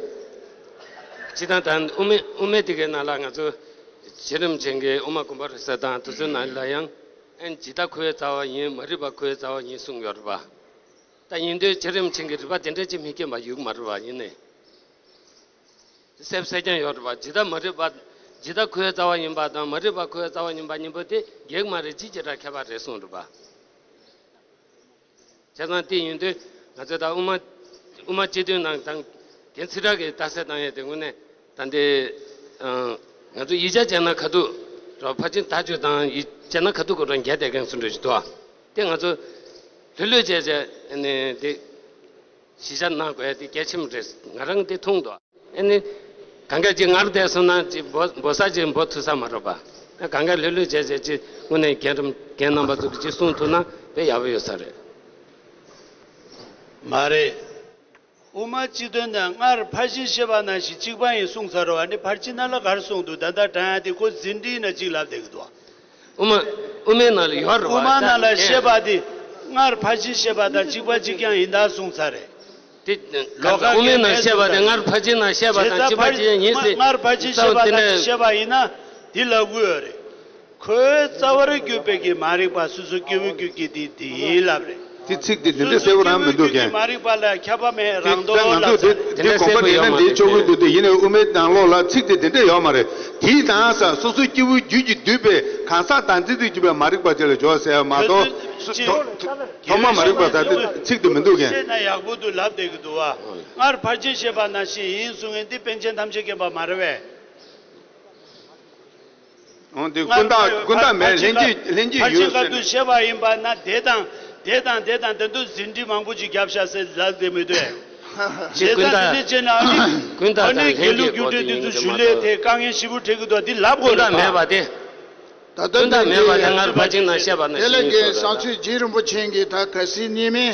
སྤྱིར་བཏང་ད་དབུ་མའི་དབུ་མའི་དེ་གའི་ནང་ལ་ང་ཚོ་ཚེ་རིང་ཆེན་གྱི་དབུ་མ་དགོངས་པ་རབ་གསལ་དང་དེ་ཚོའི་ནང་ལ་ཡང་ཨན་ཇི་ལྟར་འཁོར་བའི་རྩ་བ་ཡིན། མ་རིག་པ་འཁོར་བའི་རྩ་བ་ཡིན་གསུངས་ཡོད་རེད་པ། ད་ཡིན་དུས་ཚེ་རིང་ཆེན་གྱིས་རིགས་པ་དེ་འདྲ་ཅིག་མི་སྐྱོན་པ་ཡོད་མ་རེད་པ། ཡིན་ནའི་གསལ་གསལ་རྐྱང་ཡོད་རེད་པ། ཇི་ལྟར་མ་རིག་པ། ཇི་ལྟར་འཁོར་བའི་རྩ་བ་ཡིན་པ་དང་མ་རིག་པ་འཁོར་བའི་རྩ་བ་ཡིན་པ་གཉིས་པོ་དེ་འགལ་མ་རེད། ཅིག་ཅིག་ར་ཁྱད་པར་རེད་གསུངས་རེད་པ། བྱས་ཙང་དེ་ཡིན་དུས་ང་ཚོས་ད་དབུ་མ་དབུ་མ་སྤྱི་དོན་ནང་དང་རྒན་ཚེ་བཀྲ་གིས་རྟགས་གསལ་བཏང་ཡས་དེ་དངོས་གནས་ད་འདི་ང་ཚོ་ཡིག་ཆ་བྱས་ན་ཁ་ཐུག་ རོ་ཕར་ཕྱིན་དག་བཅོས་དང་ཡིད་བྱས་ན་ཁ་ཐུག་གོ་རང་རྒྱ་དེ་གན་སུ་འགྲོ་ཞིག་ཏོ། དེ་ང་ཚོ་ལྷོད་ལྷོད་བྱས་བྱས་ནས་དེ་གཞི་བཞག་གནང་དགོས་ཡ་དེ་གལ་ཆེན་པོ་རེད། ང་རང་དེ་མཐོང་འདུག་ཨ་ནི་གང་ག་ཅིག་ངར་བསྡད་སོང་ན་ཅིག་འབོ་འབོ་ས་ཅིག་འབོ་ཐུབ་ས་མ་རེད་པ། གང་ག་ལྷོད་ལྷོད་བྱས་བྱས་ཅིག་དངོས་གནས་རྒན་རམ་རྒན་རྣམ་པ་ཚོ་གིས་ཅིག་གསུང་ཐུབ་ན་དཔེ་ཡག་པོ་ཡོད་ས་རེད། མ་རེད། དབུ་མ་སྤྱི་དོན་དང་སྔར་ཕར་ཕྱིན་བཤད་པ་ནང་བཞིན་གཅིག་པ་ཡིན་གསུངས་ཚར་བ་ནི་ཕར་ཕྱིན་ནང་ལ་གར་གསུངས་འདུག་ད་ལྟ་དྲང་ཡ་དེ་ཁོ་ཟིན་བྲིས་ན་གཅིག་ལབ་བསྡད་ཀྱི་འདུག་དབུ་མ་དབུ་མའི་ནང་ལ་ཡོད་རེད་བ། དབུ་མ་ནང་ལ་བཤད་པ་དེ་སྔར་ཕར་ཕྱིན་བཤད་པ་དང་གཅིག་པ་གཅིག་རྐྱང་ཡིན་ད་གསུངས་ཚར་རེད། དེ་ལོ་ལོ་ཀ་དབུ་མའི་ནང་གི་བཤད་པ་དེ་སྔར་ཕར་ཕྱིན་ནང་བཤད་པ་དང་གཅིག་པ་གཅིག་རྐྱང་ཡིན་ཟེར། སྔར་ཕར་ཕྱིན་བཤད་པ་དང་བཤད་པ་ཡིན་ན་དེ་ལབ་དགོས་ཡོད་རེད། ཁོའི་རྩ་བར་གྱུར་པའི་གི་མ་རིག་པ་སོ་སོ་སྐྱེ་བོའི་རྒྱུད་ཀྱི་དེ་དེ་ཡིན་ལབ་རེད། དེ་ཚིག་དེ་དེ་འདྲ་གསལ་པོ་རང་མི་འདུག་གས། མ་རིག་པ་ལ་ཁྱབ་པ་མེད་རང་དོན་ལ། དེ་ད་ང་ཚོ་དེ་དེ་དགོངས་པ་དེ་ན་འདི་ཆོག་གི་འདུག་དེ་ཡིན་ནའི་དབུ་མའི་ནང་ལོགས་ལ་ཚིག་དེ་དེ་འདྲ་ཡོད་མ་རེད། དེའི་དང་ས་སོ་སོ་སྐྱེ་བོའི་རྒྱུད་ཀྱིས་བསྡུས་པའི་གང་ཟག་བདག་འཛིན་དུ་གྱུར་པའི་མ་རིག་པ་དེ་ལ་འཇོག་ཟེར་ཡ་མ་གཏོགས། ཐོག་མ་མ་རིག་པ་ཟེར་དེ་ཚིག་དེ་མི་འདུག་གས། བཤད་ན་ཡག་པོ་འདུག་ལབ་བསྡད་ཀྱི་འདུག་བ། སྔར་ཕར་ཕྱིན་བཤད་པ་ནང་བཞིན་ཡིན་གསུང་མཁན་འདི་པཎ་ཆེན་ཐམས་ཅད་མཁྱེན་པ་མ་རེད་པས། འོང་དེ་ཀུན་བརྟགས་ཀུན་བརྟགས་མེད་ལྷན་སྐྱེས་ལྷན་སྐྱེས་ཕར་ཕྱིན་ཡོད་ཁ་ཟེར་ཐུག་ནས། བཤད་པ་ཡིན་པ་ན་དེ་དང་དེ་དང་དེ་དང་དེ་ཚོ་ཟིན་བྲིས་མང་པོ་ཅིག་བརྒྱབ་ཤག་ཟེར་ལབ་དེ་མི་འདུག་ཅེས་དེ་ཀུན་དང་དེ་བརྟགས་འདྲ་བྱས་ན་ཨ་ནི་ཀུན་བརྟགས་ཨ་ནི་དང་དགེ་ལུགས་ལྷན་སྐྱེས་རྒྱུགས་སྤྲོད་འདི་ཚོ་ཞུ་ལས་དེ་དཀའ་ངལ་ཞེ་པོ་འཕྲད་ཀྱི་འདུག་འདི་ལབ་དགོས་རེད་པ། ཀུན་བརྟགས་མེད་པ་དེ། ད་ལྟ་ཀུན་བརྟགས་མེད་པ་དེ་སྔར་ཕར་ཕྱིན་ནང་བཤད་པ་ནང་དེ་ལ་བཞིན་ཡིན་ཀྱང་ཟེར་བསམ་ཚུལ་རྗེ་རིན་པོ་ཆེ་གིས་ད་གལ་སྲིད་གཉིས་མེད་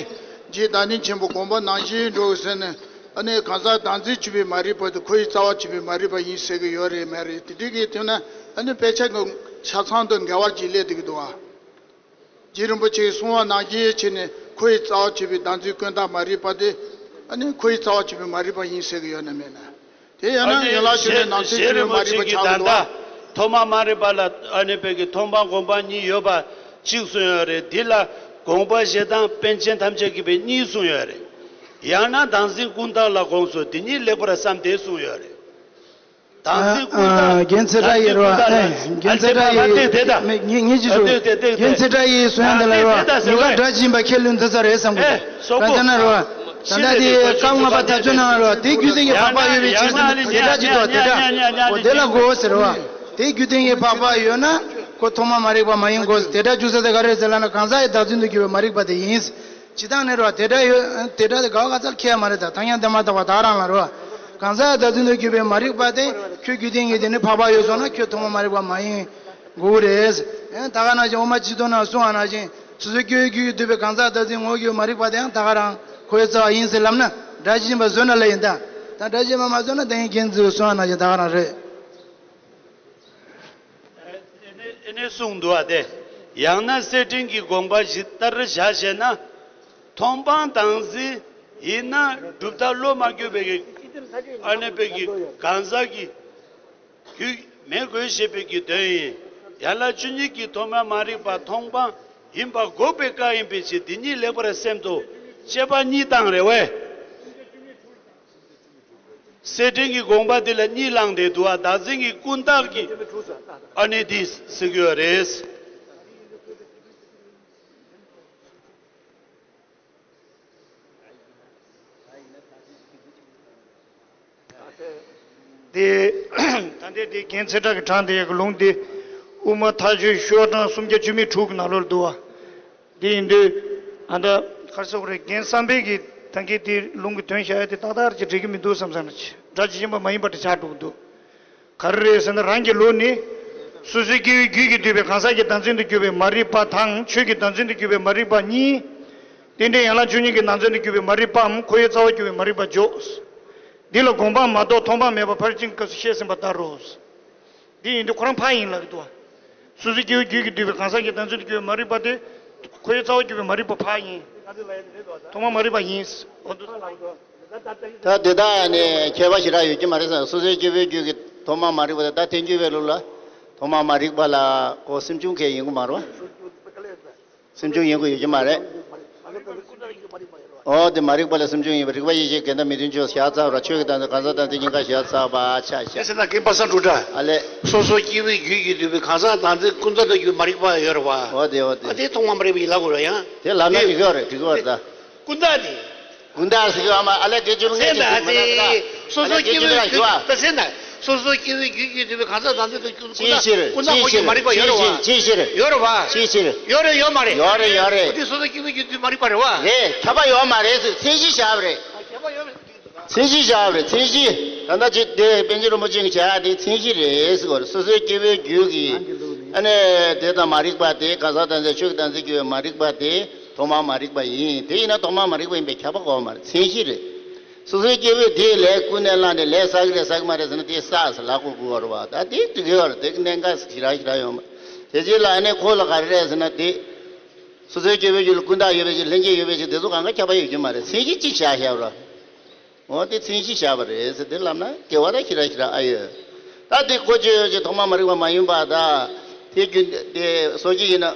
རྗེ་བདག་ཉིད་ཆེན་པོ་དགོངས་པ་ནང་བཞིན་འགྲོ་ཟེར་ནས། ཨ་ནི་གང་ཟག་བདག་འཛིན་བྱེད་པའི་མ་རིག་པ་དེ་ཁོ་ཡི་རྩ་བ་བྱེད་པའི་མ་རིག་པ་ཡིན་ཟེར་གྱི་ཡོད་རེད་མེད་རེད། དེ་འདྲའི་གི་དོན་ན་ཨ་ནི་དཔེ་ཆ་གི་ཆ་ཚང་དང་འགལ་བ་ཅིག་སླེབས་བསྡད་ཀྱི་འདུག་ཨ། རྗེ་རིན་པོ་ཆེས་གསུང་བ་ནང་བཞིན་བྱས་ནས་ཁོ་ཡི་རྩ་བ་བྱེད་པའི་བདག་འཛིན་ཀུན་བརྟགས་མ་རིག་པ་དེ་ཨ་ནི་ཁོ་ཡི་རྩ་བ་བྱེད་པའི་མ་རིག་པ་ཡིན་ཟེར་གྱི་ཡོད་ན་མེད་ན། དེ་ཡང་ན་ཡན་ལག་བཅུ་གཉིས་ནང་ཚན་བཅུ་པའི་མ་རིག་པ་ཆགས་འདུག་བ། ཐོག་མ་མ་རིག་པ་ལ་ཨ་ནི་དཔེ་གི་མཐོང་སྤང་སྒོམ་སྤང་གཉིས་ཡོད་པ་གཅིག་གསུངས་ཡོད་རེད། འདི་ལ་དགོངས་པ་བཞེས་སྟངས་པཎ་ཆེན་ཐམས་ཅད་མཁྱེན་པས་གཉིས་གསུངས་ཡོད་རེད། ཡང་ན་བདག་འཛིན་ཀུན་བརྟགས་ལ་དགོངས་སོ། དེ་གཉིས་ལེགས་པར་བསམ་སྟེ་གསུངས་ཡོད་རེད། བདག་འཛིན་ཀུན་བརྟགས། རྒན་ཚེ་བཀྲ་ཡིས་རོ། རྒན་ཚེ་བཀྲ་ཡིས་ངེད་ཀྱི་ཚུ། རྒན་ཚེ་བཀྲ་ཡིས་གསུང་ཡ་འདི་ལ་རོ། ཉུ་ག་སྒྲ་གཅིག་ཡིན་པ་ཁས་ལེན་ཐུབ་ས་རེད་བསམ་གི་འདུག་གང་ལྟར་ན་རོ། ད་ལྟ་དེ་སྐབས་ལྔ་པ་དག་བཅོས་ནང་རོ། དེ་རྒྱུད་ལྡན་གྱི་འཕགས་པ་ཡོད་པའི་ཕྱིར་ཟེར་ན་དེ་འདྲ་ཅིག་འདུག་དེ་འདྲ། འོ་དེ་ལ་གོ་ཟེར་རོ། དེ་རྒྱུད་ལྡན་གྱི་འཕགས་པ་ཡོད་ན་ཁོ་ཐོག་མ་མ་རིག་པ་མ་ཡིན་གོ། དེ་འདྲ་འཇུག་ས་དེ་ག་རེ་ཟེར་ལབ་ན་གང་ཟག་གི་བདག་འཛིན་དུ་གྱུར་པའི་མ་རིག་པ་དེ་ཡིན། ཇི་ལྟར་ནས་རོ། དེ་འདྲ་ཡོད། དེ་འདྲ་དེ་ག་བ་ག་ཚར་ཁས་མ་རེད། ད་ཐ་སྙད་བདེན་པར་གྲགས་པ་ད་རང་ལ་རོ། གང་ཟག་བདག་འཛིན་དུ་གྱུར་པའི་མ་རིག་པ་དེ་ཁྱོད་རྒྱུད་ལྡན་གྱི་དེ་ནི་འཕགས་པ་ཡོད་སོང་ན་ཁྱོད་ཐོག་མ་མ་རིག་པ་མ་ཡིན་དགོས་རེད། ཨེ་ད་ག་ནང་བཞིན་དབུ་མ་སྤྱི་དོན་ནང་གསུངས་པ་ནང་བཞིན་སོ་སོའི་སྐྱེ་བོའི་རྒྱུད་ཀྱིས་བསྡུས་པའི་གང་ཟག་བདག་འཛིན་ངོ་བོ་གྱུར་པའི་མ་རིག་པ་དེའང་ད་ག་རང་ཁོའི་རྩ་བ་ཡིན་ཟེར་ལབ་ན་སྒྲ་ཇི་བཞིན་པ་བཟོས་ན་ལ་ཡིན་ད། ད་སྒྲ་ཇི་བཞིན་པ་མ་བཟོས་ན་དེ་ཡིན་རྒན་ཚོས་གསུངས་པ་ནང་བཞིན་ད་ག་རང་རེད། ཨེ་ནས་གསུངས་འདུག་བ་དེ། ཡང་ན་གསེར་ཕྲེང་གི་དགོངས་པ་ཇི་ལྟར་བཞག་ཞེ་ན། མཐོང་སྤང་བདག་འཛིན་ཡིན་ན་གྲུབ་མཐའ་བློ་མ་འགྱུར་བའི་ཨ་ནེ་པའི་གི་གང་ཟག་གི་རྒྱུད་མེད་དགོས་ཞེས་པའི་གི་དོན་ཡིན། ཡན་ལག་བཅུ་གཉིས་ཀྱི་ཐོག་མ་མ་རིག་པ་མཐོང་སྤང་ཡིན་པ་འགོག་པའི་བཀའ་ཡིན་པའི་ཕྱིར་འདི་ཉིད་ལེགས་པར་སེམས་སོ། དཔྱད་པ་གཉིས་བཏང་རེད་བས། གསེར་ཕྲེང་གི་དགོངས་པ་འདི་ལ་གཉིས་བླངས་ཏེ་འདུག་བ། བདག་འཛིན་གྱི་ཀུན་བརྟགས་ཀྱི་ཨ་ནི་འདི་ཟེར་གྱི་ཡོད་རེད། དེ་ད་ལྟའི་དེ་རྒན་ཚེ་བཀྲ་གི་དྲངས་དེ་ཡག་གི་ལུང་དེ་དབུ་མ་ཐག་ཆོད་ཤོག་གྲངས་སུམ་བརྒྱ་བཅུ་མེད་དྲུག་གི་ནང་ལོགས་འདུག་བ། དེ་ཡིན་དུས་ཨ་ད་ག་རེ་ཟེར་དགོས་རེད། རྒན་བསམ་འཕེལ་གྱིས་ད་གིན་དེ་ལུང་གི་དོན་བཤད་ཡ་དེ་ཏག་ཏག་ཅིག་འགྲིག་གི་མི་འདུག་བསམ་བསམ་ན་ཅི་སྒྲ་ཇི་བཞིན་པ་མ་ཡིན་པ་དེ་ཆགས་འགྲོ་གི་འདུག་ག་རེ་རེད་ཟེར་ན་རང་གི་ལུགས་ནི་སོ་སོའི་སྐྱེ་བོའི་རྒྱུད་ཀྱིས་བསྡུས་པའི་གང་ཟག་གི་བདག་འཛིན་དུ་གྱུར་པའི་མ་རིག་པ་དང་ཆོས་ཀྱི་བདག་འཛིན་དུ་གྱུར་པའི་མ་རིག་པ་གཉིས། རྟེན་འབྲེལ་ཡན་ལག་བཅུ་གཉིས་ཀྱི་ནང་ཚན་དུ་གྱུར་པའི་མ་རིག་པའམ་ཁོ་བོའི་རྩ་བ་གྱུར་པའི་མ་རིག་པ་འཇོག་འདི་ལ་དགོངས་པ་མ་རྟོགས་མཐོང་སྤང་མེད་པར་ཕར་ཕྱིན་སྐབས་སུ་བཤད་ཟིན་པ་ལྟར་རོ། འདི་ཡིན་དུས་ཁོ་རང་ཕར་ཡིན་ལབ་ཀྱི་འདུག་བ། སོ་སོའི་སྐྱེ་བོའི་རྒྱུད་ཀྱིས་བསྡུས་པའི་གང་ཟག་གི་བདག་འཛིན་དུ་གྱུར་པའི་མ་རིག་པ་དེ། ཁོ་བོའི་རྩ་བ་གྱུར་པའི་མ་རིག་པ་ཕར་ཡིན། ཐོག་མ་མ་རིག་པ་ཡིན། འོ་འདུག་ད་དེ་དག་ནི་ཁྱད་པར་ཞེ་དྲག་ཡོད་ཀྱི་མ་རེད་བསམ། སོ་སོའི་སྐྱེ་བོའི་རྒྱུད་ཀྱི་ཐོག་མ་མ་རིག་པ་དེ་ད་ཐལ་འགྱུར་བའི་ལུགས་ལ་ཐོག་མ་མ་རིག་པ་ལ་ཁོ་སེམས་བྱུང་ཁས་ཡིན་གྱི་མ་རེད་བ། སེམས་བྱུང་ཡིན་དགོས་ཡོད་ཀྱི་མ་རེད། འོ་དེ་མ་རིག་པ་ལ་སེམས་བྱུང་ཡིན་པ། རིག་པ་ཡེ་ཤེས་འགལ་ཟླ་མི་མཐུན་ཕྱོགས་བཞག་ཚར་བ། ཆོས་ཀྱི་དོན་དུ་གང་ཟག་དང་དེ་གཉིས་ཀ་བཞག་ཚར་བ་ཆ་བཞག་དེ་ཟེར་ན་རྒན་པ་སངས་འབྲུག་སྒྲ། ཨ་ལས། སོ་སོ་སྐྱེ་བོའི་རྒྱུད་ཀྱིས་བསྡུས་པའི་གང་ཟག་བདག་འཛིན་ཀུན་བརྟགས་དུ་གྱུར་མ་རིག་པ་ཡོད་རེད་བ། འོ་དེ་འོ་དེ། ཨ་དེ་ཐོག་མ་མ་རིག་པ་ཡིན་ལབ་དགོས་རེད་ཡང་། དེ་ལབ་ན་འགྲིག་གི་རེད་འགྲིག་གི་རེད་ད། ཀུན་བརྟགས་ནི། ཀུན་བརྟགས་ཟེར་གྱི་ཡོད་མ་ཨ་ལས་དགེ་ཆུ་ལ་ཟེར་ན་ངས་ཅིག་ཨ་ཅིག་མ་ལབ་ད། སོ་སོ་སྐྱེ་བོའི་རྒྱུད་ད་ཟེར་ན། སོ་སོའི་སྐྱེ་བོའི་རྒྱུད་ཀྱིས་བསྡུས་པའི་གང་ཟག་དང་ཚན་དུ་གྱུར་ཀུན་ཅིའི་ཕྱིར། ཀུན་བརྟགས་ཅིའི་ཕྱིར། ཀུན་བརྟགས་ཅིའི་ཕྱིར། མ་རིག་པ་ཡོད་རེད་བ། ཅིའི་ཕྱིར། ཅིའི་ཕྱིར། ཡོད་རེད་བ། ཡོད་རེད་ཡོད་མ་རེད། ཡོད་རེད་ཡོད་རེད། འོ་དེ་སོ་སོའི་སྐྱེ་བོའི་རྒྱུད་བསྡུས་མ་རིག་པ་རེད་བ། རེད། ཁྱབ་པ་ཡོད་མ་རེད་ཟེར། མཚན་གཞི་བཞག་པ་རེད། ཁྱབ་པ་ཡོད་མ་རེད། མཚན་གཞི་བཞག་པ་རེད། མཚན་གཞི། ད་ལྟ་ཅིག་དེ་པཎ་ཆེན་རིན་པོ་ཆེ་གིས་བྱ་ཡ་དེ་མཚན་གཞི་རེད་ཟེར་བ་རེད། སོ་སོའི་སྐྱེ་བོའི་རྒྱུད་ཀྱི་ཨ་ནི་དེ་དང་མ་རིག་པ་དེ། གང་ཟག་དང་ཚན་ཆོས་ཀྱི་དང་ཚན་གྱུར་པའི་མ་རིག་པ་དེ་ཐོག་མར་མ་རིག་པ་ཡིན། དེ་ཡིན་ན་ཐོག་མར་མ་རིག་པ་ཡིན་པས་ཁྱབ་པ་གོ་མ་རེད། མཚན་གཞི་རེད། སོ་སོའི་སྐྱེ་བོས་དེའི་ལས་ཀུན་ནས་བསླངས་ནས་ལས་བསགས་ཀྱི་རེད་བསགས་ཀྱི་མ་རེད་ཟེར་ན་དེ་བསགས་ཟེར་ལབ་དགོས་དགོས་པ་རེད་བ། ད་དེ་འགྲིག་གི་ཡོད་རེད། དེ་གི་གནད་འགག་ཞེ་དྲག་ཞེ་དྲག་ཡོད་མ་རེད། དེ་རྗེས་ལ་ཨ་ནི་ཁོ་ལ་ག་རེ་རེད་ཟེར་ན་དེ། སོ་སོའི་སྐྱེ་བོའི་རྒྱུད་ལ་ཀུན་བརྟགས་ཡོད་པའི་ཕྱིར། ལྷན་སྐྱེས་ཡོད་པའི་ཕྱིར། དེ་ཚོ་གང་ག་ཁྱབ་པ་ཡོད་རྒྱུ་མ་རེད། མཚན་གཞི་གཅིག་བཞག་བཞག་ར། འོ་དེ་མཚན་གཞི་བཞག་པ་རེད་ཟེར། དེ་ལབ་ན་འགལ་བ་ད་ཞེ་དྲག་ཞེ་དྲག་ཨ་ཡོད། ད་དེ་གོ་ཆོད་ཡོད་ཅེས་ཐོག་མ་མ་རིག་པ་མ་ཡིན་པ་ད། དེ་རྒྱུ་དེ་སོ་སྐྱེ་ཡིན་ན་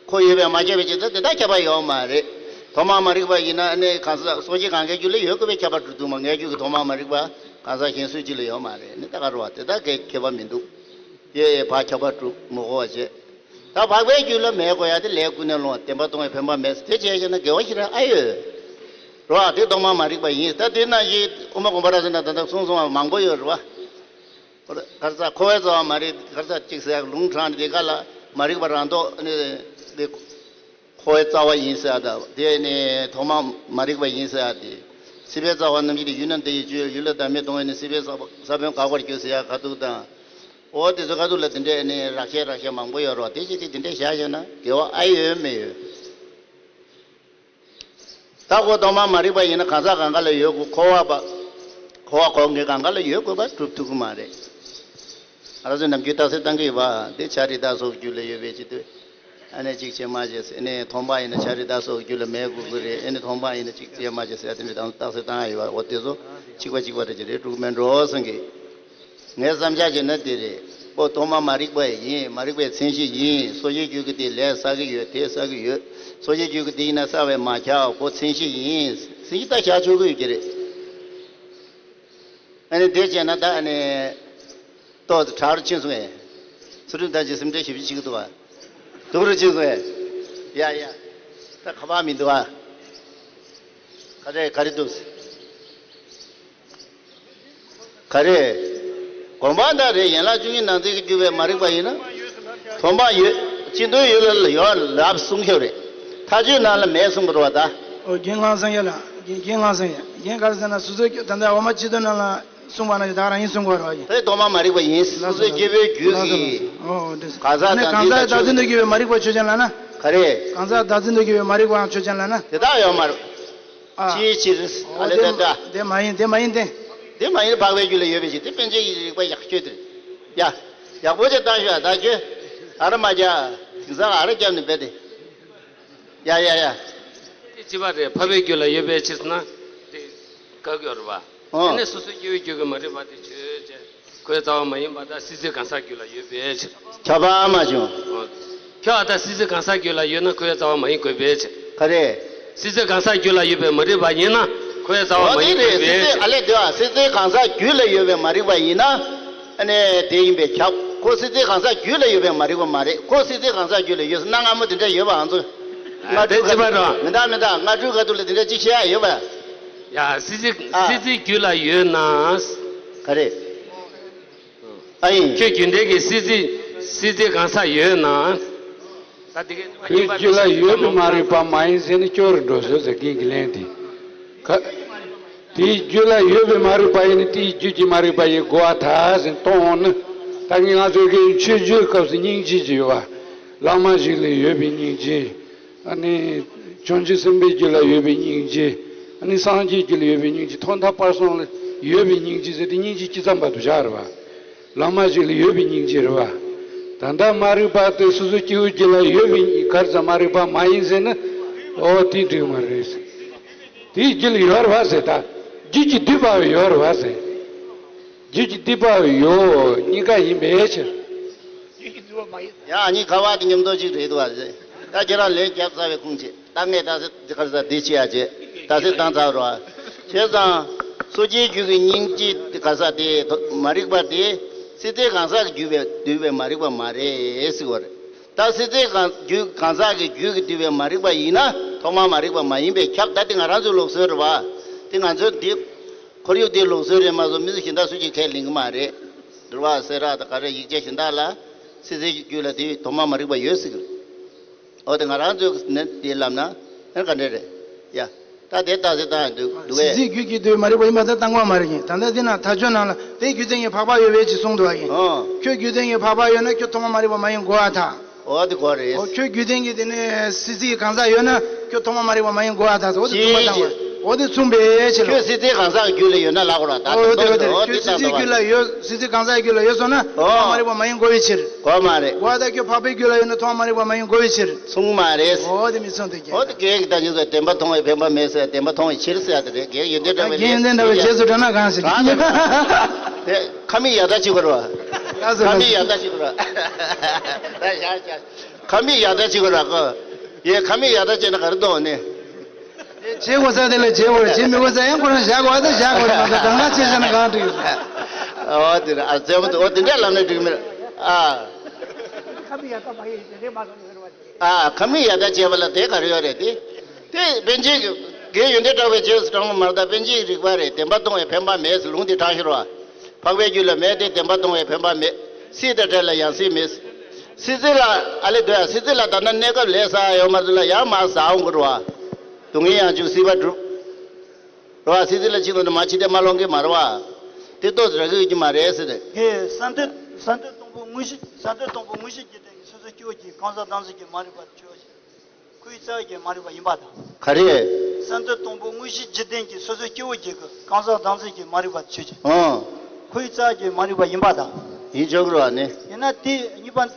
ཁོ་ཡོད་པས་མ་ཁྱབ་པའི་ཕྱིར་ད་དེ་ད་ཁྱབ་པ་ཡོད་མ་རེད། ཐོག་མ་མ་རིག་པ་ཡིན་ན་ནི་གང་ཟག་སོ་སྐྱེ་གང་གའི་རྒྱུད་ལ་ཡོད་དགོས་པས་ཁྱབ་པ་གྲུབ་འདུག་མ། ངའི་རྒྱུད་ཀྱི་ཐོག་མ་མ་རིག་པ་གང་ཟག་གཞན་སུ་གཅིག་ལ་ཡོད་མ་རེད། ནི་ད་ག་རེ་བ་དེ་ད་གའི་ཁྱད་པར་མི་འདུག་དེ་ཕར་ཁྱབ་པ་གྲུབ་མི་དགོས་པ་བྱས། ད་འཕགས་པའི་རྒྱུད་ལ་མེད་དགོས་ཡ་དེ་ལས་ཀུན་ནས་བསླངས་བ་བདེན་པ་སྟོང་བའི་འཕེན་པ་མེད་ཟེར། དེ་བྱས་བྱས་ན་འགལ་བ་ཞེ་དྲག་ཨ་ཡོད། རོ་ཨ་དེ་ཐོག་མ་མ་རིག་པ་ཡིན། ད་དེ་ནང་བཞིན་དབུ་མ་དགོངས་པ་རབ་གསལ་ན་ད་ལྟ་གསུངས་སོང་བ་མང་པོ་ཡོད་རེད་བ། ག་རེ་ཟ། འཁོར་བའི་རྩ་བ་མ་རིག་ག་རེ་ཟ་གཅིག་ཟེར་ཡག་ལུང་དྲངས་ནས་དེ་ག་ལ་མ་རིག་པ་རང་ལྡོག་ནི་དེ་འཁོར་བའི་རྩ་བ་ཡིན་ཟེར་ཡ་ད་དེ་ནི་ཐོག་མ་མ་རིག་པ་ཡིན་ཟེར་ཡ་དེ། སྲིད་པའི་རྩ་བ་རྣམ་བཞི་དེ་ཡུལ་ནི་འདི་ཡི་སྤྱོད་ཡུལ་ལ་བདག་མེད་མཐོང་བས་ནི་སྲིད་པའི་ས་ས་བོན་འགག་པར་འགྱུར་ཟེར་ཡ་ཁ་ཐུག་དང་། འོ་དེ་ཚོ་ཁ་ཐུག་ལ་དེ་འདྲས་ནི་རགས་བཤད་རགས་བཤད་མང་པོ་ཡོད་རོགས། དེ་བཞིན་དེ་དེ་འདྲས་བཞག་བཞག་ན་འགལ་བ་ཨ་ཡོད་མེད་ཡོད། ད་ཁོ་ཐོག་མ་མ་རིག་པ་ཡིན་ན་གང་ཟག་གང་ག་ལ་ཡོད་དགོས། འཁོར་བ་པ། འཁོར་བ་འཁོར་མཁན་གང་ག་ལ་ཡོད་དགོས་པ་གྲུབ་ཐུབ་ཀྱི་མ་རེད། ང་རང་ཚོས་ནམ་རྒྱུན་རྟགས་གསལ་བཏང་གི་ཡོད་པ་དེ་བྱ་རིགས་བདག་སོགས་ཀྱི་རྒྱུད་ལ་ཡོད་པའི་ཕྱིར་ཏེ། ཨ་ནི་གཅིག་བྱེད་མ་བྱེད་ཟེར། ཨ་ནི་ཐོག་མ་ཡིན་ན་བྱ་རིགས་བདག་སོགས་ཀྱི་རྒྱུད་ལ་མེད་དགོས་ཀྱི་རེད། ཨ་ནི་ཐོག་མ་ཡིན་ན་གཅིག་བྱེད་མ་བྱེད་ཟེར་དེ་འདྲ་དང་རྟགས་གསལ་བཏང་ཡ་ཡོད་པ། འོ་དེ་ཚོ་གཅིག་པ་གཅིག་པ་རེད་ཀྱི་རེད། དྲུག་མེད་འགྲོ་བསམ་གི། ངའི་བསམ་འཆར་བྱས་ན་དེ་རེད། ཁོ་ཐོག་མ་མ་རིག་པ་ཡིན། མ་རིག་པའི་མཚན་གཞི་ཡིན། སོ་སྐྱེའི་རྒྱུད་ཀྱི་དེ་ལས་བསགས་ཀྱི་ཡོད། དེ་བསགས་ཀྱི་ཡོད། སོ་སྐྱེའི་རྒྱུད་ཀྱི་དེ་ཡིན་ན་བསགས་པས་མ་ཁྱབ། ཁོ་མཚན་གཞི་ཡིན། མཚན་གཞི་ད་བཞག་ཆོག་གི་ཡོད་ཀྱི་རེད། ཨ་ནི་དེ་བྱས་ན་ད་ཨ་ནི་ཏོག་ཙམ་དྲག་རུ་ཕྱིན་སོང་ངས། ཚུལ་ཁྲིམས་དང་བཅས་སེམས་ཁྲལ་ཞེ་པོ་ཅིག་འདུག་བ། སྡུག་རུ་ཕྱིན་སོང་ངས། ཡ་ཡ། ད་ཁ་པར་མི་འདུག་བ། ག་རེ་ག་རེ་འདུག་ག་རེ། དགོངས་པ་ལྟར་རེད། ཡན་ལག་བཅུ་གཉིས་ནང་ཚན་གྱིས་གྱུར་པའི་མ་རིག་པ་ཡིན་ན། ཐོག་མ་ཡོད། སྤྱི་དོན་ཡོད་ལ་ཡོད་ལབ་གསུང་ཤོག་རེད། མཐའ་དཔྱོད་ནང་ལ་མེད་གསུང་གི་རེད་བ་ད། ཨོ་རྒན་ལྷ་སངས་རྒྱས་ལགས། རྒན་རྒན་ལྷ་སངས་རྒྱས། རྒན་ག་རེ་ཟེར་ན་སོ་སོའི་ད་ལྟ་འོག་མ་སྤྱི་དོན་ནང་ལ་གསུངས་པ་ན་ད་ག་རང་ཡིན་གསུང་གི་རེད་བ། དེ་ཐོག་མ་མ་རིག་པ་ཡིན། སོ་སོའི་སྐྱེ་བོའི་རྒྱུད་ཀྱི་ཨོ་ཨོ་འདི་གང་ཟག་ཨ་ནི་དང་གང་ཟག་བདག་འཛིན་དུ་གྱུར་པའི་མ་རིག་པ་ཆོས་ཅན་ལབ་ན། ག་རེ། གང་ཟག་བདག་འཛིན་དུ་གྱུར་པའི་མ་རིག་པའང་ཆོས་ཅན་ལབ་ན། དེ་དག་ཡོད་མ་རེད། ཨ། ཅིའི་ཕྱིར། ཨ་ཨོ་ལེ་དེ་ཏེ་ཏ། དེ་མ་ཡིན་དེ་མ་ཡིན་ཏེ། དེ་མ་ཡིན་འཕགས་པའི་རྒྱུད་ལ་ཡོད་པའི་ཕྱིར། དེ་པཎ་ཆེན་གྱི་རིགས་པ་ཡག་ཤོས་དེ་རེད། ཡ། ཡག་པོ་ཅིག་བཏང་ཤོག་ད་ཁྱོད། ཨ་ར་མ་རྒྱག་དེང་སང་ཨ་ར་རྒྱབ་ནས་བསྡད་དེ། ཡ་ཡ་ཡ། དེ་ཅི་བ་རེད། འཕགས་པའི་རྒྱུད་ལ་ཡོད་པའི་ཕྱིར་ན། དེ་བཀག་ཡོད་རེད་བ། ཨོ། དེ་ནས་སོ་སོའི་སྐྱེ་བོའི་རྒྱུད་ཀྱི་མ་རིག་པ་དེ་ཆོས་ཅན། ཁོའི་རྩ་བ་མ་ཡིན་པ་དང་སྲིད་རྩེའི་གང་ཟག་རྒྱུད་ལ་ཡོད་པའི་ཕྱིར། ཁྱབ་པ་མ་བྱུང་། ཨོ། ཁྱོད་ཨ་ད་སྲིད་རྩེའི་གང་ཟག་རྒྱུད་ལ་ཡོད་ན་ཁོའི་རྩ་བ་མ་ཡིན་དགོས་པའི་ཕྱིར། ག་རེ། སྲིད་རྩེའི་གང་ཟག་རྒྱུད་ལ་ཡོད་པའི་མ་རིག་པ་ཡིན་ན་ཁོའི་རྩ་བ་ཨོ་མ་དེ་ཡིན་རེད། དགོས་སྲིད་པའི་རྩེ་ཕྱིར། ཨ་ལས་དེ་བ་སྲིད་རྩེའི་གང་ཟག་རྒྱུད་ལ་ཡོད་པའི་མ་རིག་པ་ཡིན་ན། ཨ་ནི་དེ་ཡིན་པས་ཁྱབ། ཁོ་སྲིད་རྩེའི་གང་ཟག་རྒྱུད་ལ་ཡོད་པའི་མ་རིག་པ་མ་རེད། ཁོ་སྲིད་རྩེའི་གང་ཟག་རྒྱུད་ལ་ཡོད་ཟེར་གནའ་སྔ་མོ་དེ་འདྲ་ཡོད་པའང་ཚོ། ཨ་སྔ་དེ་དྲོ་ཅི་ག་མ་རེད། མི་འདག་མི་འདག་སྔ་དྲོའི་ཁ་ཐུག་ལ་དེ་འདྲ་ཅིག་བཤད་ཡ་ཡོད་པ། ཡ་སྲིད་རྩེ་ཨ། སྲིད་རྩེའི་རྒྱུད་ལ་ཡོད་ན། ག་རེ། ཨ་ཡིན། ཁྱོད་རྒྱུད་འབྲེལ་གྱི་སྲིད་རྩེ་སྲིད་རྩེའི་གང་ཟག་ཡོད་ན། ད་དེ་གའི་ཁོའི་རྒྱུད་ལ་ཡོད་པའི་མ་རིག་པ་མ་ཡིན་ཟེར་ནས་སྐྱོ་རུ་འགྲོ་བཟོད་ཟེར་མཁན་གྱི་ལན་དེ། ག་དེའི་རྒྱུད་ལ་ཡོད་པའི་མ་རིག་པ་ཡིན་ན་དེའི་རྒྱུད་ཀྱི་མ་རིག་པ་ཡིན་དགོས་པ་ད་ཟེར་གཏོང་འོང་ན། ད་གིན་ང་ཚོའི་གི་མཆོད་བརྗོད་སྐབས་སུ་སྙིང་རྗེ་ཅིག་ཡོད་པ། བླ་མ་ཞིག་ལ་ཡོད་པའི་སྙིང་རྗེ། ཨ་ནི། བྱང་ཆུབ་སེམས་དཔའི་རྒྱུད་ལ་ཡོད་པའི་སྙིང་རྗེ། ཨ་ནི་སངས་རྒྱས་རྒྱུད་ལ་ཡོད་པའི་སྙིང་རྗེ། ཐོག་མཐའ་བར་གསུམ་ལ་ཡོད་པའི་སྙིང་རྗེ་ཟེར་ཏེ་སྙིང་རྗེ་སྤྱི་ཙམ་པ་དུ་བཞག་རེད་བ། བླ་མ་ཞིག་ལ་ཡོད་པའི་སྙིང་རྗེ་རེད་བ། ད་ལྟ་མ་རིག་པ་དེ་སོ་སོའི་སྐྱེ་བོའི་རྒྱུད་ལ་ཡོད་པའི་གར་ཟ་མ་རིག་པ་མ་ཡིན་ཟེར་ན། ཨོ་དེ་འགྲིག་མ་རེད་ཟེར། དེའི་རྒྱུད་ལ་ཡོད་རེད་བ་ཟེར། ད་རྒྱུད་ཀྱི་སྡུད་པ་ཡོད་རེད་བ་ཟེར། རྒྱུད་ཀྱི་སྡུད་པ་ཡོད་གཉིས་ཀ་ཡིན་པའི་ཕྱིར། ཡང་གཉིས་ཀ་བ་དེ་མཉམ་དུ་གཅིག་རེད་འདུག་བ་ཟེར། ད་ཁྱེད་རང་ལན་བརྒྱབ་ཚར་བའི་ཁུངས་བྱེད། ད་ངས་ད་ག་རེ་ཟ་འདི་བྱེད་ཡ་བྱེད། ད་ག་རེ་བཏང་ཚར་རོ། བྱས་ཙང་། སོ་སྐྱེའི་རྒྱུད་ཀྱི་སྙིང་རྗེ་ག་རེ་ཟ་དེ་མ་རིག་པ་དེ། སྲིད་རྩེའི་གང་ཟག་གི་རྒྱུད་པས་བསྡུས་པའི་མ་རིག་པ་མ་རེད་ཟེར་བ་རེད། ད་སྲིད་རྩེའི་གང་རྒྱུད་གང་ཟག་གི་རྒྱུད་ཀྱིས་བསྡུས་པའི་མ་རིག་པ་ཡིན་ན་ཐོག་མར་མ་རིག་པ་མ་ཡིན་པས་ཁྱབ། ད་དེ་ང་རང་ཚོའི་ལུགས་སྲོལ་རེད་བ། དེ་ང་ཚོའི་འདི། ཁོར་ཡུག་དེའི་ལུགས་སྲོལ་རེད་མ་གཏོགས་མི་ཚོ་གཞན་དག་སུ་གཅིག་ཁས་ལེན་གྱི་མ་རེད། འགྲུལ་བ་ཟེར་ར་དང་ག་རེ་ཡིག་ཆ་གཞན་དག་ལ་སྲིད་རྩེའི་རྒྱུད་ལ་དེ་ཐོག་མ་མ་རིག་པ་ཡོད་སྲིད་ཀྱི་རེད། འོ་དེ་ང་རང་ཚོས་ནས་དེ་ལབ་ན་ཨེ་ག་འདྲ་རེད་ཡ། ད་དེ་ལྟ་ཟེར་ད་འདུག་འདུག་སྲིད་གས། རྩེའི་རྒྱུད་ཀྱི་དུས་མ་རིག་པ་ཡིན་པ་དེ་ལྟ་དགོས་མ་རེད་ཀྱི། ད་ལྟ་འདི་ན་ཐ་ཆོད་ནང་ལ་དེའི་རྒྱུད་ལྡན་གྱི་འཕགས་པ་ཡོད་པའི་ཅིག་གསུངས་འདུག་བ་ཀྱི། ཨོ། ཁྱོད་རྒྱུད་ལྡན་གྱི་འཕགས་པ་ཡོད་ན་ཁྱོད་ཐོག་མ་མ་རིག་པ་མ་ཡིན་དགོས་པ་དང་། འོ་དེ་དགོས་རེད། འོ་ཁྱོད་རྒྱུད་ལྡན་གྱི་དེ་ནས་སྲིད་རྩེའི་གང་ཟག་ཡོད་ན་ཁྱོད་ཐོག་མ་མ་རིག་པ་མ་ཡིན་དགོས་པ་དང་། འོ་དེ་མཚུངས་པ་དང་། ཅིའི་ཕྱིར། འོ་དེ་མཚུངས་པའི་ཕྱིར་རོ། ཁྱོད་སྲིད་རྩེའི་གང་ཟག་གི་རྒྱུད་ལ་ཡོད་ན་ལབ་དགོས་ར། ད་འོ་དེ་འོ་དེ་འོ་དེ་འོ་དེ་ཁྱོད་སྲིད་རྩེའི་རྒྱུད་ལ་ཡོད། སྲིད་རྩེའི་གང་ཟག་གི་རྒྱུད་ལ་ཡོད་སོང་ན་ཐོག་མ་མ་རིག་པ་མ་ཡིན་དགོས་པའི་ཕྱིར། དགོས་མ་རེད། འོ་ད་ཁྱོད་འཕགས་པའི་རྒྱུད་ལ་ཡོད་ན་ཐོག་མ་མ་རིག་པ་མ་ཡིན་དགོས་པའི་ཕྱིར། མཚུངས་མ་རེད། འོ་དེ་མི་མཚུངས་དེ་ཀྱང་། འོ་དེ་སྐད་ཀྱི་བདག་ཉིད་ཀྱི་བདེན་པ་མཐོང་བའི་འཕེན་པ་མེད་ཟེར། བདེན་པ་མཐོང་བའི་ཕྱིར་ཟེར་ཡ་དེ་རེད། རྒན་ཡོན་ཏན་བྲལ་བའི་རྒན་ཡོན་ཏན་བྲལ་བའི་རྗེས་སུ་འགྲོ་ན་གང་ཞིག་རེད། དེ་ཁ་མིག་ཡར་ལྟ་བྱེད་དགོས་རེད་བ། ཁ་མིག་ཡར་ལྟ་བྱེད་དགོས་རེད་བ། ད་བཞག་བཞག་ཁ་མིག་ཡར་ལྟ་བྱེད་དགོས་རེད་གོ། ཡས་ཁ་མིག་ཡར་ལྟ་བྱས་ན་ག་རེ་གཏོང་ནི། བྱེད་དགོས་ས་དེ་ལ་བྱེད་དགོས་རེད། བྱེད་མི་དགོས་ས་ཡང་ཁོ་རང་བཞག་དགོས་པ་དང་བཞག་དགོས་རེད། མ་གཏོགས་དང་བླངས་བྱས་བཞག་ན་གང་འགྲིག་ཡོད། ཨོ་དེ་རེད། ཨ་རྩེད་མོ་དེ་འོ་དེ་འདྲ་ལབ་ན་འགྲིག་མི་རེད། ཨ། ཁ་མིག་ཡར་ལྟ་མ་ཡེ་རེད་མ་སོང་ཟེར་བ། ཨ། ཁ་མིག་ཡར་ལྟ་བྱས་པ་ལ་དེ་ག་རེ་ཡོད་རེད་དེ། དེ་པཎ་ཆེན་གྱི་རྒན་ཡོན་ཏན་བྲལ་བའི་རྗེས་སུ་འབྲང་བ་མ་རེད། ད་པཎ་ཆེན་གྱི་རིགས་པ་རེད། བདེན་པ་མཐོང་བའི་འཕེན་པ་མེད་ཟེར་ལུང་དེ་དྲངས་ཤོར་བ། འཕགས་པའི་རྒྱུད་ལ་མེད་དེ། བདེན་པ་མཐོང་བའི་འཕེན་པ་མེད། སྲིད་དང་བྲལ་ལ་ཡང་སྲིད་མེད། སྲིད་རྩེ་ལ་ཨ་ལེ་འདོད་ཡ། སྲིད་རྩེ་ལ་ད་ལྟ་གནས་སྐབས་ལས་བསགས་ཡོད་མ་རེད་ལ་ཡང་མར་ཟག་འོང་གི་རེད་བ། སྡུག་བསྔལ་ཡང་འཇུག་སྲིད་པ་སྒྲུབ། རེད་བ། སྲིད་རྩེ་ལ་ཕྱིན་ནས་མར་འཆི་ལྟས་མ་ལོག་གི་མ་རེད་བ། དེ་ཏོག་ཙམ་རག་གི་ཡོད་ཀྱི་མ་རེད་ཟེར་ཏེ། ངས་བསམ་གཏན་བསམ་གཏན་སྟོང་པོ་དངོས་གཞི། བསམ་གཏན་སྟོང་པོ་དངོས་གཞི་འཇིག་རྟེན་གྱི་སོ་སོའི་སྐྱེ་བོ་གྱི་གང་ཟག་བདག་འཛིན་གྱི་མ་རིག་པ་ཆོས་ཅན། ཁོའི་རྩ་བའི་མ་རིག་པ་ཡིན་པ་དང་། ག་རེ། བསམ་གཏན་སྟོང་པོ་དངོས་གཞི་འཇིག་རྟེན་གྱི་སོ་སོའི་སྐྱེ་བོ་གྱི་གང་ཟག་བདག་འཛིན་གྱི་མ་རིག་པ་ཆོས་ཅན། ཨང་། ཁོའི་རྩ་བའི་མ་རིག་པ་ཡིན་པ་དང་། ཡིན་ཆོག་གི་རེད་བ་ནི། ཡིན་ན་དེ་གཉིས་པ།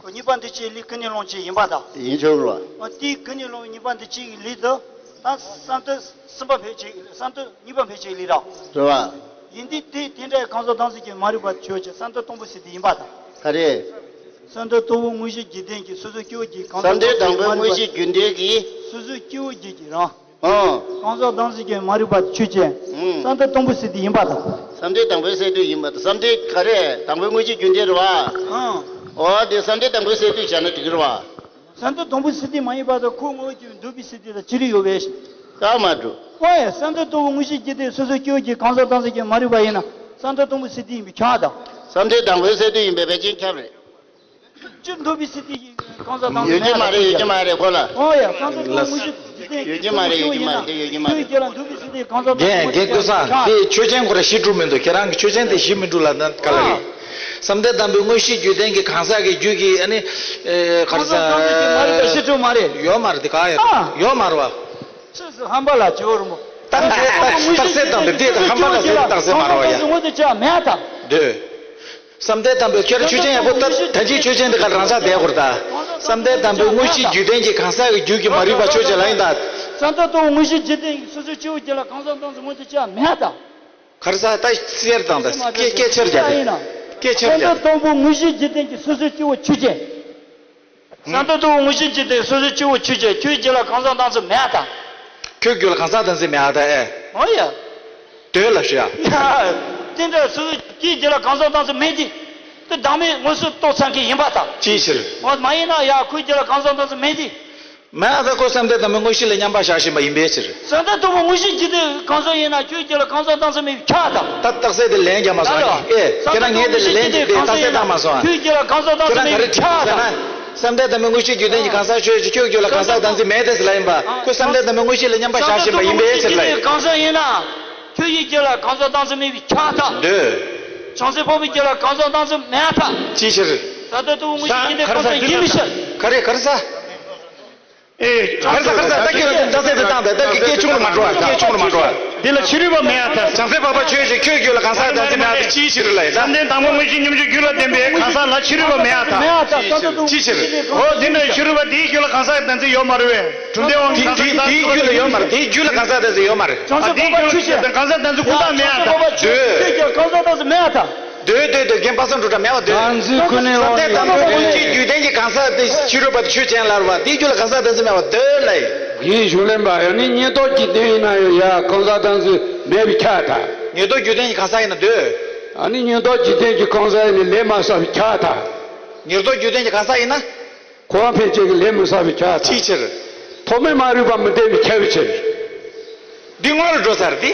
ཁོ་གཉིས་པ་འདུས་བྱས་ལས་ཀུན་ནས་བསླངས་བྱས་ཡིན་པ་དང་། ཡིན་ཆོག་གི་རེད་བ། ཨ། དེའི་ཀུན་ནས་བསླངས་པའི་གཉིས་པ་འདུས་བྱས་ཀྱི་ལས་དེ་ད་བསམ་གཏན་གསུམ་པ་འཕེན་བྱེད་ཀྱི་ལས། བསམ་གཏན་གཉིས་པ་འཕེན་བྱེད་ཀྱི་ལས་རེད། རེད་བ། ཡིན་དུས་དེ་དེ་འདྲའི་གང་ཟག་བདག་འཛིན་གྱི་མ་རིག་པ་ཆོས་ཅན། བསམ་གཏན་སྟོང་པོ་ཟེར་དེ་ཡིན་པ་དང་། ག་རེ། བསམ་གཏན་སྟོང་པོ་དངོས་གཞི་འཇིག་རྟེན་གྱི་སོ་སོའི་སྐྱེ་བོ་གྱི་གང་ཟག་བསམ་གཏན་དང་པོའི་དངོས་གཞི་རྒྱུད་ལྡན་གྱི། སོ་སོའི་སྐྱེ་བོ་གྱི་གི་རང་། ཨང་། གང་ཟག་བདག་འཛིན་གྱི་མ་རིག་པ་ཆོས་ཅན། ཨང་། བསམ་གཏན་སྟོང་པོ་ཟེར་དུས་ཡིན་པ་དང་། བསམ་གཏན་དང་པོའི་སས་བསྡུས་ཡིན་པ་དང་། བསམ་གཏན་ག་རེ། དང་པོའི་དངོས་གཞི་རྒྱུད་ལྡན་རེད་བ། ཨང་། འོ་དེ་བསམ་གཏན་དང་པོའི་སས་བསྡུས་བྱས་ན་འགྲིག་གི་རེད་བ། བསམ་གཏན་དང་པོའི་སས་བསྡུས་མ་ཡིན་པ་དང་། ཁོ་དངོས་ཀྱི་འདུས་པའི་སས་བསྡུས་དང་ཅི་རིགས་ཡོད་པས། ད་མ་འགྲོ། ཨོ་ཡ། བསམ་གཏན་སྟོང་པོ་དངོས་གཞི་འཇིག་རྟེན་སོ་སོའི་སྐྱེ་བོ་གྱི་གང་ཟག་བདག་འཛིན་གྱི་མ་རིག་པ་ཡིན་ན་བསམ་གཏན་སྟོང་པོའི་སས་བསྡུས་ཡིན་པས་ཁྱབ་དང་། བསམ་གཏན་དང་པོའི་སས་བསྡུས་ཡིན་པས་ཕལ་ཆེར་ཁྱབ་རེད། སྤྱིར་འདུས་པའི་སས་བསྡུས་ཀྱི་གང་ཟག་དང་ཡོད་ཀྱི་མ་རེད། ཡོད་ཀྱི་མ་རེད་ཁོ་ལ། ཨོ་ཡ། བསམ་གཏན་སྟོང་པོ་དངོས་གཞི་འཇིག་རྟེན་ཡོད་ཀྱི་མ་རེད། ཡོད་ཀྱི་མ་རེད། དེ་ཡོད་ཀྱི་མ་རེད། ཁྱོད་ཀྱི་རྒྱུད་ལ་འདུས་པའི་སས་བསྡུས་གང་ཟག་དང་དངོས་གཞི་འཇིག་རྟེན་ཁྱབ། རྒན་རྒན་ཀུན་བཟང་། དེ་ཆོས་ཅན་ཁོ་ར་གཞི་གྲུབ་མི་འདུག་ཁྱེད་རང་གི་ཆོས་ཅན་དེ་གཞི་མི་གྲུབ་ལབ་ན་ག་ལ་རེད། བསམ་གཏན་དང་པོའི་དངོས་གཞི་རྒྱུད་ལྡན་གྱི་གང་ཟག་གི་རྒྱུད་ཀྱི་ཨ་ནི། ཨེ། ག་རེ་ཟ། བསམ་གཏན་དང་པོའི་སས་བསྡུས་མ་རེད་པ། གཞི་གྲུབ་མ་རེད། ཡོད་མ་རེད། དེ་ག་ཡོད་རེད། ཨ། ཡོད་མ་རེད་བ། ཕྱིས་སུ་ཧམ་པ་ལ་བྱེད་འོ་རུང་མོ། རྟགས་གསལ་རྟགས་གསལ་རྟགས་གསལ་དང་དེ་དེ་དང་ཧམ་པ་ལ་བྱེད་རྟགས་གསལ་མ་རེད་བ་ཡ། དངོས་དེ་ཆ་མེད་དང་། འདོད། བསམ་གཏན་དང་པོའི་ཁྱེད་ཆོས་ཅན་ཡག་པོ་ད་ད་ཅིའི་ཆོས་ཅན་དེ་ག་རང་ས་བསྡད་དགོས་རེད་ད། བསམ་གཏན་དང་པོའི་དངོས་གཞི་རྒྱུད་ལྡན་གྱི་གང་ཟག་གི་རྒྱུད་ཀྱི་མ་རིག་པ་ཆོས་ཅན་ལ་ཡིན་ད། བསམ་གཏན་དང་པོ་དངོས་གཞི་འཇིག་རྟེན་གྱི་སོ་སོའི་སྐྱེ་བོ་རྒྱུད་ལ་གང་ཟག་དང་དངོས་དེ་ཆ་མེད་དང་། ག་རེ་ཟ། ད་གསེར་དང་ད་སྐད་སྐད་ཆེར་རྒྱག་དེ་སྐད་ཆེར་རྒྱག་དེ། བསམ་གཏན་དང་པོ་དངོས་གཞི་འཇིག་རྟེན་གྱི་སོ་སོའི་སྐྱེ་བོ་ཆོས་ཅན། བསམ་གཏན་དང་པོ་དངོས་གཞི་འཇིག་རྟེན་སོ་སོའི་སྐྱེ་བོ་ཆོས་ཅན། ཁྱོད་རྒྱུད་ལ་གང་ཟག་དང་དངོས་མེད་དང་། ཁྱོད་རྒྱུད་ལ་གང་ཟག་དང་དངོས་མེད་དང་ཨེ། འོ་ཡ། འདོད་ལ་ཞུ་ཡ། དེ་འདྲ་སོ་སོའི་སྐྱེ་རྒྱུད་ལ་གང་ཟག་དང་དངོས་མེད་དེ། དེ་བདག་མེད་མངོན་སུམ་རྟོགས་ཚར་མཁན་ཡིན་པ་དང་། ཅིའི་ཕྱིར། འོ་མ་ཡིན་ན་ཡ་ཁོའི་རྒྱུད་ལ་གང་ཟག་དང་དངོས་མེད་དེ། མེད་ཨ། ད་ཁོ་བསམ་གཏན་དང་པོའི་དངོས་གཞི་ལ་མཉམ་པར་བཞག་བཞིན་པ་ཡིན་པའི་ཕྱིར། བསམ་གཏན་དང་པོ་དངོས་གཞི་འཇིག་རྟེན་གང་ཟག་ཡིན་ན་ཁྱོད་རྒྱུད་ལ་གང་ཟག་དང་དངོས་མེད་ཁྱབ་དང་། ད་རྟགས་གསལ་དེ་ལན་རྒྱག་མ་སོང་ཨ་ནི། ཨེ། ཁྱེད་རང་ངས་དེ་ལ་ལན་རྒྱག་དེ་རྟགས་གསལ་བཏང་མ་སོང་ཨ། ཁྱོད་རྒྱུད་ལ་གང་ཟག་དང་དངོས་མེད་ཁྱབ་དང་། བསམ་གཏན་དང་པོའི་དངོས་གཞི་རྒྱུད་ལྡན་གྱི་གང་ཟག་ཆོས་ཅན། ཁྱོད་རྒྱུད་ལ་གང་ཟག་དང་དངོས་མེད་དེ་ལ་ཡིན་པ། ཁོ་བསམ་གཏན་དང་པོའི་དངོས་གཞི་ལ་མཉམ་པར་བཞག་བཞིན་པ་ཡིན་པའི་ཕྱིར་ལ། གང་ཟག་ཡིན་ན། ཁྱོད་ཀྱི་རྒྱུད་ལ་གང་ཟག་དང་དངོས་མེད་ཁྱབ་དང་། འདོད། བྱང་སེམས་ཕོ་མོའི་རྒྱུད་ལ་གང་ཟག་དང་དངོས་མེད་ཁྱབ་དང་། ཅིའི་ཕྱིར། བསམ་གཏན་དང་པོ་དངོས་གཞི་འཇིག་རྟེན་གང་ཟག་ཡིན་མི་ཤེས། ག་རེ་ག་རེ་ཟ། ཨེ། ག་རེ་ཟ་ག་རེ་ཟ། ད་ཁྱོད་རྟགས་གསལ་དེ་བཏང་ད། ད་ཁྱོད་སྐད་ཆུང་རུ་མ་འགྲོ་ཨ། སྐད་ཆུང་རུ་མ་འགྲོ་ཨ། འདི་ལ་ཕྱི་རོལ་པ་མེད་ཨ་ད། བྱང་སེམས་འཕགས་པ་ཆོས་ཅན། ཁྱོད་རྒྱུད་ལ་གང་ཟག་དང་དངོས་མེད་ཨ་ད། ཅིའི་ཕྱིར་ལ་ཡིན་ད། བསམ་གཏན་དང་པོ་དངོས་གཞི་སྙོམས་འཇུག་རྒྱུད་ལ་ལྡན་པའི་གང་ཟག་ལ་ཕྱི་རོལ་པ་མེད་ཨ་ད། ཅིའི་ཕྱིར། འོ་འདི་ནི་ཕྱི་རོལ་པ་དེའི་རྒྱུད་ལ་གང་ཟག་དང་དངོས་ཡོད་མ་རེད་པས། གྲུབ་མཐའི་དབང་གིས་གང་ཟག་དང་དངོས་ཡོད་མ་རེད། དེའི་རྒྱུད་ལ་གང་ཟག་དང་དངོས་ཡོད་མ་རེད། བྱང་སེམས་འཕགས་པ་ཆོས་ཅན། གང་ཟག་དང་དངོས་ཀུན་ད་མེད་ཨ་ད། འདོད། ཁྱོད་ཀྱི་གང་ཟག་དང་དངོས་མེད་ཨ་ད། འདོད་འདོད་འདོད། རྒན་པ་སངས་འགྲོ་འདྲ་མེད་པ་འདོད། བདག་འཛིན་ཀུན་ནས་དབང་གིས། བསམ་གཏན་དང་པོའི་དངོས་གཞི་རྒྱུད་ལྡན་གྱི་གང་ཟག་དེ་ཕྱི་རོལ་པ་དེ་ཆོས་ཅན་ལབ་པ་དེའི་རྒྱུད་ལ་གང་ཟག་དང་དངོས་མེད་པ་འདོད་ལ་ཡིན། ཡིན་གཞུང་ལེན་པ་ཡང་ནི་ཉེར་བསྡོགས་ཀྱི་དོན་ཡིན་ན་ཡང་ཡ་གང་ཟག་དང་དངོས་མེད་པའི་ཁྱབ་དང་། ཉེར་བསྡོགས་རྒྱུད་ལྡན་གྱི་གང་ཟག་ཡིན་ན་འདོད། ཨ་ནི་ཉེར་བསྡོགས་རྒྱུད་ལྡན་གྱི་གང་ཟག་ཡིན་ནི་ལས་མ་བསགས་པའི་ཁྱབ་དང་། ཉེར་བསྡོགས་རྒྱུད་ལྡན་གྱི་གང་ཟག་ཡིན་ན། གོ་བ་འཕེན་བྱེད་ཀྱི་ལས་མི་བསགས་པའི་ཁྱབ་དང་། ཅིའི་ཕྱིར། ཐོག་མའི་མ་རིག་པ་མི་ལྡན་པའི་ཁྱབ་པའི་ཕྱིར། འདི་སྔོན་ལ་འགྲོ་ཚར་ཏེ།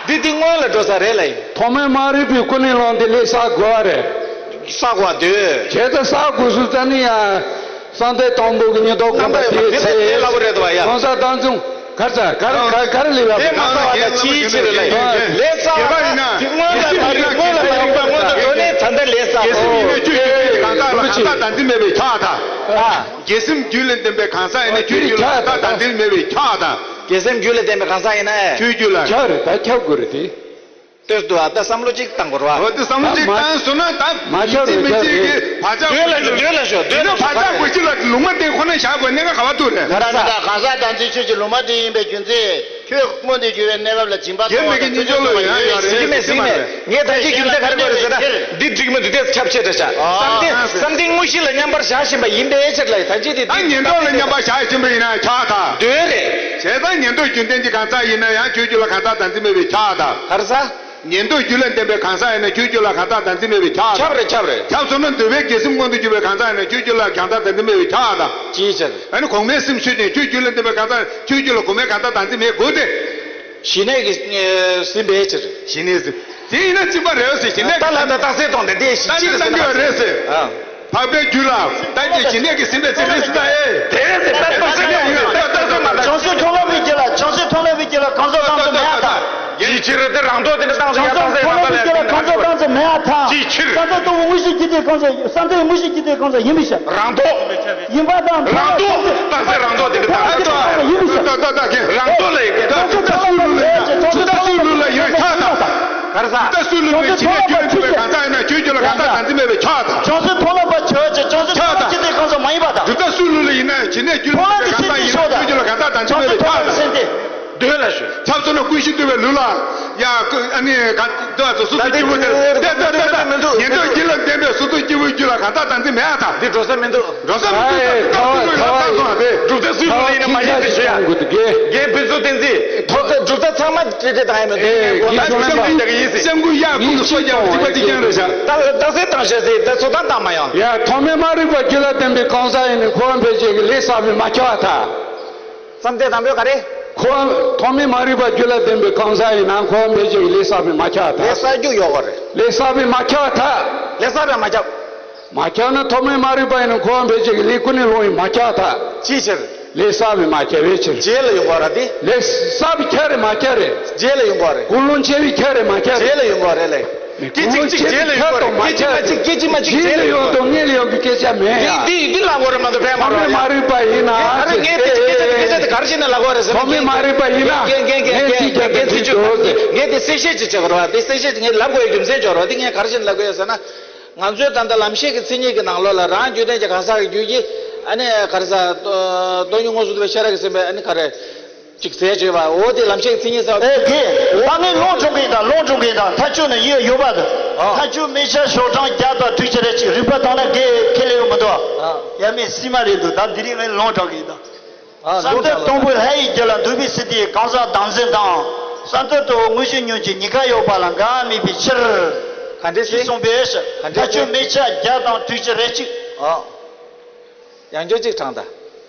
འདི་འདི་སྔོན་ལ་འགྲོ་ས་རེད་ལ་ཡིན། ཐོག་མའི་མ་རིག་པའི་ཀུན་ནས་བསླངས་ཏེ་ལས་བསགས་དགོས་པ་རེད། བསགས་དགོས་པ་འདོད། བྱས་ཙང་བསགས་དགོས་སུ་ཙ་ནི་ཡང་། བསམ་གཏན་དང་པོ་གི་ཉིན་ཐོ་བསྒོམ་པ་དེའི་ཚེ། ལས་སླ་པོ་རེད་དོ་ཡ། གང་ཟག་བདག་འཛིན་གར་ཚ་གར་གར་གར་ལས་པ། དེ་མ་ཟ་བ་དང་ཅིའི་ཕྱིར་ལ་ཡིན། ལས་བསགས་པ་དེ་སྔོན་ལ་མ་རིག་པ་སྔོན་ལ་མ་རིག་པ་སྔོན་ལ་འགྲོ་ནས་ད་ལྟ་ལས་བསགས། དགེ་སེམས་ཡིན་ན་ཆོས་ཀྱི་གང་ཟག་ལ་གང་ཟག་བདག་འཛིན་མེད་པའི་ཆགས་དང་། དགེ་སེམས་རྒྱུད་ལ་ལྡན་པའི་གང་ཟག་ཡིན་ན་ཆོས་རྒྱུད་ལ་གང་ཟག་བདག་འཛིན་མེད་པའི་ཆགས་དང་། དགེ་སེམས་རྒྱུད་ལ་ལྡན་པའི་གང་ཟག་ཡིན་ན། ཆོས་རྒྱུད་ལ། ཁྱབ་རེད་ད་ཁྱབ་དགོས་རེད་དེ། ལྟོས་འདུག་ཨ། ད་བསམ་བློ་གཅིག་བཏང་དགོས་རེད་བ། འོ་དེ་བསམ་བློ་གཅིག་བཏང་སོང་ན་ད་མ་ཁྱབ་རེད་ཁྱབ་རེད། གི་བག་ཆགས་སྡོད་ལ་ཞོག་སྡོད་ལ་ཞོག་སྡོད་ལ་ཞོག་བག་ཆགས་དགོས་ཀྱི་ལ་ལུང་མ་བསྟན་ཁོ་ན་བཞག་དགོས་གནད་འགག་ག་བ་ཐུག་རེད། ད་ནི་ད་གང་ཟག་བདག་འཛིན་ཆོས་ཀྱི་ལུང་མ་བསྟན་ཡིན་པའི་རྒྱུ་མཚན་ཁྱོད་མངོན་དུ་གྱུར་བའི་གནས་བབ་ལ་སྦྱིན་པ་གཏོང་བ་དང་ཐུགས་རྗེ་གཏོང་བ་ཡོད་ཡོད་ཟེར་གྱི་མེད་ཟེར་གྱི་མེད། ངས་ད་ཅི་རྒྱུ་མཚན་ག་རེ་བཀོད་རེད་ཟེར་ན་འདི་འགྲིག་མི་འདུག་དེ་ཁྱབ་ཆེ་དྲགས་ཤག་བསམ་གཏན་བསམ་གཏན་དངོས་གཞི་ལ་མཉམ་པར་བཞག་བཞིན་པ་ཡིན་པའི་ཕྱིར་ལ་ད་ཅི་དེ་ད་ཉན་ཐོས་ལ་མཉམ་པར་བཞག་བཞིན་པ་ཡིན་ན་ཆགས་དང་། འདོད་རེད། བྱས་ཙང་ཉན་ཐོས་རྒྱུན་ལྡན་གྱི་གང་ཟག་ཡིན་ན་ཡང་ཆོས་རྒྱུད་ལ་གང་ཟག་བདག་འཛིན་མེད་པའི་ཆགས་དང་། ག་རེ་ཟ། ཉན་ཐོས་རྒྱུད་ལ་ལྡན་པའི་གང་ཟག་ཡིན་ན་ཆོས་རྒྱུད་ལ་གང་ཟག་བདག་འཛིན་མེད་པའི་ཆགས་དང་། ཁྱབ་རེད་ཁྱབ་རེད། ཁྱབ་སོང་ན་འདོད་པའི་དགེ་སེམས་མངོན་དུ་གྱུར་པའི་གང་ཟག་ཡིན་ན་ཆོས་རྒྱུད་ལ་གང་ཟག་བདག་འཛིན་མེད་པའི་ཆགས་དང་། ཅིའི་ཕྱིར། ཨ་ནི་གོང་མའི་སེམས་ཆོས་ཅན་ཆོས་རྒྱུད་ལ་ལྡན་པའི་གང་ཟག་ཆོས་རྒྱུད་ལ་གོང་མའི་གང་ཟག་བདག་འཛིན་མེད་དགོས་ཏེ། ཞི་གནས་ཀྱིས་ཟིན་པའི་ཕྱིར། ཞི་གནས་ཟིན། དེ་ཡིན་ན་གཅིག་པ་རེད་ཟེར་ཞི་གནས་ད་ལ་ད་རྟགས་གསལ་གཏོང་དེ་འདྲས་ཞིག་ད་ཅི་ལ་ལྟ་འདོད་རེད་ཟེར། ཨ། འཕགས་པའི་རྒྱུད་ལ་ད་ཅི་ཞི་གནས་ཀྱིས་ཟིན་པའི་ཚེ་རེད་ཟེར་ད་ཨེ། དེ་རེད་ཟེར་ད་རྟགས་གསལ་གཏོང་དེ་རྟགས་གསལ་མ་ད། བྱང་སེམས་མཐོང་ལམ་པའི་རྒྱུད་ལ་བྱང་སེམས་མཐོང་ལམ་པའི་རྒྱུད་ལ་གང་ཟག་དང་དུ་མེད་ཨ་ད། ཅིའི་ཕྱིར་དེ་རང་ལྡོག་དེ་ནི་བཏང་ཟེར་ཡ་བཏང་ཟེར་རང་ལྡོག་ལས་བཏང་ཟེར་མེད་ཨ་ཐང་། ཅིའི་ཕྱིར། བསམ་གཏན་སྟོང་པ་དངོས་གཞི་རྒྱུད་ལྡན་གང་ཟག་བསམ་གཏན་དངོས་གཞི་རྒྱུད་ལྡན་གང་ཟག་ཡིན་པའི་ཕྱིར། རང་ལྡོག་ཡིན་པ་དང་། རང་ལྡོག་བཏང་ཟེར་རང་ལྡོག་དེ་ནི་བཏང་ཟེར་ཡིན་པའི་ཕྱིར། ད་ད་ད་གན་རང་ལྡོག་ལས་ཡིན་པའི་ཕྱིར། ད་ད་སུ་ལུ་ལུ་ཡིན་ད་ད་སུ་ལུ་ལུ་ཡིན་ཆགས་དང་། ག་རེ་ཟ། ད་སུ་ལུ་ལུ་ཡིན་ཆགས་དང་། གང་ཟག་ཡིན་ན་ཆོས་རྒྱུད་ལ་གང་ཟག་བདག་འཛིན་མེད་པའི་ཆགས་དང་། བྱང་སེམས་མཐོང་ལམ་པ་ཆགས་ཀྱི་བྱང་སེམས་མཐོང་ལམ་རྒྱུད་ལྡན་གང་ཟག་མ་ཡིན་པ་དང་། ད་སུ་ལུ་ལུ་ཡིན་ན་ཇི་ནས་རྒྱུད་ལ་གང་ཟག་ཡིན་ན་ཆོས་རྒྱུད་ལ་གང་ཟག་བདག་འཛིན་མེད་པའི་ཆགས་དང་། འདོད་ལ་ཞུ། ཁྱབ་སོང་ན་ཀུན་གཞི་འདུལ་བའི་ལུགས་ལ། ཡ་ཀུན་ཨ་ནི་ག་འདུག་ཨ་ཚོ་སོ་སོ་སྐྱེ་བོ་དེ་ལ་དེ་དེ་དེ་དེ་མི་འདུག་ཉན་ཐོས་རྒྱུད་ལ་ལྡན་པའི་སོ་སོ་སྐྱེ་བོའི་རྒྱུད་ལ་གང་ཟག་བདག་འཛིན་མེད་ཨ་ད། འདི་འགྲོ་ས་མི་འདུག་འགྲོ་ས་མི་འདུག་ད་ད་སུ་ལུ་ལ་ད་སོང་ཨ་དེ། གྲུབ་མཐའ་སུ་ལུ་ལ་ཡིན་ན་མ་ཡིན་ཟེར་ཞུ་ཡ། རྒན་ཕུན་ཚོགས་བསྟན་འཛིན། གྲུབ་མཐའ་གྲུབ་མཐའ་ཚང་མ་ཅི་ཅི་བཏང་ཡ་མི་འདུག་ཨེ་ངས་གོ་ད་ཅི་ཅང་མི་འདུག་ཡིན་ཟེར། སེམས་ཀུན་གཡའ་ཀུན་ཏུ་སོ་རྒྱག་པ་གཅིག་པ་གཅིག་རྐྱང་རེད་ཤག་ད་ད་སེ་བཏང་ཤག་ཟེར་ད་ཚོ་ད་བཏང་མ་ཡོང་། ཡ་ཐོག་མའི་མ་རིག་པ་རྒྱུད་ལ་ལྡན་པའི་གང་ཟག་ཡིན་ན་འཁོར་བ་འཕེལ་བྱེད་ཀྱི་ལས་བསགས་པས་མ་ཁྱབ་པར་ཐལ། བསམ་གཏན་དང་པོའི་ག་རེ། འཁོར་བ་ཐོག་མའི་མ་རིག་པ་རྒྱུད་ལ་ལྡན་པའི་གང་ཟག་ཡིན་ན་འཁོར་བ་འཕེལ་བྱེད་ཀྱི་ལས་བསགས་པས་མ་ཁྱབ་པར་ཐལ། ལས་བསགས་རྒྱུ་ཡོད་ག་རེད། ལས་བསགས་པས་མ་ཁྱབ་པར་ཐལ། ལས་བསགས་པས་མ་ཁྱབ། མ་ཁྱབ་ན་ཐོག་མའི་མ་རིག་པ་ཡིན་ན་འཁོར་བ་འཕེལ་བྱེད་ཀྱི་ལས་ཀུན་ནས་བསླངས་པས་མ་ཁྱབ་པར་ཐལ། ཅིའི་ཕྱིར། ལས་བསགས་པས་མ་ཁྱབ་པའི་ཕྱིར། རྗེས་ལ་ཡོང་ག་ར་དེ། ལས་བསགས་པས་ཁྱབ་རེད་མ་ཁྱབ་རེད། རྗེས་ལ་ཡོང་ག་རེད། ཀུན་སློང་ཆེ་བས་ཁྱབ་རེད་མ་ཁྱབ་རེད། རྗེས་ལ་ཡོང་ག་རེད་ལས། སྐད་ཅིག་གཅིག་རྗེས་ལ་ཡོང་ག་རེད། སྐད་ཅིག་མ་གཅིག་སྐད་ཅིག་མ་གཅིག་རྗེས་ལ་ཡོང་དང་སྔོན་ལ་ཡོང་གི་སྐད་ཆ་མེད་ཡ། འདི་འདི་ལབ་དགོས་རེད་མ་གཏོགས་ཕན་མ་རེད། ཐོག་མའི་མ་རིག་པ་ཡིན་ན། ཨ་རེ་ངས་དེ་ཅི་སྐད་ཆ་དེ་སྐད་ཆ་དེ་ག་རེ་བྱས་ནས་ལབ་དགོས་རེད་ཟེར་ན། ངས་ངས་ངས་ངས་ངས་ངས་ངས་ཚིག་རྒྱག་དེ་ཚིག་ཆོད་ཟེར། ངས་དེ་གསལ་བཤད་ཅིག་བྱེད་དགོས་རེད་བ། དེ་གསལ་བཤད་ངས་ལབ་དགོས་ཡ་རྒྱུ་མཚན་ཅིག་ཡོད་རེད་བ། དེ་ངས་ག་རེ་བྱས་ནས་ལབ་དགོས་ཡ་ཟེར་ན། ང་ཚོའི་ད་ལྟ་ལམ་ཤེས་ཀྱི་མཚན་ཉིད་ཀྱི་ནང་ལོགས་ལ་རང་རྒྱུད་ལྡན་གྱི་གང་ཟག་གི་རྒྱུད་ཀྱི་ཨ་ནི་ག་རེ་ཟ་སྟོང་ཉིད་དངོས་སུ་འདུ་བའི་ཤེས་རབ་ཀྱིས་ཟིན་པའི་ཨ་ནི་ག་རེ། ཅིག་ཟེར་བྱས་པ། འོ་དེ་ལམ་ཤེས་ཀྱི་མཚན་ཉིད་ཟེར་བ། ཨེ་དགེ། ད་ངས་ལུང་སྦྱོང་གི་ཡིན་ད། ལུང་སྦྱོང་གི་ཡིན་ད། མཐའ་དཔྱོད་ནི་ཡོད་ཡོད་པ་དང་། ཨ། མཐའ་དཔྱོད་མེ་ཆ་ཞོ་གྲང་བརྒྱ་དང་དྲུག་ཅུ་རེ་གཅིག་རིག་པ་དང་ན་དགེ་ཁས་ལེན་ཡོད་མི་འདུག་ཨ། ཡ་མེད་སྲིད་མ་རེད་འདུག་ད་འདི་རིང་ངས་ལུང་དྲངས་གི་ཡིན་ད། ཨ། བསམ་གཏན་སྟོང་པོ་ལྷ་ཡི་རྒྱུད་ལ་འདུས་པའི་སྲིད་དེ་གང་ཟག་བདག་འཛིན་དང་། བསམ་གཏན་སྟོང་པོ་དངོས་གཞི་ཉོན་ཅིག་གཉིས་ཀ་ཡོད་པ་ལ་འགལ་བ་མེད་པའི་ཕྱིར། ག་འདྲས་ཞེས་གསུངས་པའི་ཕྱིར། ག་འདྲས་མཐའ་དཔྱོད་མེ་ཆ་བརྒྱ་དང་དྲུག་ཅུ་རེ་གཅིག་ཨ། ཡང་བསྐྱར་གཅིག་དྲངས་དང་།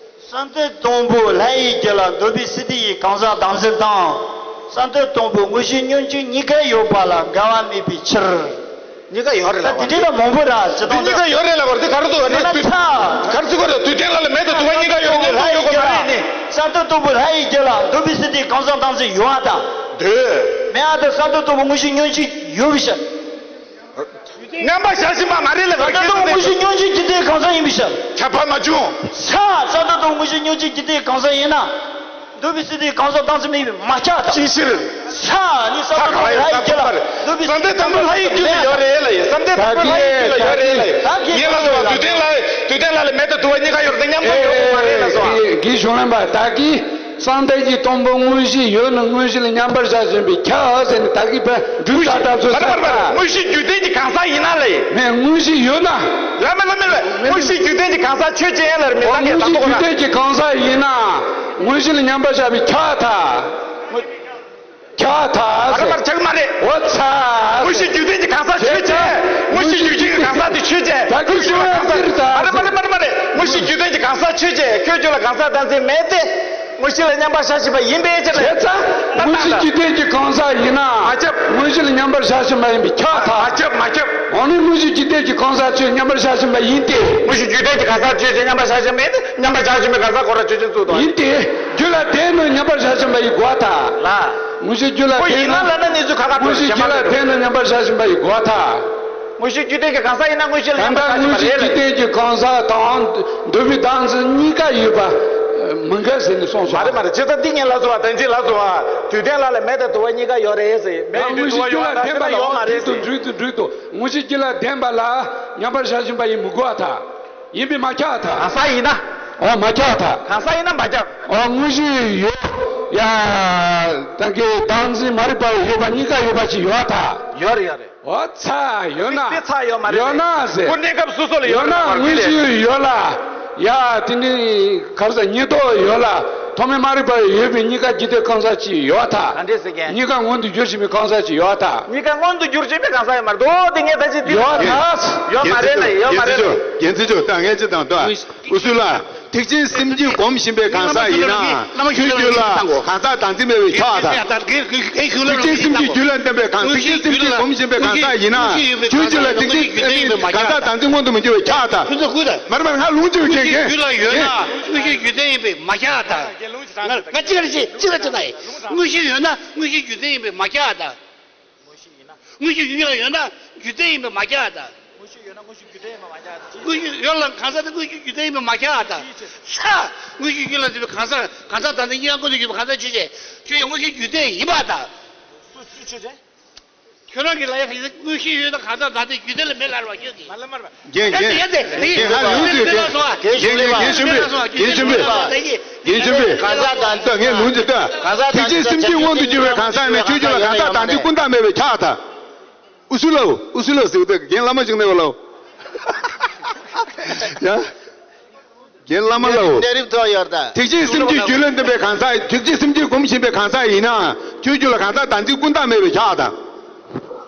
བསམ་གཏན་སྟོང་པོ་ལྷ་ཡི་རྒྱུད་ལ་འདུས་པའི་སྲིད་དེ་ཡི་གང་ཟག་བདག་འཛིན་དང་། བསམ་གཏན་སྟོང་པོ་དངོས་གཞི་ཉོན་ཅིག་གཉིས་ཀ་ཡོད་པ་ལ་འགལ་བ་མེད་པའི་ཕྱིར། གཉིས་ཀ་ཡོད་རེད་ལབ་དགོས་རེད། ད་དེ་འདྲའི་ལ་མང་པོ་ར་ཇི་ལྟར་འདུག་གཉིས་ཀ་ཡོད་རེད་ལབ་དགོས་རེད། དེ་ག་རེ་འདུག་ཨ་ནི་ན་དུས་ཚ། ག་རེ་ཟེར་དགོས་རེད། དུས་གཏན་ལ་ལ་མེད་དུ་འདུ་བ་གཉིས་ཀ་ཡོད་རེད། ལྷ་ཡི་རྒྱུད་ལ། བསམ་གཏན་སྟོང་པོ་ལྷ་ཡི་རྒྱུད་ལ་འདུས་པའི་སྲིད་དེ་གང་ཟག་བདག་འཛིན་ཡོད་ཨ་ད། འདོད། མེད་ཨ་ད། བསམ་གཏན་སྟོང་པོ་དངོས་གཞི་ཉོན་ཅིག་ཡོད་པའི་ཕྱིར། མཉམ་པར་བཞག་བཞིན་པ་མ་རེད་ལ། བསམ་གཏན་སྟོང་པོ་དངོས་གཞི་ཉོན་ཅིག་རྒྱུད་ལྡན་གང་ཟག་ཡིན་པའི་ཕྱིར། ཁྱབ་པ་མ་བྱུང་། ས། བསམ་གཏན་སྟོང་པོ་དངོས་གཞི་ཉོན་ཅིག་རྒྱུད་ལྡན་གང་ཟག་ཡིན་ན། འདུས་པའི་སྲིད་དེ་གང་ཟག་བདག་འཛིན་མེད་པས་མ་ཁྱབ་ད། ཅིའི་ཕྱིར། ས་ནི་བསམ་གཏན་སྟོང་པོ་ལྷ་ཡི་རྒྱུད་ལ་འདུས་པའི་སྲིད་དེ་གང་ཟག་བདག་འཛིན་མེད་ད། ཡོད་རེད་ལ་ཡིན། བསམ་གཏན་སྟོང་པོ་ལྷ་ཡི་རྒྱུད་ལ་ཡོད་རེད་ལ་ཡིན། ད་གི་ངས་ལ་སོང་བ་དུས་གཏན་ལ་དུས་གཏན་ལ་ལ་མེད་དུ་འདུ་བ་གཉིས་ཀ་ཡོད་རེད། མཉམ་དུ་ཡོད་མ་རེད་ལ་སོང་བ། གི་གཞུང་ལམ་པ་ད་གི། བསམ་གཏན་གྱི་སྟོང་པོ་དངོས་གཞི་ཡོད་ན་དངོས་གཞི་ལ་མཉམ་པར་བཞག་བཞིན་པའི་ཁྱབ་ཟེར་ནས་ད་གི་བས་འགྲུབ་ས་ད་ཚོད་ས། དངོས་གཞི་རྒྱུད་ལྡན་གྱི་གང་ཟག་ཡིན་ན་ལ་ཡིན། མེད་དངོས་གཞི་ཡོད་ན། ལ་མེ་ལ་མེ་ལ་དངོས་གཞི་རྒྱུད་ལྡན་གྱི་གང་ཟག་ཆོས་ཅན་ལ་རེད། མི་ད་ངས་ད་དངོས་གཞི་རྒྱུད་ལྡན་གྱི་གང་ཟག་ཡིན་ན་དངོས་གཞི་ལ་མཉམ་པར་བཞག་པའི་ཁྱབ་ད། ཁྱབ་ད་ཟེར། ཨ་ར་མར་ཆག་མ་རེད། འོ་ཚ། དངོས་གཞི་རྒྱུད་ལྡན་གྱི་གང་ཟག་ཆོས་ཅན། དངོས་གཞི་རྒྱུད་ལྡན་གྱི་གང་ཟག་དེ་ཆོས་ཅན། ད་ཁྱོད་ཆོས་ཅན་ཟེར་ད། ཨ་ར་མ་རེད་མ་རེད་མ་རེད། དངོས་གཞི་རྒྱུད་ལྡན་གྱི་གང་ཟག་ཆོས་ཅན། ཁྱོད་ཆོས་ལ་གང་ཟག་བདག་འཛིན་མེད་དེ། དངོས་གཞི་ལ་མཉམ་པར་བཞག་བཞིན་པ་ཡིན་པའི་ཕྱིར། བྱས་ཙང་དངོས་གཞི་རྒྱུ་ལྡན་གྱི་གང་ཟག་ཡིན་ན། མ་ཁྱབ། དངོས་གཞི་ལ་མཉམ་པར་བཞག་བཞིན་པ་ཡིན་པས་ཁྱབ་ཐལ། མ་ཁྱབ། མ་ཁྱབ། འོ་ན་དངོས་གཞི་རྒྱུ་ལྡན་གྱི་གང་ཟག་ཚོས་མཉམ་པར་བཞག་བཞིན་པ་ཡིན་ཏེ། དངོས་གཞི་རྒྱུ་ལྡན་གྱི་གང་ཟག་ཆོས་ཅན་མཉམ་པར་བཞག་བཞིན་པ་ཡིན་ཏེ། མཉམ་པར་བཞག་བཞིན་པའི་གང་ཟག་ཁོ་རང་ཆོས་ཅན་བཙུགས་དང་། ཡིན་ཏེ། རྒྱུད་ལ་ལྡན་ན་མཉམ་པར་བཞག་བཞིན་པ་ཡིན་དགོས་ཐལ། ལ། དངོས་གཞི་རྒྱུད་ལ་ཁོ་ཡིན་ན་ལ་ན་གནས་ཚུལ་ཁ་ཁ་དངོས་གཞི་རྒྱུད་ལ་ལྡན་ན་མཉམ་པར་བཞག་བཞིན་པ་ཡིན་དགོས་ཐལ། དངོས་གཞི་རྒྱུ་ལྡན་གྱི་གང་ཟག་ཡིན་ན་དངོས་གཞི་ལ་ད་མཉམ་པར་ལྟ་བཞག་བཞིན་པ་དངོས་གཞི་རེད་རྒྱུ་ལ། ལྡན་གྱི་གང་ཟག་དང་འདོད་པའི་བདག་འཛིན་གཉིས་ཀ་ཡོད་པ་མི་འགལ་ཟེར་ནས་གསུངས་སོང་། མ་རེད་མ་རེད། ཇི་ལྟར་འདི་ངས་ལབ་སོང་བ། བདེན་ཚིག་ལབ་སོང་བ། དུས་གཏན་ལ་ལ་མེ་དང་དུ་བ་གཉིས་ཀ་ཡོད་རེད་ཟེར། མེ་ཡོད་དུས་དུ་བ་ཡོད་པ་དང་དེ་ལ་ཡོད་མ་རེད་ཟེར། དུ་འགྲུལ་དུ་འགྲུལ་དུ་དངོས་གཞི་རྒྱུད་ལ་ལྡན་པ་ལ་མཉམ་པར་བཞག་བཞིན་པ་ཡིན་མི་དགོས་པ་དང་། ཡིན་པས་མ་ཁྱབ་ཐལ། གང་ཟག་ཡིན་ན། འོ་མ་ཁྱབ་ཐལ། གང་ཟག་ཡིན་ན་མ་ཁྱབ། འོ་དངོས་གཞི་ཡོད། ཡ། ད་གི་བདག་འཛིན་མ་རིག་པ་ཡོད་པ་གཉིས་ཀ་ཡོད་པ་ཅིག་ཡོད་ཐལ། ཡོད་རེད་ཡོད་རེད། འོ་ཚ་ཡོད་ན། དེ་ཚ་ཡོད་མ་རེད། ཡོད་ན་ཟེར། ཁོ་གནས་སྐབས་སོ་སོ་ལ་ཡོད་ཡོད་ན་ན་མ་རེད། དངོས་གཞི་ཡོད་ལ། ཡ་དེ་ནི་ག་རེ་ཟེར་ཉེར་བསྡོགས་ཡོད་ལ། ཐོགས་མེད་མ་རིག་པ་ཡོད་པའི་གཉིས་ཀ་རྒྱུད་ལྡན་གང་ཟག་ཅིག་ཡོད་ཐལ། ག་འདྲས་ཟེར་མཁན། གཉིས་ཀ་མངོན་དུ་གྱུར་བཞིན་པའི་གང་ཟག་ཅིག་ཡོད་ཐལ། གཉིས་ཀ་མངོན་དུ་གྱུར་བཞིན་པའི་གང་ཟག་ཡོད་མ་རེད། འོ་དེ་ངས་ད་ཅི་དེ་ཡོད་ཐལ། ཡོད་མ་རེད་ལ་ཡོད་མ་རེད་ལ། རྒྱལ་མཚན་མཆོག་ད་ངས་ཅི་དང་ད། ཨུ་སུ་ལ། ཐེག་ཆེན་སེམས་བསྐྱེད་སྒོམ་བཞིན་པའི་གང་ཟག་ཡིན་ན། ཆོས་རྒྱུད་ལ་གང་ཟག་བདག་འཛིན་མེད་པའི་ཆགས་དང་། ཐེག་ཆེན་སེམས་བསྐྱེད་རྒྱུད་ལ་ལྡན་པའི་གང་། ཐེག་ཆེན་སེམས་བསྐྱེད་སྒོམ་བཞིན་པའི་གང་ཟག་ཡིན་ན། ཆོས་རྒྱུད་ལ་ཐེག་ཆེན་གང་ཟག་བདག་འཛིན་མངོན་དུ་མི་འགྱུར་བའི་ཆགས་དང་། མར་མར་ང་ལུང་ཅིག་མཁྱེན་མཁྱེན། དངོས་གཞི་རྒྱུ་ལྡན་ཡིན་པས་མ་ཁྱབ་དང་། ང་ང་གཅིག་ལ་གཅིག་གཅིག་ལ་གཅིག་ན་ཡིན། དངོས་གཞི་ཡོད་ན་དངོས་གཞི་རྒྱུ་ལྡན་ཡིན་པས་མ་ཁྱབ་དང་། དངོས་གཞི་ཡོད་ན་ཡོད་ན་རྒྱུ་ལྡན་ཡིན་པས་མ་ཁྱབ་དང་། དངོས་གཞི་ཡོད་ན་དངོས་གཞི་རྒྱུ་ལྡན་ཡིན་པས་མ་ཁྱབ་དང་། དངོས་གཞི་ཡོད་ལ་གང་ཟག་དེ་དངོས་གཞི་རྒྱུ་ལྡན་ཡིན་པས་མ་ཁྱབ་དང་། ས། དངོས་གཞི་ཡོད་ལ་དེ་གང་ཟག་གང་ཟག་དང་དེ་གཉིས་ཀ་ཀུན་ཏུ་ཡོད་པའི་གང་ཟག་ཆོས་ཅན། ཆོས་ཅན་དངོས་གཞི་རྒྱུ་ལྡན་ཡིན་པ་དང་། སུ་སུ་ཆོས་ཅན། ཁྱོད་རང་གི་ལ་ཡ་དངོས་གཞི་ཡོད་ན་གང་ཟག་དང་དེ་རྒྱུ་ལྡན་ལ་མེད་ལ་ར་བ་ཁྱོད་ཀྱིས། མ་ལ་མ་ར་བ། རྒན་རྒན་རྒན་ལུང་ཚིག་རྒན་རྒན་རྒན་ཞུམ་པས། རྒན་ཞུམ་པས། རྒན་ཞུམ་པས། རྒན་ཞུམ་པས། གང་ཟག་དང་ལྟོས། ངས་ལུང་ཚིག་ལྟོས། གང་ཟག་ཐེག་ཆེན་སེམས་བསྐྱེད་མངོན་དུ་གྱུར་པའི་གང་ཟག་ནི་ཆོས་རྒྱུད་ལ་གང་ཟག་དང་དེ་ཀུན་བཏགས་མེད་པའི་ཆགས་དང་། ཨུ་སུ་ལའོ། ཨུ་སུ་ལའོ་ཟེར་ཏེ་རྒན་བླ་མ་ཅིག་ནས་བ་ལའོ། ཡ། རྒན་བླ་མ་ལའོ། གནས་རིམ་ཐོག་ཡོད་ད། ཐེག་ཆེན་སེམས་བསྐྱེད་རྒྱུད་ལ་ལྡན་པའི་གང་ཟག་ཐེག་ཆེན་སེམས་བསྐྱེད་སྒོམ་བཞིན་པའི་གང་ཟག་ཡིན་ན། ཆོས་རྒྱུད་ལ་གང་ཟག་བདག་འཛིན་ཀུན་བཏགས་མེད་པའི་ཆགས་དང་།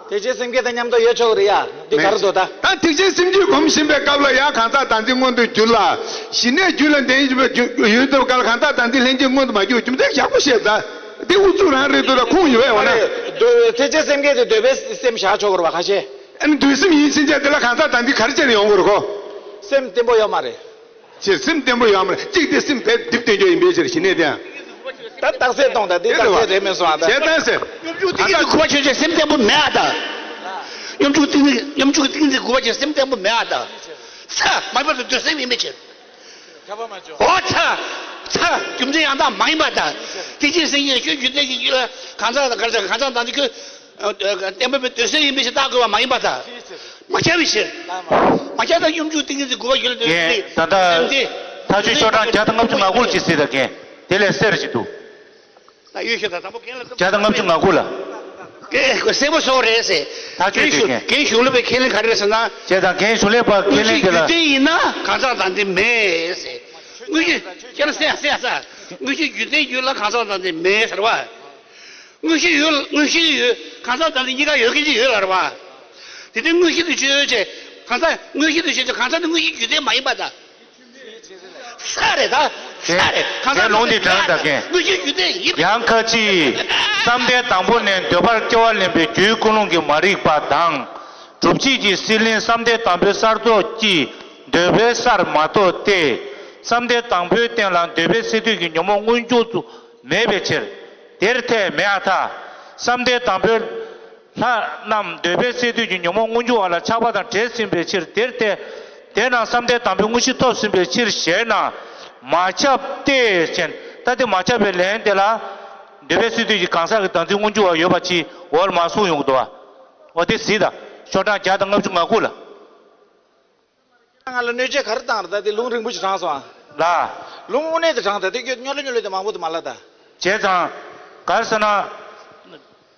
ཐེག་ཆེན་སེམས་བསྐྱེད་དང་མཉམ་དུ་ཡོད་ཆོག་གི་རེད་ཡ། འདི་ག་རེ་འདུག་ད། ད་ཐེག་ཆེན་སེམས་བསྐྱེད་སྒོམ་བཞིན་པའི་སྐབས་ལ་ཡང་གང་ཟག་བདག་འཛིན་མངོན་དུ་གྱུར་ལ། ཞི་གནས་རྒྱུད་ལ་ལྡན་བཞིན་པའི་ཡུལ་དུ་གང་ཟག་བདག་འཛིན་ལྷན་སྐྱེས་མངོན་དུ་མ་གྱུར་རྒྱུ་མཚན་ཞིབ་པོ་བཤད་ད། འདི་ཨུ་ཚུགས་རང་རེད་འདུག་ད་ཁུངས་ཡོད་པས་འོ་ན། ཐེག་ཆེན་སེམས་བསྐྱེད་དེ་འདོད་པའི་སེམས་བཞག་ཆོག་གི་རེད་བ་ཁ་ཤས། ཨ་ནི་འདོད་སེམས་ཡིན་ཕྱིན་ཆད་དེ་ལ་གང་ཟག་བདག་འཛིན་ག་རེ་བྱས་ནས་ཡོང་དགོས་རེད་གོ། སེམས་བརྟན་པོ་ཡོད་མ་རེད། ཅེས་སེམས་བརྟན་པོ་ཡོད་མ་རེད། གཅིག་དེ་སེམས་དེ་རྡིབ་སྟོན་རྒྱུ་ཡིན་པའི་ཕྱིར་ཞི་གནས་དེ། ད་རྟགས་གསལ་གཏོང་དང་འདི་རྟགས་གསལ་རེད་མེད་སོང་ཨ་ད། བྱས་ཙང་ཟེར། སྙོམས་འཇུག་ཏིང་ངེ་འཛིན་དགུ་པ་ཆོས་ཅན་སེམས་བརྟན་པོ་མེད་ཨ་ད། སྙོམས་འཇུག་ཏིང་ངེ་སྙོམས་འཇུག་ཏིང་ངེ་འཛིན་དགུ་པ་ཆོས་ཅན་སེམས་བརྟན་པོ་མེད་ཨ་ད། ས་མ་ཡིན་པར་འདོད་སེམས་ཡིན་པའི་ཕྱིར། འོ་ཚ། ཚ། རྒྱུ་མཚན་ཡང་དག་མ་ཡིན་པར་ཐལ། ཐེག་ཆེན་སེམས་བསྐྱེད་ཆོས་རྒྱུད་ལྡན་གྱི་རྒྱུད་ལ་གང་ཟག་དང་གང་ཟག་གང་ཟག་དང་དེ་ཁྱོད་བརྟན་པོའི་འདོད་སེམས་ཡིན་པའི་ཕྱིར་བཏགས་དགོས་པ་མ་ཡིན་པར་ཐལ། མ་ཁྱབ་པའི་ཕྱིར། མ་ཁྱབ་ན་སྙོམས་འཇུག་ཏིང་ངེ་འཛིན་དགུ་པ་རྒྱུད་ལ་འདོད་ངས་སེམས་ད་ལྟ་སེམས་དེ་ད་ཆོས་ཤོག་གྲངས་བརྒྱ་དང་ལྔ་བཅུ་ང་དགུ་ལ་ཅིག་གཟིགས་དང་རྒན། དེ་ལས་གསལ་རུ་ཅིག་འདུག་ད་ཡོད་ཤོད་ད་དང་པོ་རྒན་ལ་བརྒྱ་དང་ལྔ་བཅུ་ང་དགུ་ལ། གསལ་པོ་བཟོ་རེད་ཟེར། ད་ཆོས་རྒན་གཞུང་ལས་པའི་ཁས་ལེན་ག་རེ་རེད་ཟེར་ན། བྱས་ཙང་རྒན་གཞུང་ལས་པ་ཁས་ལེན་དེ་ལ། དངོས་གཞི་རྒྱུ་ལྡན་ཡིན་ན་གང་ཟག་དང་དེ་མེད་ཟེར། དངོས་གཞི་ཁྱེད་རང་སེམས་སེམས་ས། དངོས་གཞི་རྒྱུ་ལྡན་ཡོད་ལ་གང་ཟག་དང་དེ་མེད་ཟེར་བ། དངོས་གཞི་ཡོད་དངོས་གཞི་ཡོད་གང་ཟག་དང་དེ་གཉིས་ཀ་ཡོད་མཁན་ཅིག་ཡོད་ལ་རེད་བ། དེ་དེ་དངོས་གཞི་དུ་ཆོས་ཅན། གང་ཟག་དངོས་གཞི་དུ་ཆོས་ཅན་གང་ཟག་དེ་དངོས་གཞི་རྒྱུ་ལྡན་མ་ཡིན་པ་དང་། ས་རེད་ད། ས་རེད། གང་ཟག་ལུང་འདི་དྲངས་དང་རྒན། དངོས་གཞི་རྒྱུ་ལྡན་ཡིན། ཡང་ཁ་ཅིག་བསམ་གཏན་དང་པོ་ནས་འདོད་པར་སྐྱེ་བ་ལེན་པའི་རྒྱུའི་ཀུན་སློང་གིས་མ་རིག་པ་དང་། སྒྲུབ་བྱེད་ཀྱི་སྲེད་ལེན་བསམ་གཏན་དང་པོའི་སར་གཏོགས་ཀྱིས་འདོད་པའི་སར་མ་གཏོགས་ཏེ། བསམ་གཏན་དང་པོའི་སྟེང་ལ་འདོད་པའི་སས་བསྡུས་ཀྱི་ཉོན་མོངས་མངོན་གྱུར་དུ་མེད་པའི་ཕྱིར། དེར་ཐལ་མེད་ཨ་ཐལ། བསམ་གཏན་དང་པོའི་ལྷ་རྣམས་འདོད་པའི་སས་བསྡུས་ཀྱི་ཉོན་མོངས་མངོན་གྱུར་བ་ལ་ཆགས་པ་དང་འདྲེས་ཟིན་པའི་ཕྱིར་དེར་ཐལ། དེས་ན་བསམ་གཏན་དང་པོའི་དངོས་གཞི་ཐོབ་ཟིན་པའི་ཕྱིར་ཞེ་ན། མ་ཁྱབ་སྟེ་ཞེན། ད་དེ་མ་ཁྱབ་པའི་ལན་དེ་ལ། འདོད་པའི་སས་བསྡུས་ཀྱི་གང་ཟག་གི་བདག་འཛིན་མངོན་གྱུར་བ་ཡོད་པ་ཅིག་འོག་ལ་མར་གསུངས་ཡོང་གི་འདུག་བ། འོ་དེ་གཟིགས་དང་ཤོག་གྲངས་བརྒྱ་དང་ལྔ་བཅུ་ང་དགུ་ལ། ང་ལ་གནོད་བྱེད་ག་རེ་བཏང་རེད་ད་དེ་ལུང་རིང་པོ་ཞིག་དྲངས་སོང་ཨ། ལ། ལུང་དངོས་གནས་དེ་དྲངས་ད་དེ་ཁྱོད་སྨྱོ་ལ་སྨྱོ་ལ་དེ་མང་པོ་དེ་མ་ལ་ད། བྱས་ཙང་། ག་རེ་ཟེར་ན།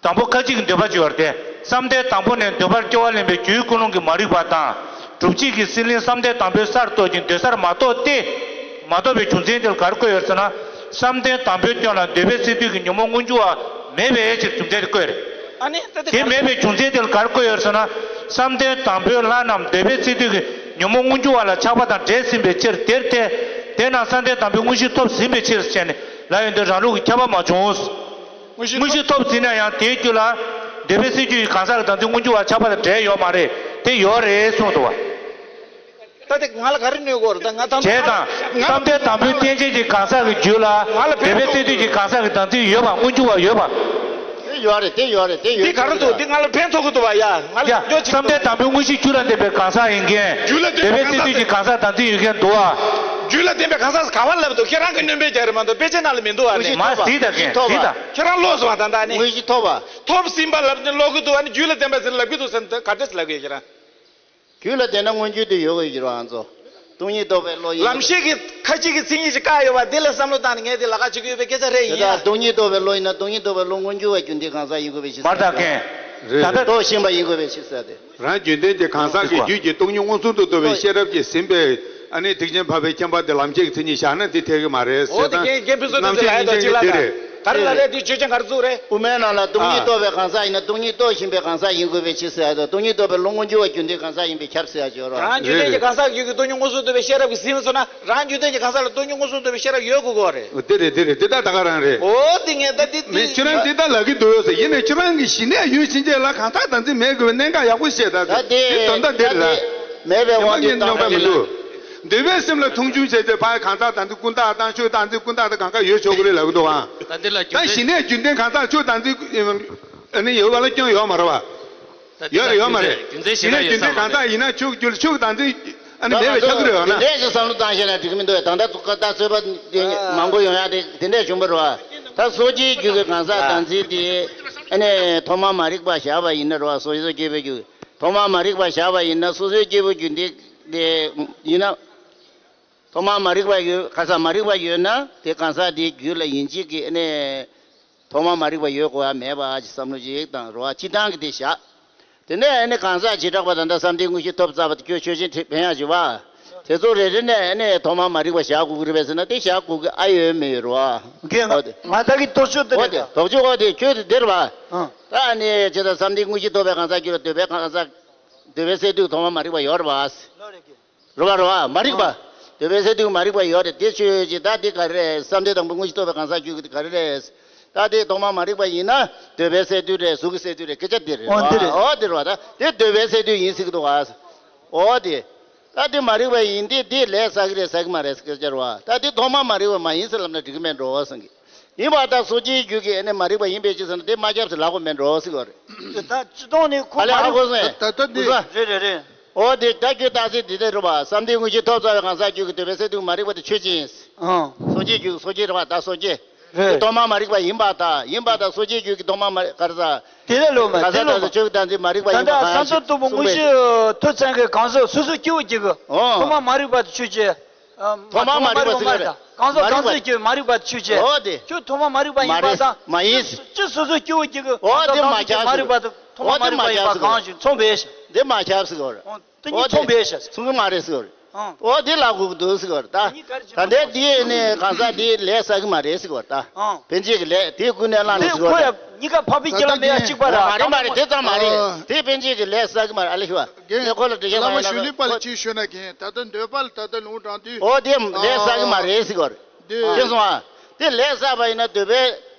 དང་པོ་ཁ་ཅིག་གི་འདོད་པ་ཅིག་ཡོད་རེད་དེ། བསམ་གཏན་དང་པོ་ནས་འདོད་པར་སྐྱེ་བ་ལེན་པའི་རྒྱུའི་ཀུན་སློང་གིས་མ་རིག་པ་དང་། སྒྲུབ་བྱེད་ཀྱི་སྲེད་ལེན་བསམ་གཏན་དང་པོའི་སར་གཏོགས་ཀྱི་འདོད་སར་མ་གཏོགས་ཏེ། མ་གཏོགས་པའི་རྒྱུ་མཚན་དེ་ལ་ག་རེ་བཀོད་ཡོད་ཟེར་ན། བསམ་གཏན་དང་པོའི་སྟེང་ལ་འདོད་པའི་སས་བསྡུས་ཀྱི་ཉོན་མོངས་མངོན་གྱུར་བ་མེད་པའི་ཕྱིར་རྒྱུ་མཚན་དེ་བཀོད་རེད། ཨ་ནི་ད་དེ་དེ་མེད་པའི་རྒྱུ་མཚན་དེ་ལ་ག་རེ་བཀོད་ཡོད་ཟེར་ན། བསམ་གཏན་དང་པོའི་ལྷ་རྣམས་འདོད་པའི་སས་བསྡུས་ཀྱི་ཉོན་མོངས་མངོན་གྱུར་བ་ལ་ཆགས་པ་དང་འདྲེས་ཟིན་པའི་ཕྱིར་དེར་ཐལ། དེས་ན་བསམ་གཏན་དང་པོའི་དངོས་གཞི་ཐོབ་ཟིན་པའི་ཕྱིར་ཞེས་ནས། ལབ་ཡོང་དུས་རང་ལུགས་ཀྱི་ཁྱབ་པ་མ་བྱུང་། དངོས་གཞི་ཐོབ་ཟིན་ན་ཡང་དེའི་རྒྱུད་ལ་འདོད་པའི་སྲིད་རྒྱུད་ཀྱི་གང་ཟག་གི་བདག་འཛིན་མངོན་གྱུར་བ་ཁྱབ་པ་དང་བྲལ་ཡོད་མ་རེད། དེ་ཡོད་རེད་གསུངས་འདུག་བ། ད་དེ་ང་ལ་ག་རེ་གནོད་གོ་རེད། ད་ང་ད་བྱས་ཙང་ང་བསམ་གཏན་དང་པོའི་རྟེན་ཅན་གྱི་གང་ཟག་གི་རྒྱུད་ལ་ང་ལ་འདོད་པའི་སྲིད་རྒྱུད་ཀྱི་གང་ཟག་གི་བདག་འཛིན་ཡོད་པ་མངོན་གྱུར་བ་ཡོད་པ། དེ་ཡོད་རེད། དེ་ཡོད་རེད། དེ་ཡོད། འདི་ག་རེ་འདུག་འདི་ང་ལ་ཕན་ཐོགས་ཀྱི་འདུག་བ་ཡ། ང་ལ་ཡ། འགྱོ་ཅིག་བསམ་གཏན་དང་པོའི་དངོས་གཞི་རྒྱུད་ལ་ལྡན་པའི་གང་ཟག་ཡིན་མཁན། རྒྱུད་ལ་ལྡན་པའི་གང་ཟག་འདོད་པའི་སྲིད་རྒྱུད་ཀྱི་གང་ཟག་བདག་འཛིན་ཡོད་མཁན་འདུག་བ། རྒྱུད་ལ་ལྡན་པའི་གང་ཟག་ག་བ་ལབ་འདུག་ཁྱེད་རང་གི་སྣོན་པའི་རྒྱ་རེད་མ་གཏོགས་དཔེ་ཆ་ནང་ལ་མི་འདུག་བ་ནི། མ་གཟིགས་ད་མཁན་གཟིགས་ད། ཁྱེད་རང་ལོག་སོང་བ་ད་ལྟ་ནི། དངོས་གཞི་ཐོབ་པ། ཐོབ་ཟིན་པ་ལབ་ནི་ལོག་གི་འདུག་བ་ནི། རྒྱུད་ལ་ལྡན་པ་ཟེར་ལབ་གི་འདུག་ཟེར་ནི་ད་ག་འདྲས་ལབ་གི་ཁྱེད་རང་། རྒྱུད་ལ་ལྡན་ན་མངོན་གྱུར་དུ་ཡོད་དགོས་ཀྱི་རེད་བ་ང་ཚོ། སྟོང་ཉིད་རྟོགས་པའི་བློ་ཡིན། ལམ་ཤེས་ཀྱི་ཁ་ཅིག་གི་མཚན་ཉིད་ཅིག་བཀག་ཡོད་པ་འདི་ལ་བསམ་བློ་བཏང་ནས་ངས་འདི་ལ་ཁ་ཅིག་ཡོད་པའི་སྐད་ཆ་རེད་ཡིན་ཡ། སྟོང་ཉིད་རྟོགས་པའི་བློ་ཡིན་ན་སྟོང་ཉིད་རྟོགས་པའི་བློ་མངོན་གྱུར་བ་རྒྱུད་འདི་གང་ཟག་ཡིན་དགོས་པའི་ཕྱིར་མར་ཟེར་ད་མཁན། རེད། ད་ལྟ་རྟོགས་ཤིང་པ་ཡིན་དགོས་པའི་ཕྱིར་ཟེར་ཏེ། རང་རྒྱུད་ལྡན་གྱི་གང་ཟག་གི་རྒྱུད་ཀྱི་སྟོང་ཉིད་མངོན་སུམ་དུ་རྟོགས་པའི་ཤེས་རབ་ཀྱིས་ཟིན་པའི་ཨ་ནི་ཐེག་ཆེན་འཕགས་པའི་ཁྱད་པར་དེ་ལམ་ཤེས་ཀྱི་མཚན་ཉིད་བཞག་ན་འདི་འཐད་ཀྱི་མ་རེད་ཟེར་ད། འོ་དེ་རྒན་རྒན་ཕུན་ཚོགས་དེ་ཚོ་ལ་ཡ་ད་ཅིག་ལ་ད། ག་རེ་ལ་རེད་འདི་ཆོས་ཅན་ག་རེ་བཙུགས་རེད། དབུ་མའི་ནང་ལ་སྟོང་ཉིད་རྟོགས་པའི་གང་ཟག་ཡིན་ན་སྟོང་ཉིད་རྟོགས་བཞིན་པའི་གང་ཟག་ཡིན་དགོས་པའི་ཕྱིར་ཟེར་ཡ་དང་སྟོང་ཉིད་རྟོགས་པའི་བློ་མངོན་གྱུར་བ་རྒྱུད་འདི་གང་ཟག་ཡིན་པའི་ཁྱབ་ཟེར་ཡ་ཅིག་ཡོད་རོགས། རང་རྒྱུད་ལྡན་གྱི་གང་ཟག་རྒྱུད་ཀྱི་སྟོང་ཉིད་མངོན་སུམ་རྟོགས་པའི་ཤེས་རབ་ཀྱིས་ཟིན་སོང་ན་རང་རྒྱུད་ལྡན་གྱི་གང་ཟག་ལ་སྟོང་ཉིད་མངོན་སུམ་རྟོགས་པའི་ཤེས་རབ་ཡོད་དགོས་ཀྱི་རེད། འོ་དེ་རེད་དེ་རེད་དེ་ད་ད་ག་རང་རེད། འོ་དེ་ངས་ད་འདི་མེད་ཁྱེད་རང་འདི་ད་ལབ་ཀྱི་འདུག་ཟེར་ཡིན་ནའི་ཁྱེད་རང་གི་ཞི་གནས་ཡུལ་ཕྱིན་ཆད་ལ་གང་ཟག་བདག་འཛིན་མེད་དགོས་པའི་གནད་འགག་ཡག་པོ་བཤད་ད། ད་དེ་དོན་དག་འདི་རེད་ད། མེད་པའི་དེ་མ་དབང་དུ་ཉན་མྱོང་པ་མི་འདུག་འདོད་པའི་སེམས་ལ་མཐོང་ཆུང་བྱས་ཏེ་ཕར་གང་ཟག་བདག་འཛིན་ཀུན་བཏགས་དང་ཆོས་བདག་འཛིན་ཀུན་བཏགས་དང་གང་ག་ཡོད་ཆོག་གི་རེད་ལབ་ཀྱི་འདུག་ཨང་། ད་འདི་ལ་རྒྱུ་ད་མཚན་ཞི་གནས་རྒྱུན་ལྡན་གང་ཟག་ཆོས་བདག་འཛིན་ཨ་ནི་ཡོད་པ་ལ་སྐྱོན་ཡོད་མ་རེད་བ། ད་འདི་ཡོད་ལ་རེད་ཡོད་མ་རེད། རྒྱུ་མཚན་ཞི་གནས་རྒྱུན་ལྡན་གང་ཟག་ཡིན་ན་ཆོས་རྒྱུད་ཆོས་བདག་འཛིན་ཨ་ནི་མེད་པའི་ཆགས་ཀྱི་རེད་བ་ན། དེ་འདྲས་ཀྱི་བསམ་བློ་བཏང་ཤེས་ན་འགྲིག་གི་མི་འདུག་ད་ལྟ་ད་ཚོད་པ་དེ་མང་པོ་ཡོང་ཡ་དེ་དེ་འདྲས་བྱུང་བ་རེད་བ། ད་སོ་སྐྱེའི་རྒྱུད་ཀྱི་གང་ཟག་བདག་འཛིན་དེ་ཨ་ནི་ཐོག་མར་མ་རིག་པ་བཞག་པ་ཡིན་ན་རེད་བ། སོ་སོ་སྐྱེ་བོའི་རྒྱུད་ཐོག་མར་མ་རིག་པ་བཞག་པ་ཡིན་ན་སོ་སོའི་སྐྱེ་བོའི་རྒྱུད་འདི་དེ་ཡིན་ན། ཐོག་མར་མ་རིག་པ་ཡོད་ག་ས་མ་རིག་པ་ཡོད་ན་དེ་གང་ཟག་དེའི་རྒྱུད་ལ་ཡིན་གཅིག་གི་ཨ་ནི། ཐོག་མར་མ་རིག་པ་ཡོད་དགོས་ཡ་མེད་པ་ཅིག་བསམ་བློ་ཅིག་དང་རོ་ཨ་སྤྱི་བཏང་གི་དེ་བཞག་དེ་ནས་ཨ་ནི་གང་ཟག་བྱེ་བྲག་པ་དང་ད་བསམ་གཏན་དངོས་གཞི་ཐོབ་ཚར་བ་དེ་ཁྱོད་ཆོས་ཅན་ཁྲིད་ཕན་ཡ་ཅིག་བ། དེ་ཚོ་རེ་རེ་ནས་ཨ་ནི་ཐོག་མར་མ་རིག་པ་བཞག་དགོས་ཀྱི་རེད་པས་ཟེར་ན་དེ་བཞག་དགོས་ཀྱི་ཨ་ཡོད་མེད་ཡོད་རོ་ཨ། འགན་ང་ད་གི་དོགས་གཅོད་དེ་འོ་རེད་དེ་ད། དོགས་གཅོད་འོ་དེ་ཁྱོད་དེ་འདིར་བ། ཨ། ད་ཨ་ནི་ཇི་ལྟར་བསམ་གཏན་དངོས་གཞི་ཐོབ་པའི་གང་ཟག་རྒྱུད་ལ་འདོད་པའི་གང་ཟག་འདོད་པའི་སས་བསྡུས་ཐོག་མར་མ་རིག་པ་ཡོད་རེད་བ། རེད་བ་རེད་བ་མ་རིག་པ། འདོད་པའི་སས་བསྡུས་མ་རིག་པ་ཡོད་རེད་དེ་ཆོས་ཅན་ད་དེ་ག་རེ་རེད་བསམ་གཏན་དང་པོ་དངོས་གཞི་ཐོབ་པའི་གང་ཟག་རྒྱུད་ཀྱི་དེ་ག་རེ་རེད། ད་དེ་ཐོག་མར་མ་རིག་པ་ཡིན་ན་འདོད་པའི་སས་བསྡུས་རེད་གཟུགས་ཀྱི་སས་བསྡུས་རེད་སྐད་ཆ་འདི་རེད་འོ་འདི་རེད། འོ་འདི་རེད་བ་ད་དེ་འདོད་པའི་སས་བསྡུས་ཡིན་ཟེར་གི་འདུག་བ། འོ་དེ། ད་དེ་མ་རིག་པ་ཡིན་དེ་དེ་ལས་བསགས་ཀྱི་རེད་བསགས་ཀྱི་མ་རེད་ཟེར་སྐད་ཆ་རེད་བ་ད་དེ་ཐོག་མར་མ་རིག་པ་མ་ཡིན་ཟེར་ལབ་ན་འགྲིག་གི་མེད་འགྲོ་བ་སང་གི་ཡིན་པ་ད་སོ་སྐྱེའི་རྒྱུད་ཀྱི་ཨ་ནི་མ་རིག་པ་ཡིན་པའི་ཕྱིར་ཟེར་ན་དེ་མ་ཁྱབ་ཟེར་ལབ་དགོས་མེད་འགྲོ་ཟེར་གྱི་རེད། དེ་ད་སྤྱི་དོན་ནི་ཁོ་ཨ་ལས་མ་ཨ་རིག་ཁོ་སོང་ད་ད་འདི་རེད་རེད་རེད། འོ་དེ་ད་ཁྱོད་ད་སེ་དེ་དེ་རེད་བ་བསམ་གཏན་དངོས་གཞི་ཐོབ་ཚར་བའི་གང་ཟག་རྒྱུད་ཀྱི་འདོད་པའི་སས་བསྡུས་མ་རིག་པ་དེ་ཆོས་ཅན། ཨང་། སོ་སྐྱེའི་རྒྱུད་སོ་སྐྱེ་རེད་བ་ད་སོ་སྐྱེ། རེད། དེ་ཐོག་མར་མ་རིག་པ་ཡིན་པ་ད་ཡིན་པ་ད་སོ་སྐྱེའི་རྒྱུད་ཀྱི་ཐོག་མར་མ་ག་རེ་ཟ། དེ་ལས་ལོ་མ་ག་ས་དེ་ལོ་ད་མ། ཆོས་ཀྱི་བདག་འཛིན་མ་རིག་པ་ད་ཡིན་པ་ལྟ་གང་བསམ་ཡང་ཚུལ་དུ་མ་གསུངས་དངོས་པས། གཞི་ཐོབ་ཚན་གྱི་གང་ཟག་སོ་སོ་སྐྱེ་བོ་གཅིག་གི་ཨོ། ཐོག་མར་མ་རིག་པ་དེ་ཆོས་ཅན། ཨ། ཐོག་མར་མ་རིག་པ་ཟེར་གི་རེད། གང་ཟག་མ་རིག་པ་གང་ཟག་གཅིག་མ་རིག་པ་དེ་ཆོས་ཅན། ཨོ་དེ། ཁྱོད་ཐོག་མར་མ་རིག་པ་ཡིན་པ་དང་། མ་རེད། མ་ཡིན། སྤྱི་སོ་སོ་སྐྱེ་བོ་གཅིག་གི་ཨོ་གང་དེ་ཟག་མ་གང་ཟག་ཆགས་མ་རིག་པ་དང་ཐོག་མར་མ་རིག་པ་ཡིན་པ་གང་ཞིག་མཚུངས་པས། དེ་མ་ཁྱབ་ཟེར་གི་རེད། དེ་གཉིས་ཨོ་དེ་མཚུངས་པས་ཤག་མཚུངས་ཀྱི་མ་རེད་ཟེར་གི་རེད། ཨང་། ཨོ་དེ་ལབ་དགོས་ཀྱི་འདུག་ཟེར་གི་རེད་ད། ད་ལྟའི་འདི་ནི་གང་ཟག་འདི་ལས་བསགས་ཀྱི་མ་རེད་ཟེར་གི་རེད་ད། ཨང་། ཕན་ཆད་ཀྱི་ལས་དེ་ཀུན་ནས་བླངས་ནས་ཟེར་གི་རེད། ཁོ་ཡ་གཉིས་ཀ་འཕགས་པའི་རྒྱུད་ལ་མེད་ཡ་གཅིག་པ་ར། མ་རེད་མ་རེད་དེ་ཙམ་མ་རེད། དེ་ཕན་ཆད་ཀྱི་ལས་བསགས་ཀྱི་མ་རེད་ཨ་ལེ་ཤི་བ། ངས་ཁོ་ལ་འདྲི་བཤད་བླ་མ་མ་ཞུ་ལི་པ་ལ་ཅིག་ཞུས་ན་མཁྱེན། ད་ལྟ་འདོད་པ་ལ་ད་ལྟ་ལུང་དྲངས་དུས། ཨོ་དེ་ལས་བསགས་ཀྱི་མ་རེད་ཟེར་གི་རེད། དེ་ཤེས་སོང་ཨ། དེ་ལས་བསགས་པ་ཡིན་ན་འདོད་པའི།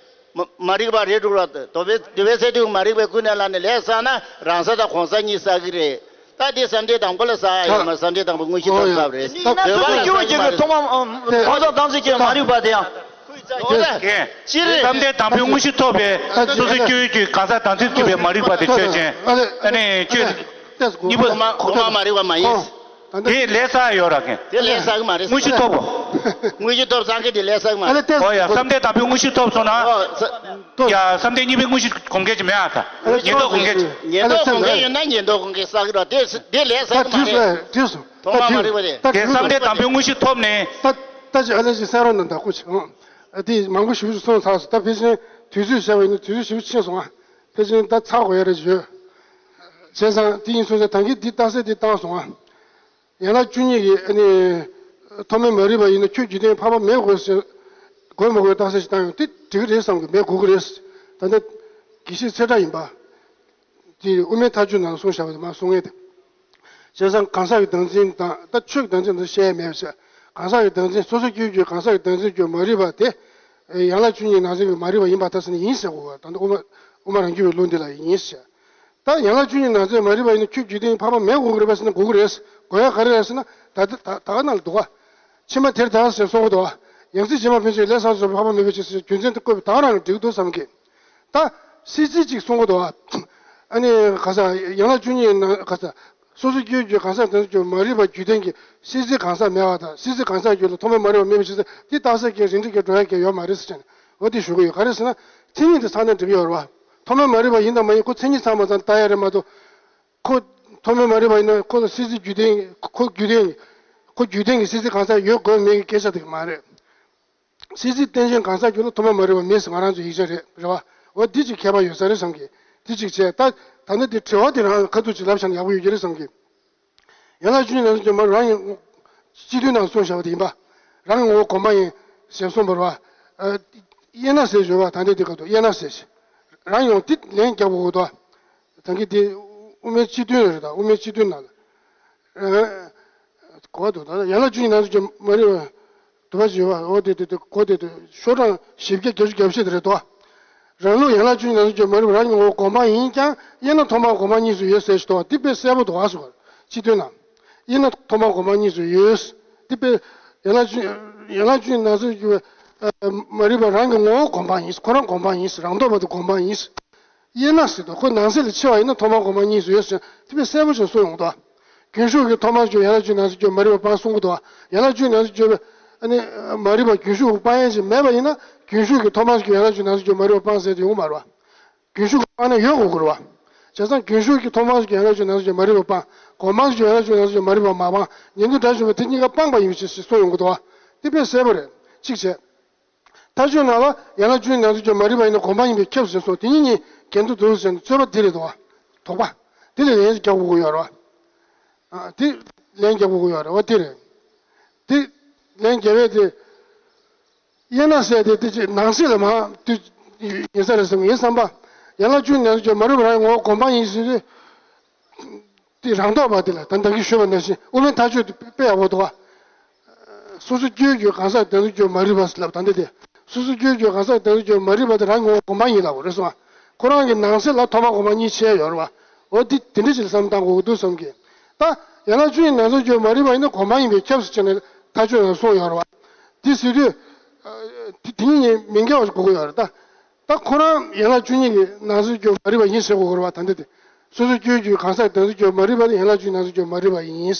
མ་མ་རིག་པ་རེད་འགྲོ་ར། འདོད་པའི་འདོད་པའི་སས་བསྡུས་མ་རིག་པའི་ཀུན་ནས་བླངས་ནས་ལས་བསགས་ན་རང་ས་དང་གོང་ས་གཉིས་བསགས་ཀྱི་རེད། ད་དེ་བསམ་གཏན་དང་པོ་ལ་བསགས་ཡོད་མ་བསམ་གཏན་དང་པོ་དངོས་གཞི་ཐོབ་ཚར་བ་རེད། ཡིན་ན་འདོད་པ་སོ་སོ་ལ་སྐྱེ་བོ་བསགས་ཀྱི་མ་རེད། ཐོག་མ་གང་ཟག་གང་ཟག་གི་མ་རིག་པ་དེ་ཡང་། ཡོད་ད། ཅི་རེད། བསམ་གཏན་དང་པོའི་དངོས་གཞི་ཐོབ་པའི་སོ་སོ་སྐྱེ་བོའི་རྒྱུད་གང་ཟག་བདག་འཛིན་ཚུད་པའི་མ་རིག་པ་དེ་ཆོས་ཅན། ཨ་ནི་ཆོས་གཉིས་པོ། ཐོག་མ་མ་རིག་པ་མ་ཡིན། དེ་ལས་བསགས་ཡོད་ར་མཁན། དེ་ལས་བསགས་ཀྱི་མ་རེད། དངོས་གཞི་ཐོབ་བོ། དངོས་གཞི་ཐོབ་སངས་རྒྱས་དེ་ལས་བསགས་ཀྱི་མ་རེད། ཨོ་ཡ་བསམ་གཏན་དང་པོའི་དངོས་གཞི་ཐོབ་སོང་ན། ཨོ་ས། ཡ་བསམ་གཏན་གཉིས་པའི་དངོས་གཞི་གོང་འགལ་གྱི་མེད་ཨ་ད། ཉན་ཐོས་གོང་འགལ་གྱི། ཉན་ཐོས་གོང་འགལ་ཡོད་ན་ཉན་ཐོས་གོང་འགལ་བསགས་ཀྱི་རེད། དེ་དེ་ལས་བསགས་ཀྱི་མ་རེད། ཐོག་མ་མ་རིག་པ་དེ། དེ་བསམ་གཏན་དང་པོའི་དངོས་གཞི་ཐོབ་ནས། ད་ད་ཅི་ཨ་ལེ་ཅི་སེ་རོ་ན་ད་ཁུ་ཆི་ཨང་། དེ་མང་པོ་ཞིབ་ཞིབ་སོང་ཚར་སོང་། ད་ཕལ་ཆེར་དུས་ཚོད་བྱས་པ་ཡིན་ན་དུས་ཚོད་ཞིབ་ཕྱིན་སོང་ཨ། ཕལ་ཆེར་ད་ཚར་དགོས་ཡ་རེ་ཡོད། བྱས་ཙང་དེ་ཡིན་སོང་ཙང་ད་གིན་འདི་རྟགས་གསལ་འདི་བཏང་སོང་ཨ། ཡན་ལག་བཅུ་གཉིས་ཀྱི་ཨ་ནི། ཐོག་མའི་མ་རིག་པ་ཡིན་ན་ཁྱོད་འཇིག་རྟེན་འཕགས་པ་མེད་དགོས་ཟེར། དགོས་མ་དགོས་རྟགས་གསལ་ཞིག་བཏང་ཡོང་དེ་འགྲིག་གི་རེད་བསམ་གི་མེད་དགོས་ཀྱི་རེད། ད་ལྟ་དགེ་བཤེས་ཚེ་བཀྲ་ཡིན་པ། དེ་དབུ་མའི་ཐལ་འགྱུར་ནང་གསུངས་བཞག་པ་དེ་མ་གསུང་ངེས་དེ། བྱས་ཙང་གང་ཟག་གི་བདག་འཛིན་དང་ད་ཆོས་ཀྱི་བདག་འཛིན་དེ་བཤད་ཡ་མེད་པ་བྱས། གང་ཟག་གི་བདག་འཛིན་སོ་སོ་སྐྱེ་བོའི་གང་ཟག་གི་བདག་འཛིན་གྱི་མ་རིག་པ་དེ། ཡན་ལག་བཅུ་གཉིས་ནང་ཚན་གྱི་མ་རིག་པ་ཡིན་པ་ལྟར་ཟེར་ན་ཡིན་ཟེར་དགོས་པ། ད་ལྟ་དབུ་མ་དབུ་མ་རང་རྒྱུད་པའི་ལུགས་འདི་ལ་ཡིན་ཟེར། ད་ཡན་ལག་བཅུ་གཉིས་ནང་ཚན་མ་རིག་པ་ཡིན་ན་ཁྱོད་རྒྱུད་ལྡན་འཕགས་པ་མེད་དགོས་ཀྱི་རེད་པས་ཟེར་ན་དགོས་ཀྱི་རེད་ཟེར། དགོས་ཡ་ག་རེ་རེད་ཟེར་ན་ད་ད་ད་ག་ནང་ལ་འདུག་ག་ཕྱི་མ་དེར་ད་ཟེར་གསུང་གི་འདུག་ག་ཡང་སྲིད་ཕྱི་མ་ཕན་ཆད་ལས་བསགས་ཚོགས་པའི་འཕགས་པ་མེད་པའི་ཕྱིར་ཟེར་རྒྱུ་མཚན་དེ་བཀོད་པའི་ད་ག་རང་ལ་འགྲིག་འདུག་བསམ་གི། ད་སྲིད་རྩེ་གཅིག་གསུང་གི་འདུག་ག་ཨ་ནི་ག་ས་ཡན་ལག་བཅུ་གཉིས་ནང་ག་ས། སོ་སོ་སྐྱེ་བོའི་རྒྱུད་གང་ཟག་དེ་ཚོ་རྒྱུད་མ་རིག་པ་རྒྱུད་ལྡན་གྱི་སྲིད་རྩེ་གང་ཟག་མེད་པ་དང་། སྲིད་རྩེ་གང་ཟག་རྒྱུད་ལ་ཐོག་མའི་མ་རིག་པ་མེད་པའི་ཕྱིར་ཟེར། འདི་རྟགས་གསལ་གྱི་རིགས་འགྲེ་གི་འགྲོ་ཡ་གི་ཡོད་མ་རེད་ཟེར་ནས་འོ་དེ་ཞུ་གི་ཡོད། ག་རེ་ཟེར་ན་མཚན་ཉིད་དེ་ཚང་ན་འགྲིག་ཡོད་རེད་བ། ཐོག་མའི་མ་རིག་པ་ཡིན་དང་མ་ཡིན་ཁོ་མཚན་ཉིད་ཚང་མ་ཚང་ལྟ་ཡ་རེད་མ་གཏོགས། ཁོ་ཐོག་མའི་མ་རིག་པ་ཡིན་ན་ཁོ་ལ་སྲིད་རྩེ་རྒྱུད་ལྡན་ཁོ་རྒྱུད་ལྡན་ཁོ་རྒྱུད་ལྡན་གྱི་སྲིད་རྩེ་གང་ཟག་ཡོད་དགོས་མེད་ཀྱི་སྐད་ཆ་དེ་མ་རེད། སྲིད་རྩེ་རྟེན་ཅན་གང་ཟག་རྒྱུད་ལ་ཐོག་མ་མ་རིག་པ་མེད་ཟེར་ང་རང་ཚོའི་ཡིག་ཆ་རེད་རེད་བ། འོ་འདི་གཅིག་ཁྱད་པར་ཡོད་ས་རེད་བསམ་གི། འདི་གཅིག་བྱས། ད་ད་ནི་འདི་དྲི་བ་འདི་རང་ཁ་ཐུག་ཅིག་ལབ་བཞག་ན་ཡག་པོ་ཡོད་ཀྱི་རེད་བསམ་གི། ཡན་ལག་བཅུ་གཉིས་ནང་ཚན་རྒྱུད་མ་རང་ཡིན། སྤྱི་དོན་ནང་གསུངས་བཞག་པ་དེ་ཡིན་པ། རང་གི་ངོ་བོ་གོམས་པ་ཡིན་ཞེས་གསུངས་པ་རེད་བ། དབྱེ་ན་ཟེར་ཞོར་བ་ད་འདི་འདི་ག་དུ་དབྱེ་ན་ཟེར་ཞེས། རང་ཡོང་འདི་ལན་རྒྱག་དགོས་དོ། ད་གི་འདི་དབུ་མའི་སྤྱི་དོན་རེད། ད་དབུ་མའི་སྤྱི་དོན་ནང་ལ། གོ་བ་འདུག་ད་ཡན་ལག་བཅུ་གཉིས་ནང་ཚན་རྒྱུད་མ་རིག་པ། དུ་བ་ཞེས་པ་འོ་དེ་དེ་དེ་གོ་དེ་དེ་ཤོག་གྲངས་བཞི་བརྒྱ་བརྒྱད་ཅུ་གྱ་བཞི་དེ་རེད་དོ། རང་ལུགས་ཡན་ལག་བཅུ་གཉིས་ནང་ཚན་རྒྱུད་མ་རིག་པ་རང་གི་ངོ་བོ་གོམས་པ་ཡིན་ཀྱང་དབྱེ་ན་ཐོག་མར་གོམས་པ་གཉིས་སུ་ཡོད་ཟེར་ཞིག་དོ། འདི་དཔེ་གསལ་པོ་འདུག་ཨ་ཟེར་བ། སྤྱི་དོན་ནང་། དབྱེ་ན་ཐོག་མར་གོམས་པ་གཉིས་སུ་ཡོད། འདི་དཔེ་ཡན་ལག་བཅུ་ཡན་ལག་བཅུ་གཉིས་ནང་ཚན་རྒྱུད་མ་རིག་པ་རང་གི་ངོ་བོ་གོམས་པ་ཡིན། ཁོ་རང་གོམས་པ་ཡིན། རང་ལྡོག་པ་དེ་གོམས་པ་ཡིན། དབྱེ་ན་ཟེར་དུས་ཁོ་ནང་གསེས་ལ་ཕྱེ་བ་ཡིན་ན་ཐོག་མར་གོམས་པ་གཉིས་སུ་ཡོད་ཟེར་དེ་དཔེ་གསལ་པོ་ཞིག་གསུངས་ཡོང་དོ། རྒྱུན་ཞུགས་ཀྱི་ཐོག་མར་གྱུར་ཡན་ལག་བཅུ་ནང་གསེས་རྒྱུད་མ་རིག་པ་སྤང་གསུང་གི་འདུག་བ། ཡན་ལག་བཅུ་ནང་གསེས་རྒྱུད་ཨ་ནི་མ་རིག་པ་རྒྱུན་ཞུགས་སྤང་ཡས་ཅིག་མེད་པ་ཡིན་ན་རྒྱུན་ཞུགས་ཀྱི་ཐོག་མར་གྱུར་ཡན་ལག་བཅུ་ནང་གསེས་རྒྱུད་མ་རིག་པ་སྤང་ཟེར་དེ་ཡོང་གི་མ་རེད་བ། རྒྱུན་ཞུགས་ཀྱི་སྤང་ན་ཡོད་དགོས་ཀྱི་རེད་བ། བྱས་ཙང་རྒྱུན་ཞུགས་ཀྱི་ཐོག་མར་གྱུར་ཡན་ལག་བཅུ་ནང་གསེས་རྒྱུད་མ་རིག་པ་སྤང་། གོང་མར་གྱུར་ཡན་ལག་བཅུ་ནང་གསེས་རྒྱུད་མ་རིག་པ་མ་སྤང་། ཉན་ཐོས་དགྲ་བཅོམ་པ་དེ་གཉིས་ཀ་སྤངས་པ་ཡིན་པའི་ཕྱིར་ཞེས་གསུངས་ཡོང་གི་འདུག་བ། དེ་དཔེ་གསལ་པོ་རེད། གཅིག་བྱས། མཐའ་དཔྱོད་ནང་ལ་ཡན་ལག་བཅུ་གཉིས་ནང་གསེས་རྒྱུད་མ་རིག་པ་ཡིན་ན་གོམས་པ་ཡིན་པས་ཁྱབ་ཟེར་སོང་། དེ་གཉིས་གཉིས་འགལ་འདུ་འདུག་ཟེར་ནས་རྩོད་པ་འདི་རེད་དོ། དོགས་པ། འདི་ལ་ལན་རྒྱག་དགོས་ཀྱི་ཡོད་རེད་བ། ཨ། འདི་ལན་རྒྱག་དགོས་ཀྱི་ཡོད་རེད་བ། འདི་རེད། འདི་ལན་རྒྱག་པའི་དེ། དབྱེ་ན་ཟེར་དེ་དེ་ཅིག་ནང་གསེས་ལ་མ་དུས་ཡིན་ས་རེད་བསམ་ཡིན་བསམ་པ། ཡན་ལག་བཅུ་གཉིས་ནང་གསེས་རྒྱུད་མ་རིག་པ་རང་གི་ངོ་བོ་གོམས་པ་ཡིན་ཟེར་དུས། དེ་རང་ལྡོག་པ་དེ་ལ་ད་ལྟ་གི་ཞུས་པ་ནང་བཞིན་དབུ་མའི་མཐའ་དཔྱོད་དེ་དཔེ་ཡག་པོ་འདུག་བ། སོ་སོ་སྐྱེ་བོའི་རྒྱུད་གང་ཟག་དེ་ཚོ་རྒྱུད་མ་རིག་པ་ཟེར་ལབ་ད་འདི་དེ། སོ་སོ་སྐྱེ་བོའི་རྒྱུད་གང་ཟག་དེ་ཚོ་རྒྱུད་མ་རིག་པ་དེ་རང་གི་ངོ་བོ་གོམས་པ་ཡིན་ལབ་པ་རེད་སོང་བ། ཁོ་རང་གི་ནང་གསེས་ལ་ཐོག་མ་གོམས་པ་གཉིས་ཕྱེ་ཡོད་རེད་བ། འོ་འདི་དེ་འདྲ་ཞིག་ལ་བསམ་བཏང་དགོས་ཀྱི་འདུག་བསམ་གི། ད་ཡན་ལག་བཅུ་གཉིས་ནང་གསེས་རྒྱུད་མ་རིག་པ་ཡིན་ན་གོམས་པ་ཡིན་པས་ཁྱབ་ཟེར་བྱས་ནས་མཐའ་དཔྱོད་ནང་གསུངས་ཡོད་རེད་བ། འདི་ཟེར་དུས། དེ་དེ་གཉིས་གཉིས་མི་འགལ་བ་ཞིག་དགོས་ཀྱི་ཡོད་རེད་ད། ད་ཁོ་རང་ཡན་ལག་བཅུ་གཉིས་ཀྱི་ནང་གསེས་རྒྱུད་མ་རིག་པ་ཡིན་ཟེར་དགོས་ཀྱི་རེད་བ། ད་འདི་དེ། སོ་སོ་སྐྱེ་བོའི་རྒྱུད་གང་ཟག་དེ་ཚོ་རྒྱུད་མ་རིག་པ་དེ་ཡན་ལག་བཅུ་གཉིས་ནང་གསེས་རྒྱུད་མ་རིག་པ་ཡིན།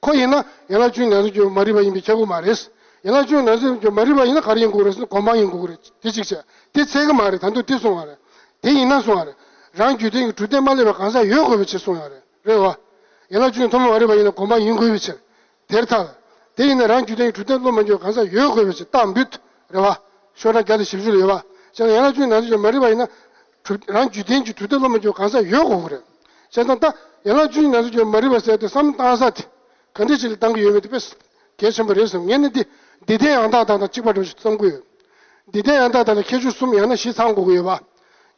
ཁོ་ཡིན་ན་ཡན་ལག་བཅུ་གཉིས་ནང་གསེས་རྒྱུད་མ་རིག་པ་ཡིན་པས་ཁྱབ་ཀྱི་མ་རེད། ཡན་ལག་བཅུ་གཉིས་ནང་གསེས་རྒྱུད་མ་རིག་པ་ཡིན་ན་ག་རེ་ཡིན་དགོས་རེད་ཟེར་ན་གོམས་པ་ཡིན་དགོས་ཀྱི་རེད། དེ་གཅིག་བྱས། དེ་ཚད་ཀྱི་མ་རེད། ད་དུང་དེ་གསུང་བ་རེད། དེ་ཡིན་ན་གསུང་བ་རེད། རང་རྒྱུད་ལྡན་གྱི་གྲུབ་དོན་མ་སླེབས་པའི་གང་ཟག་ཡོད་དགོས་པའི་ཕྱིར་གསུང་ཡོད་རེད། རེད་བ། ཡན་ལག་བཅུ་གཉིས་ཐོག་མ་མ་རིག་པ་ཡིན་ན་གོམས་པ་ཡིན་དགོས་པའི་ཕྱིར། དེར་ཐལ། དེ་ཡིན་ན་རང་རྒྱུད་ལྡན་གྱི་གྲུབ་དོན་བློ་མ་འགྱུར་གང་ཟག་ཡོད་དགོས་པའི་ཕྱིར་རྟགས་འབུད། རེད་བ། ཤོག་གྲངས་བརྒྱ་དང་བཞི་བཅུ་ལ་ཡོད་བ། བྱས་ན་ཡན་ལག་བཅུ་གཉིས་ནང་གསེས་རྒྱུད་མ་རིག་པ་ཡིན་ན། གྲུབ་རང་རྒྱུད་ལྡན་གྱི་གྲུབ་དོན་བློ་མ་འགྱུར་གང་ཟག་ཡོད་དགོས་ཀྱི་རེད། བྱས་ཙང་ད་ཡན་ལག་བཅུ་གཉིས་ནང་གསེས་རྒྱུད་མ་རིག་པ་ཟེར་དུས་བསམ་བློ་བཏང་ས་དེ། ག་འདྲ་ཞིག་ལ་བཏང་གི་ཡོད་མེད་དེ་དཔེ་གལ་ཆེན་པོ་རེད་བསམ། ངས་ནི་འདི་འདི་ལྟའི་ཡང་དག་དང་དང་གཅིག་པ་འདྲ་བོ་ཞིག་བསམ་གྱི་ཡོད། འདི་ལྟའི་ཡང་དག་དང་ལ་ཁྱད་ཆོས་གསུམ་ཡང་ན་བཞི་ཚང་དགོས་ཀྱི་ཡོད་པ།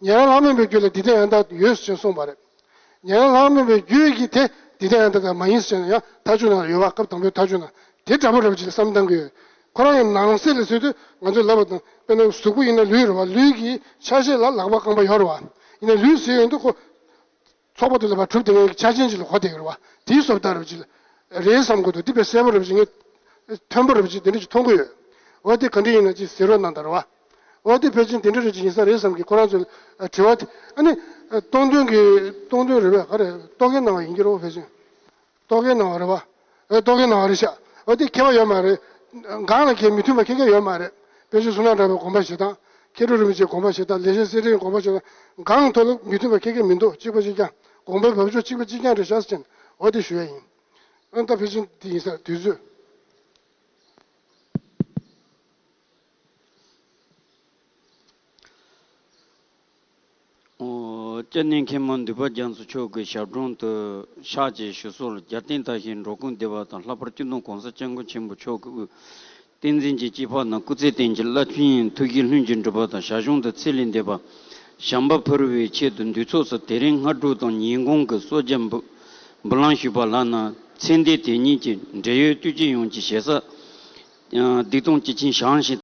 ཉན་རང་ལྷག་མེད་པའི་རྒྱུད་ལ་འདི་ལྟའི་ཡང་དག་ཡོད་ཅེས་གསུངས་པ་རེད། ཉན་རང་ལྷག་མེད་པའི་རྒྱུད་ཀྱི་དེ་འདི་ལྟའི་ཡང་དག་དང་མ་ཡིན་ཟེར་ན་ཡང་མཐའ་དཔྱོད་ནང་ལ་ཡོད་པ། སྐབས་དང་པོའི་མཐའ་དཔྱོད་ནང་དེ་འདྲ་པོ་རབ་ཅིག་ལ་བསམ་བཏང་གི་ཡོད། ཁོ་རང་གི་ནང་གསེས་ལ་ཟེར་དུས་ང་ཚོས་ལབ་པ་དང་དཔེར་ན་གཟུགས་པོ་ཡིན་ན་ལུས་རེད་བ། ལུས་ཀྱི་ཆ་ཤས་ལ་ལག་པ་རྐང་པ་ཡོད་རེད་བ། ཡིན་ན་ལུས་ཟེར་ཡོང་དུས་ཁོ། ཚོགས་པ་དེ་ལ་ཕར་གྲུབ་བསྡད་མཁན་གྱི་ཆ་རྐྱེན་ཅིག་ལ་གོ་བསྡད་ཡོད་རེད་བ། དེའི་བཟོ་ལྟ་རབ་ཅིག་རེད་བསམ་དགོས་འདུག་དེ་དཔེ་གསལ་པོ་རབ་ཅིག་ངས་མཐོན་པོ་རབ་ཅིག་དེ་འདྲ་ཅིག་མཐོང་གི་ཡོད། འོ་དེ་ག་འདྲ་ཡིན་ན་ཅིག་གཟིགས་རོགས་གནང་དང་རེད་བ། འོ་དེ་ཕལ་ཆེར་དེ་འདྲ་རབ་ཅིག་ཡིན་ས་རེད་བསམ་གི། ཁོ་རང་ཚོའི་དྲི་བ་དེ་ཨ་ནི་སྟོང་དོན་གྱི་སྟོང་དོན་རེད་བས། ག་རེ་རྟོག་གེ་སྣང་བ་ཡིན་གྱི་རེད་བ། ཕལ་ཆེར་རྟོག་གེ་སྣང་བ་རེད་བ། ཨེ་རྟོག་གེ་སྣང་བ་རེད་ཤག་འོ་དེ་ཁྱད་པར་ཡོད་མ་རེད། གང་ལ་ཁྱད་མི་མཐུན་པ་ཁྱད་ཁྱད་ཡོད་མ་རེད། དཔེ་ཆ་བསོད་ནམས་གྲགས་པའི་དགོངས་པ་བཞེས་སྟངས། མཁས་གྲུབ་རིན་པོ་ཆེའི་དགོངས་པ་བཞེས་སྟངས། ལེགས་བཤད་སེ་རའི་དགོངས་པ་བཞེས་སྟངས། གང་ཐོག་ལ་མི་མཐུན་པ་ཁྱད་ཁྱད་མི་འདུག་གཅིག་པ་གཅིག་རྐྱང་། དགོངས་པའི་བབ་ཆོག་གཅིག་པ་གཅིག་རྐྱང་རེད་ཤག་ཟེར་ནས་འོ་དེ་ཞུ་ཡ་ཡིན། ཨ་ད་ཕལ་ཆེར་དེ་ཡིན་ས་དུས་ཚོད། ཨོ། སྐྱབས་གནས་མཁན་པོ་འདུས་པ་རྒྱ་མཚོ་མཆོག་གི་ཞབས་དྲུང་དུ་ཕྱག་ཅིག་ཞུ་སོར་རྒྱལ་བསྟན་དར་ཞིང་འགྲོ་ཀུན་བདེ་བ་དང་། ལྷག་པར་སྤྱི་ནོར་༸གོང་ས་༸སྐྱབས་མགོན་ཆེན་པོ་མཆོག་གི་དབུས་བསྟན་འཛིན་གྱི་སྐྱེས་པ་རྣམས་སྐུ་ཚེ་བརྟན་ཅིང་བླ་ཆེན་ཐུགས་ཀྱི་ལྷུན་གྱིས་གྲུབ་པ་དང་། ཞར་བྱུང་དུ་ཚེ་ལས་འདས་པ་བྱམས་པ་ཕུལ་བའི་ཆེད་དུ་འདུས་ཚོགས་སུ་དེ་རིང་སྔ་དྲོ་དང་ཉིན་གུང་གི་གསོལ་ཇ་འབུལ་འབུལ་ལམ་ཞུས་པ་ལགས་ན། ཚེ་འདས་དེ་ཉིད་ཀྱི་འབྲེལ་ཡོད་དུས་ཅི་ཡོངས་ཀྱི་ཞེ་ས། སྡིག་ལྟུང་སྤྱི་ཆིངས་བྱང་ཞིང་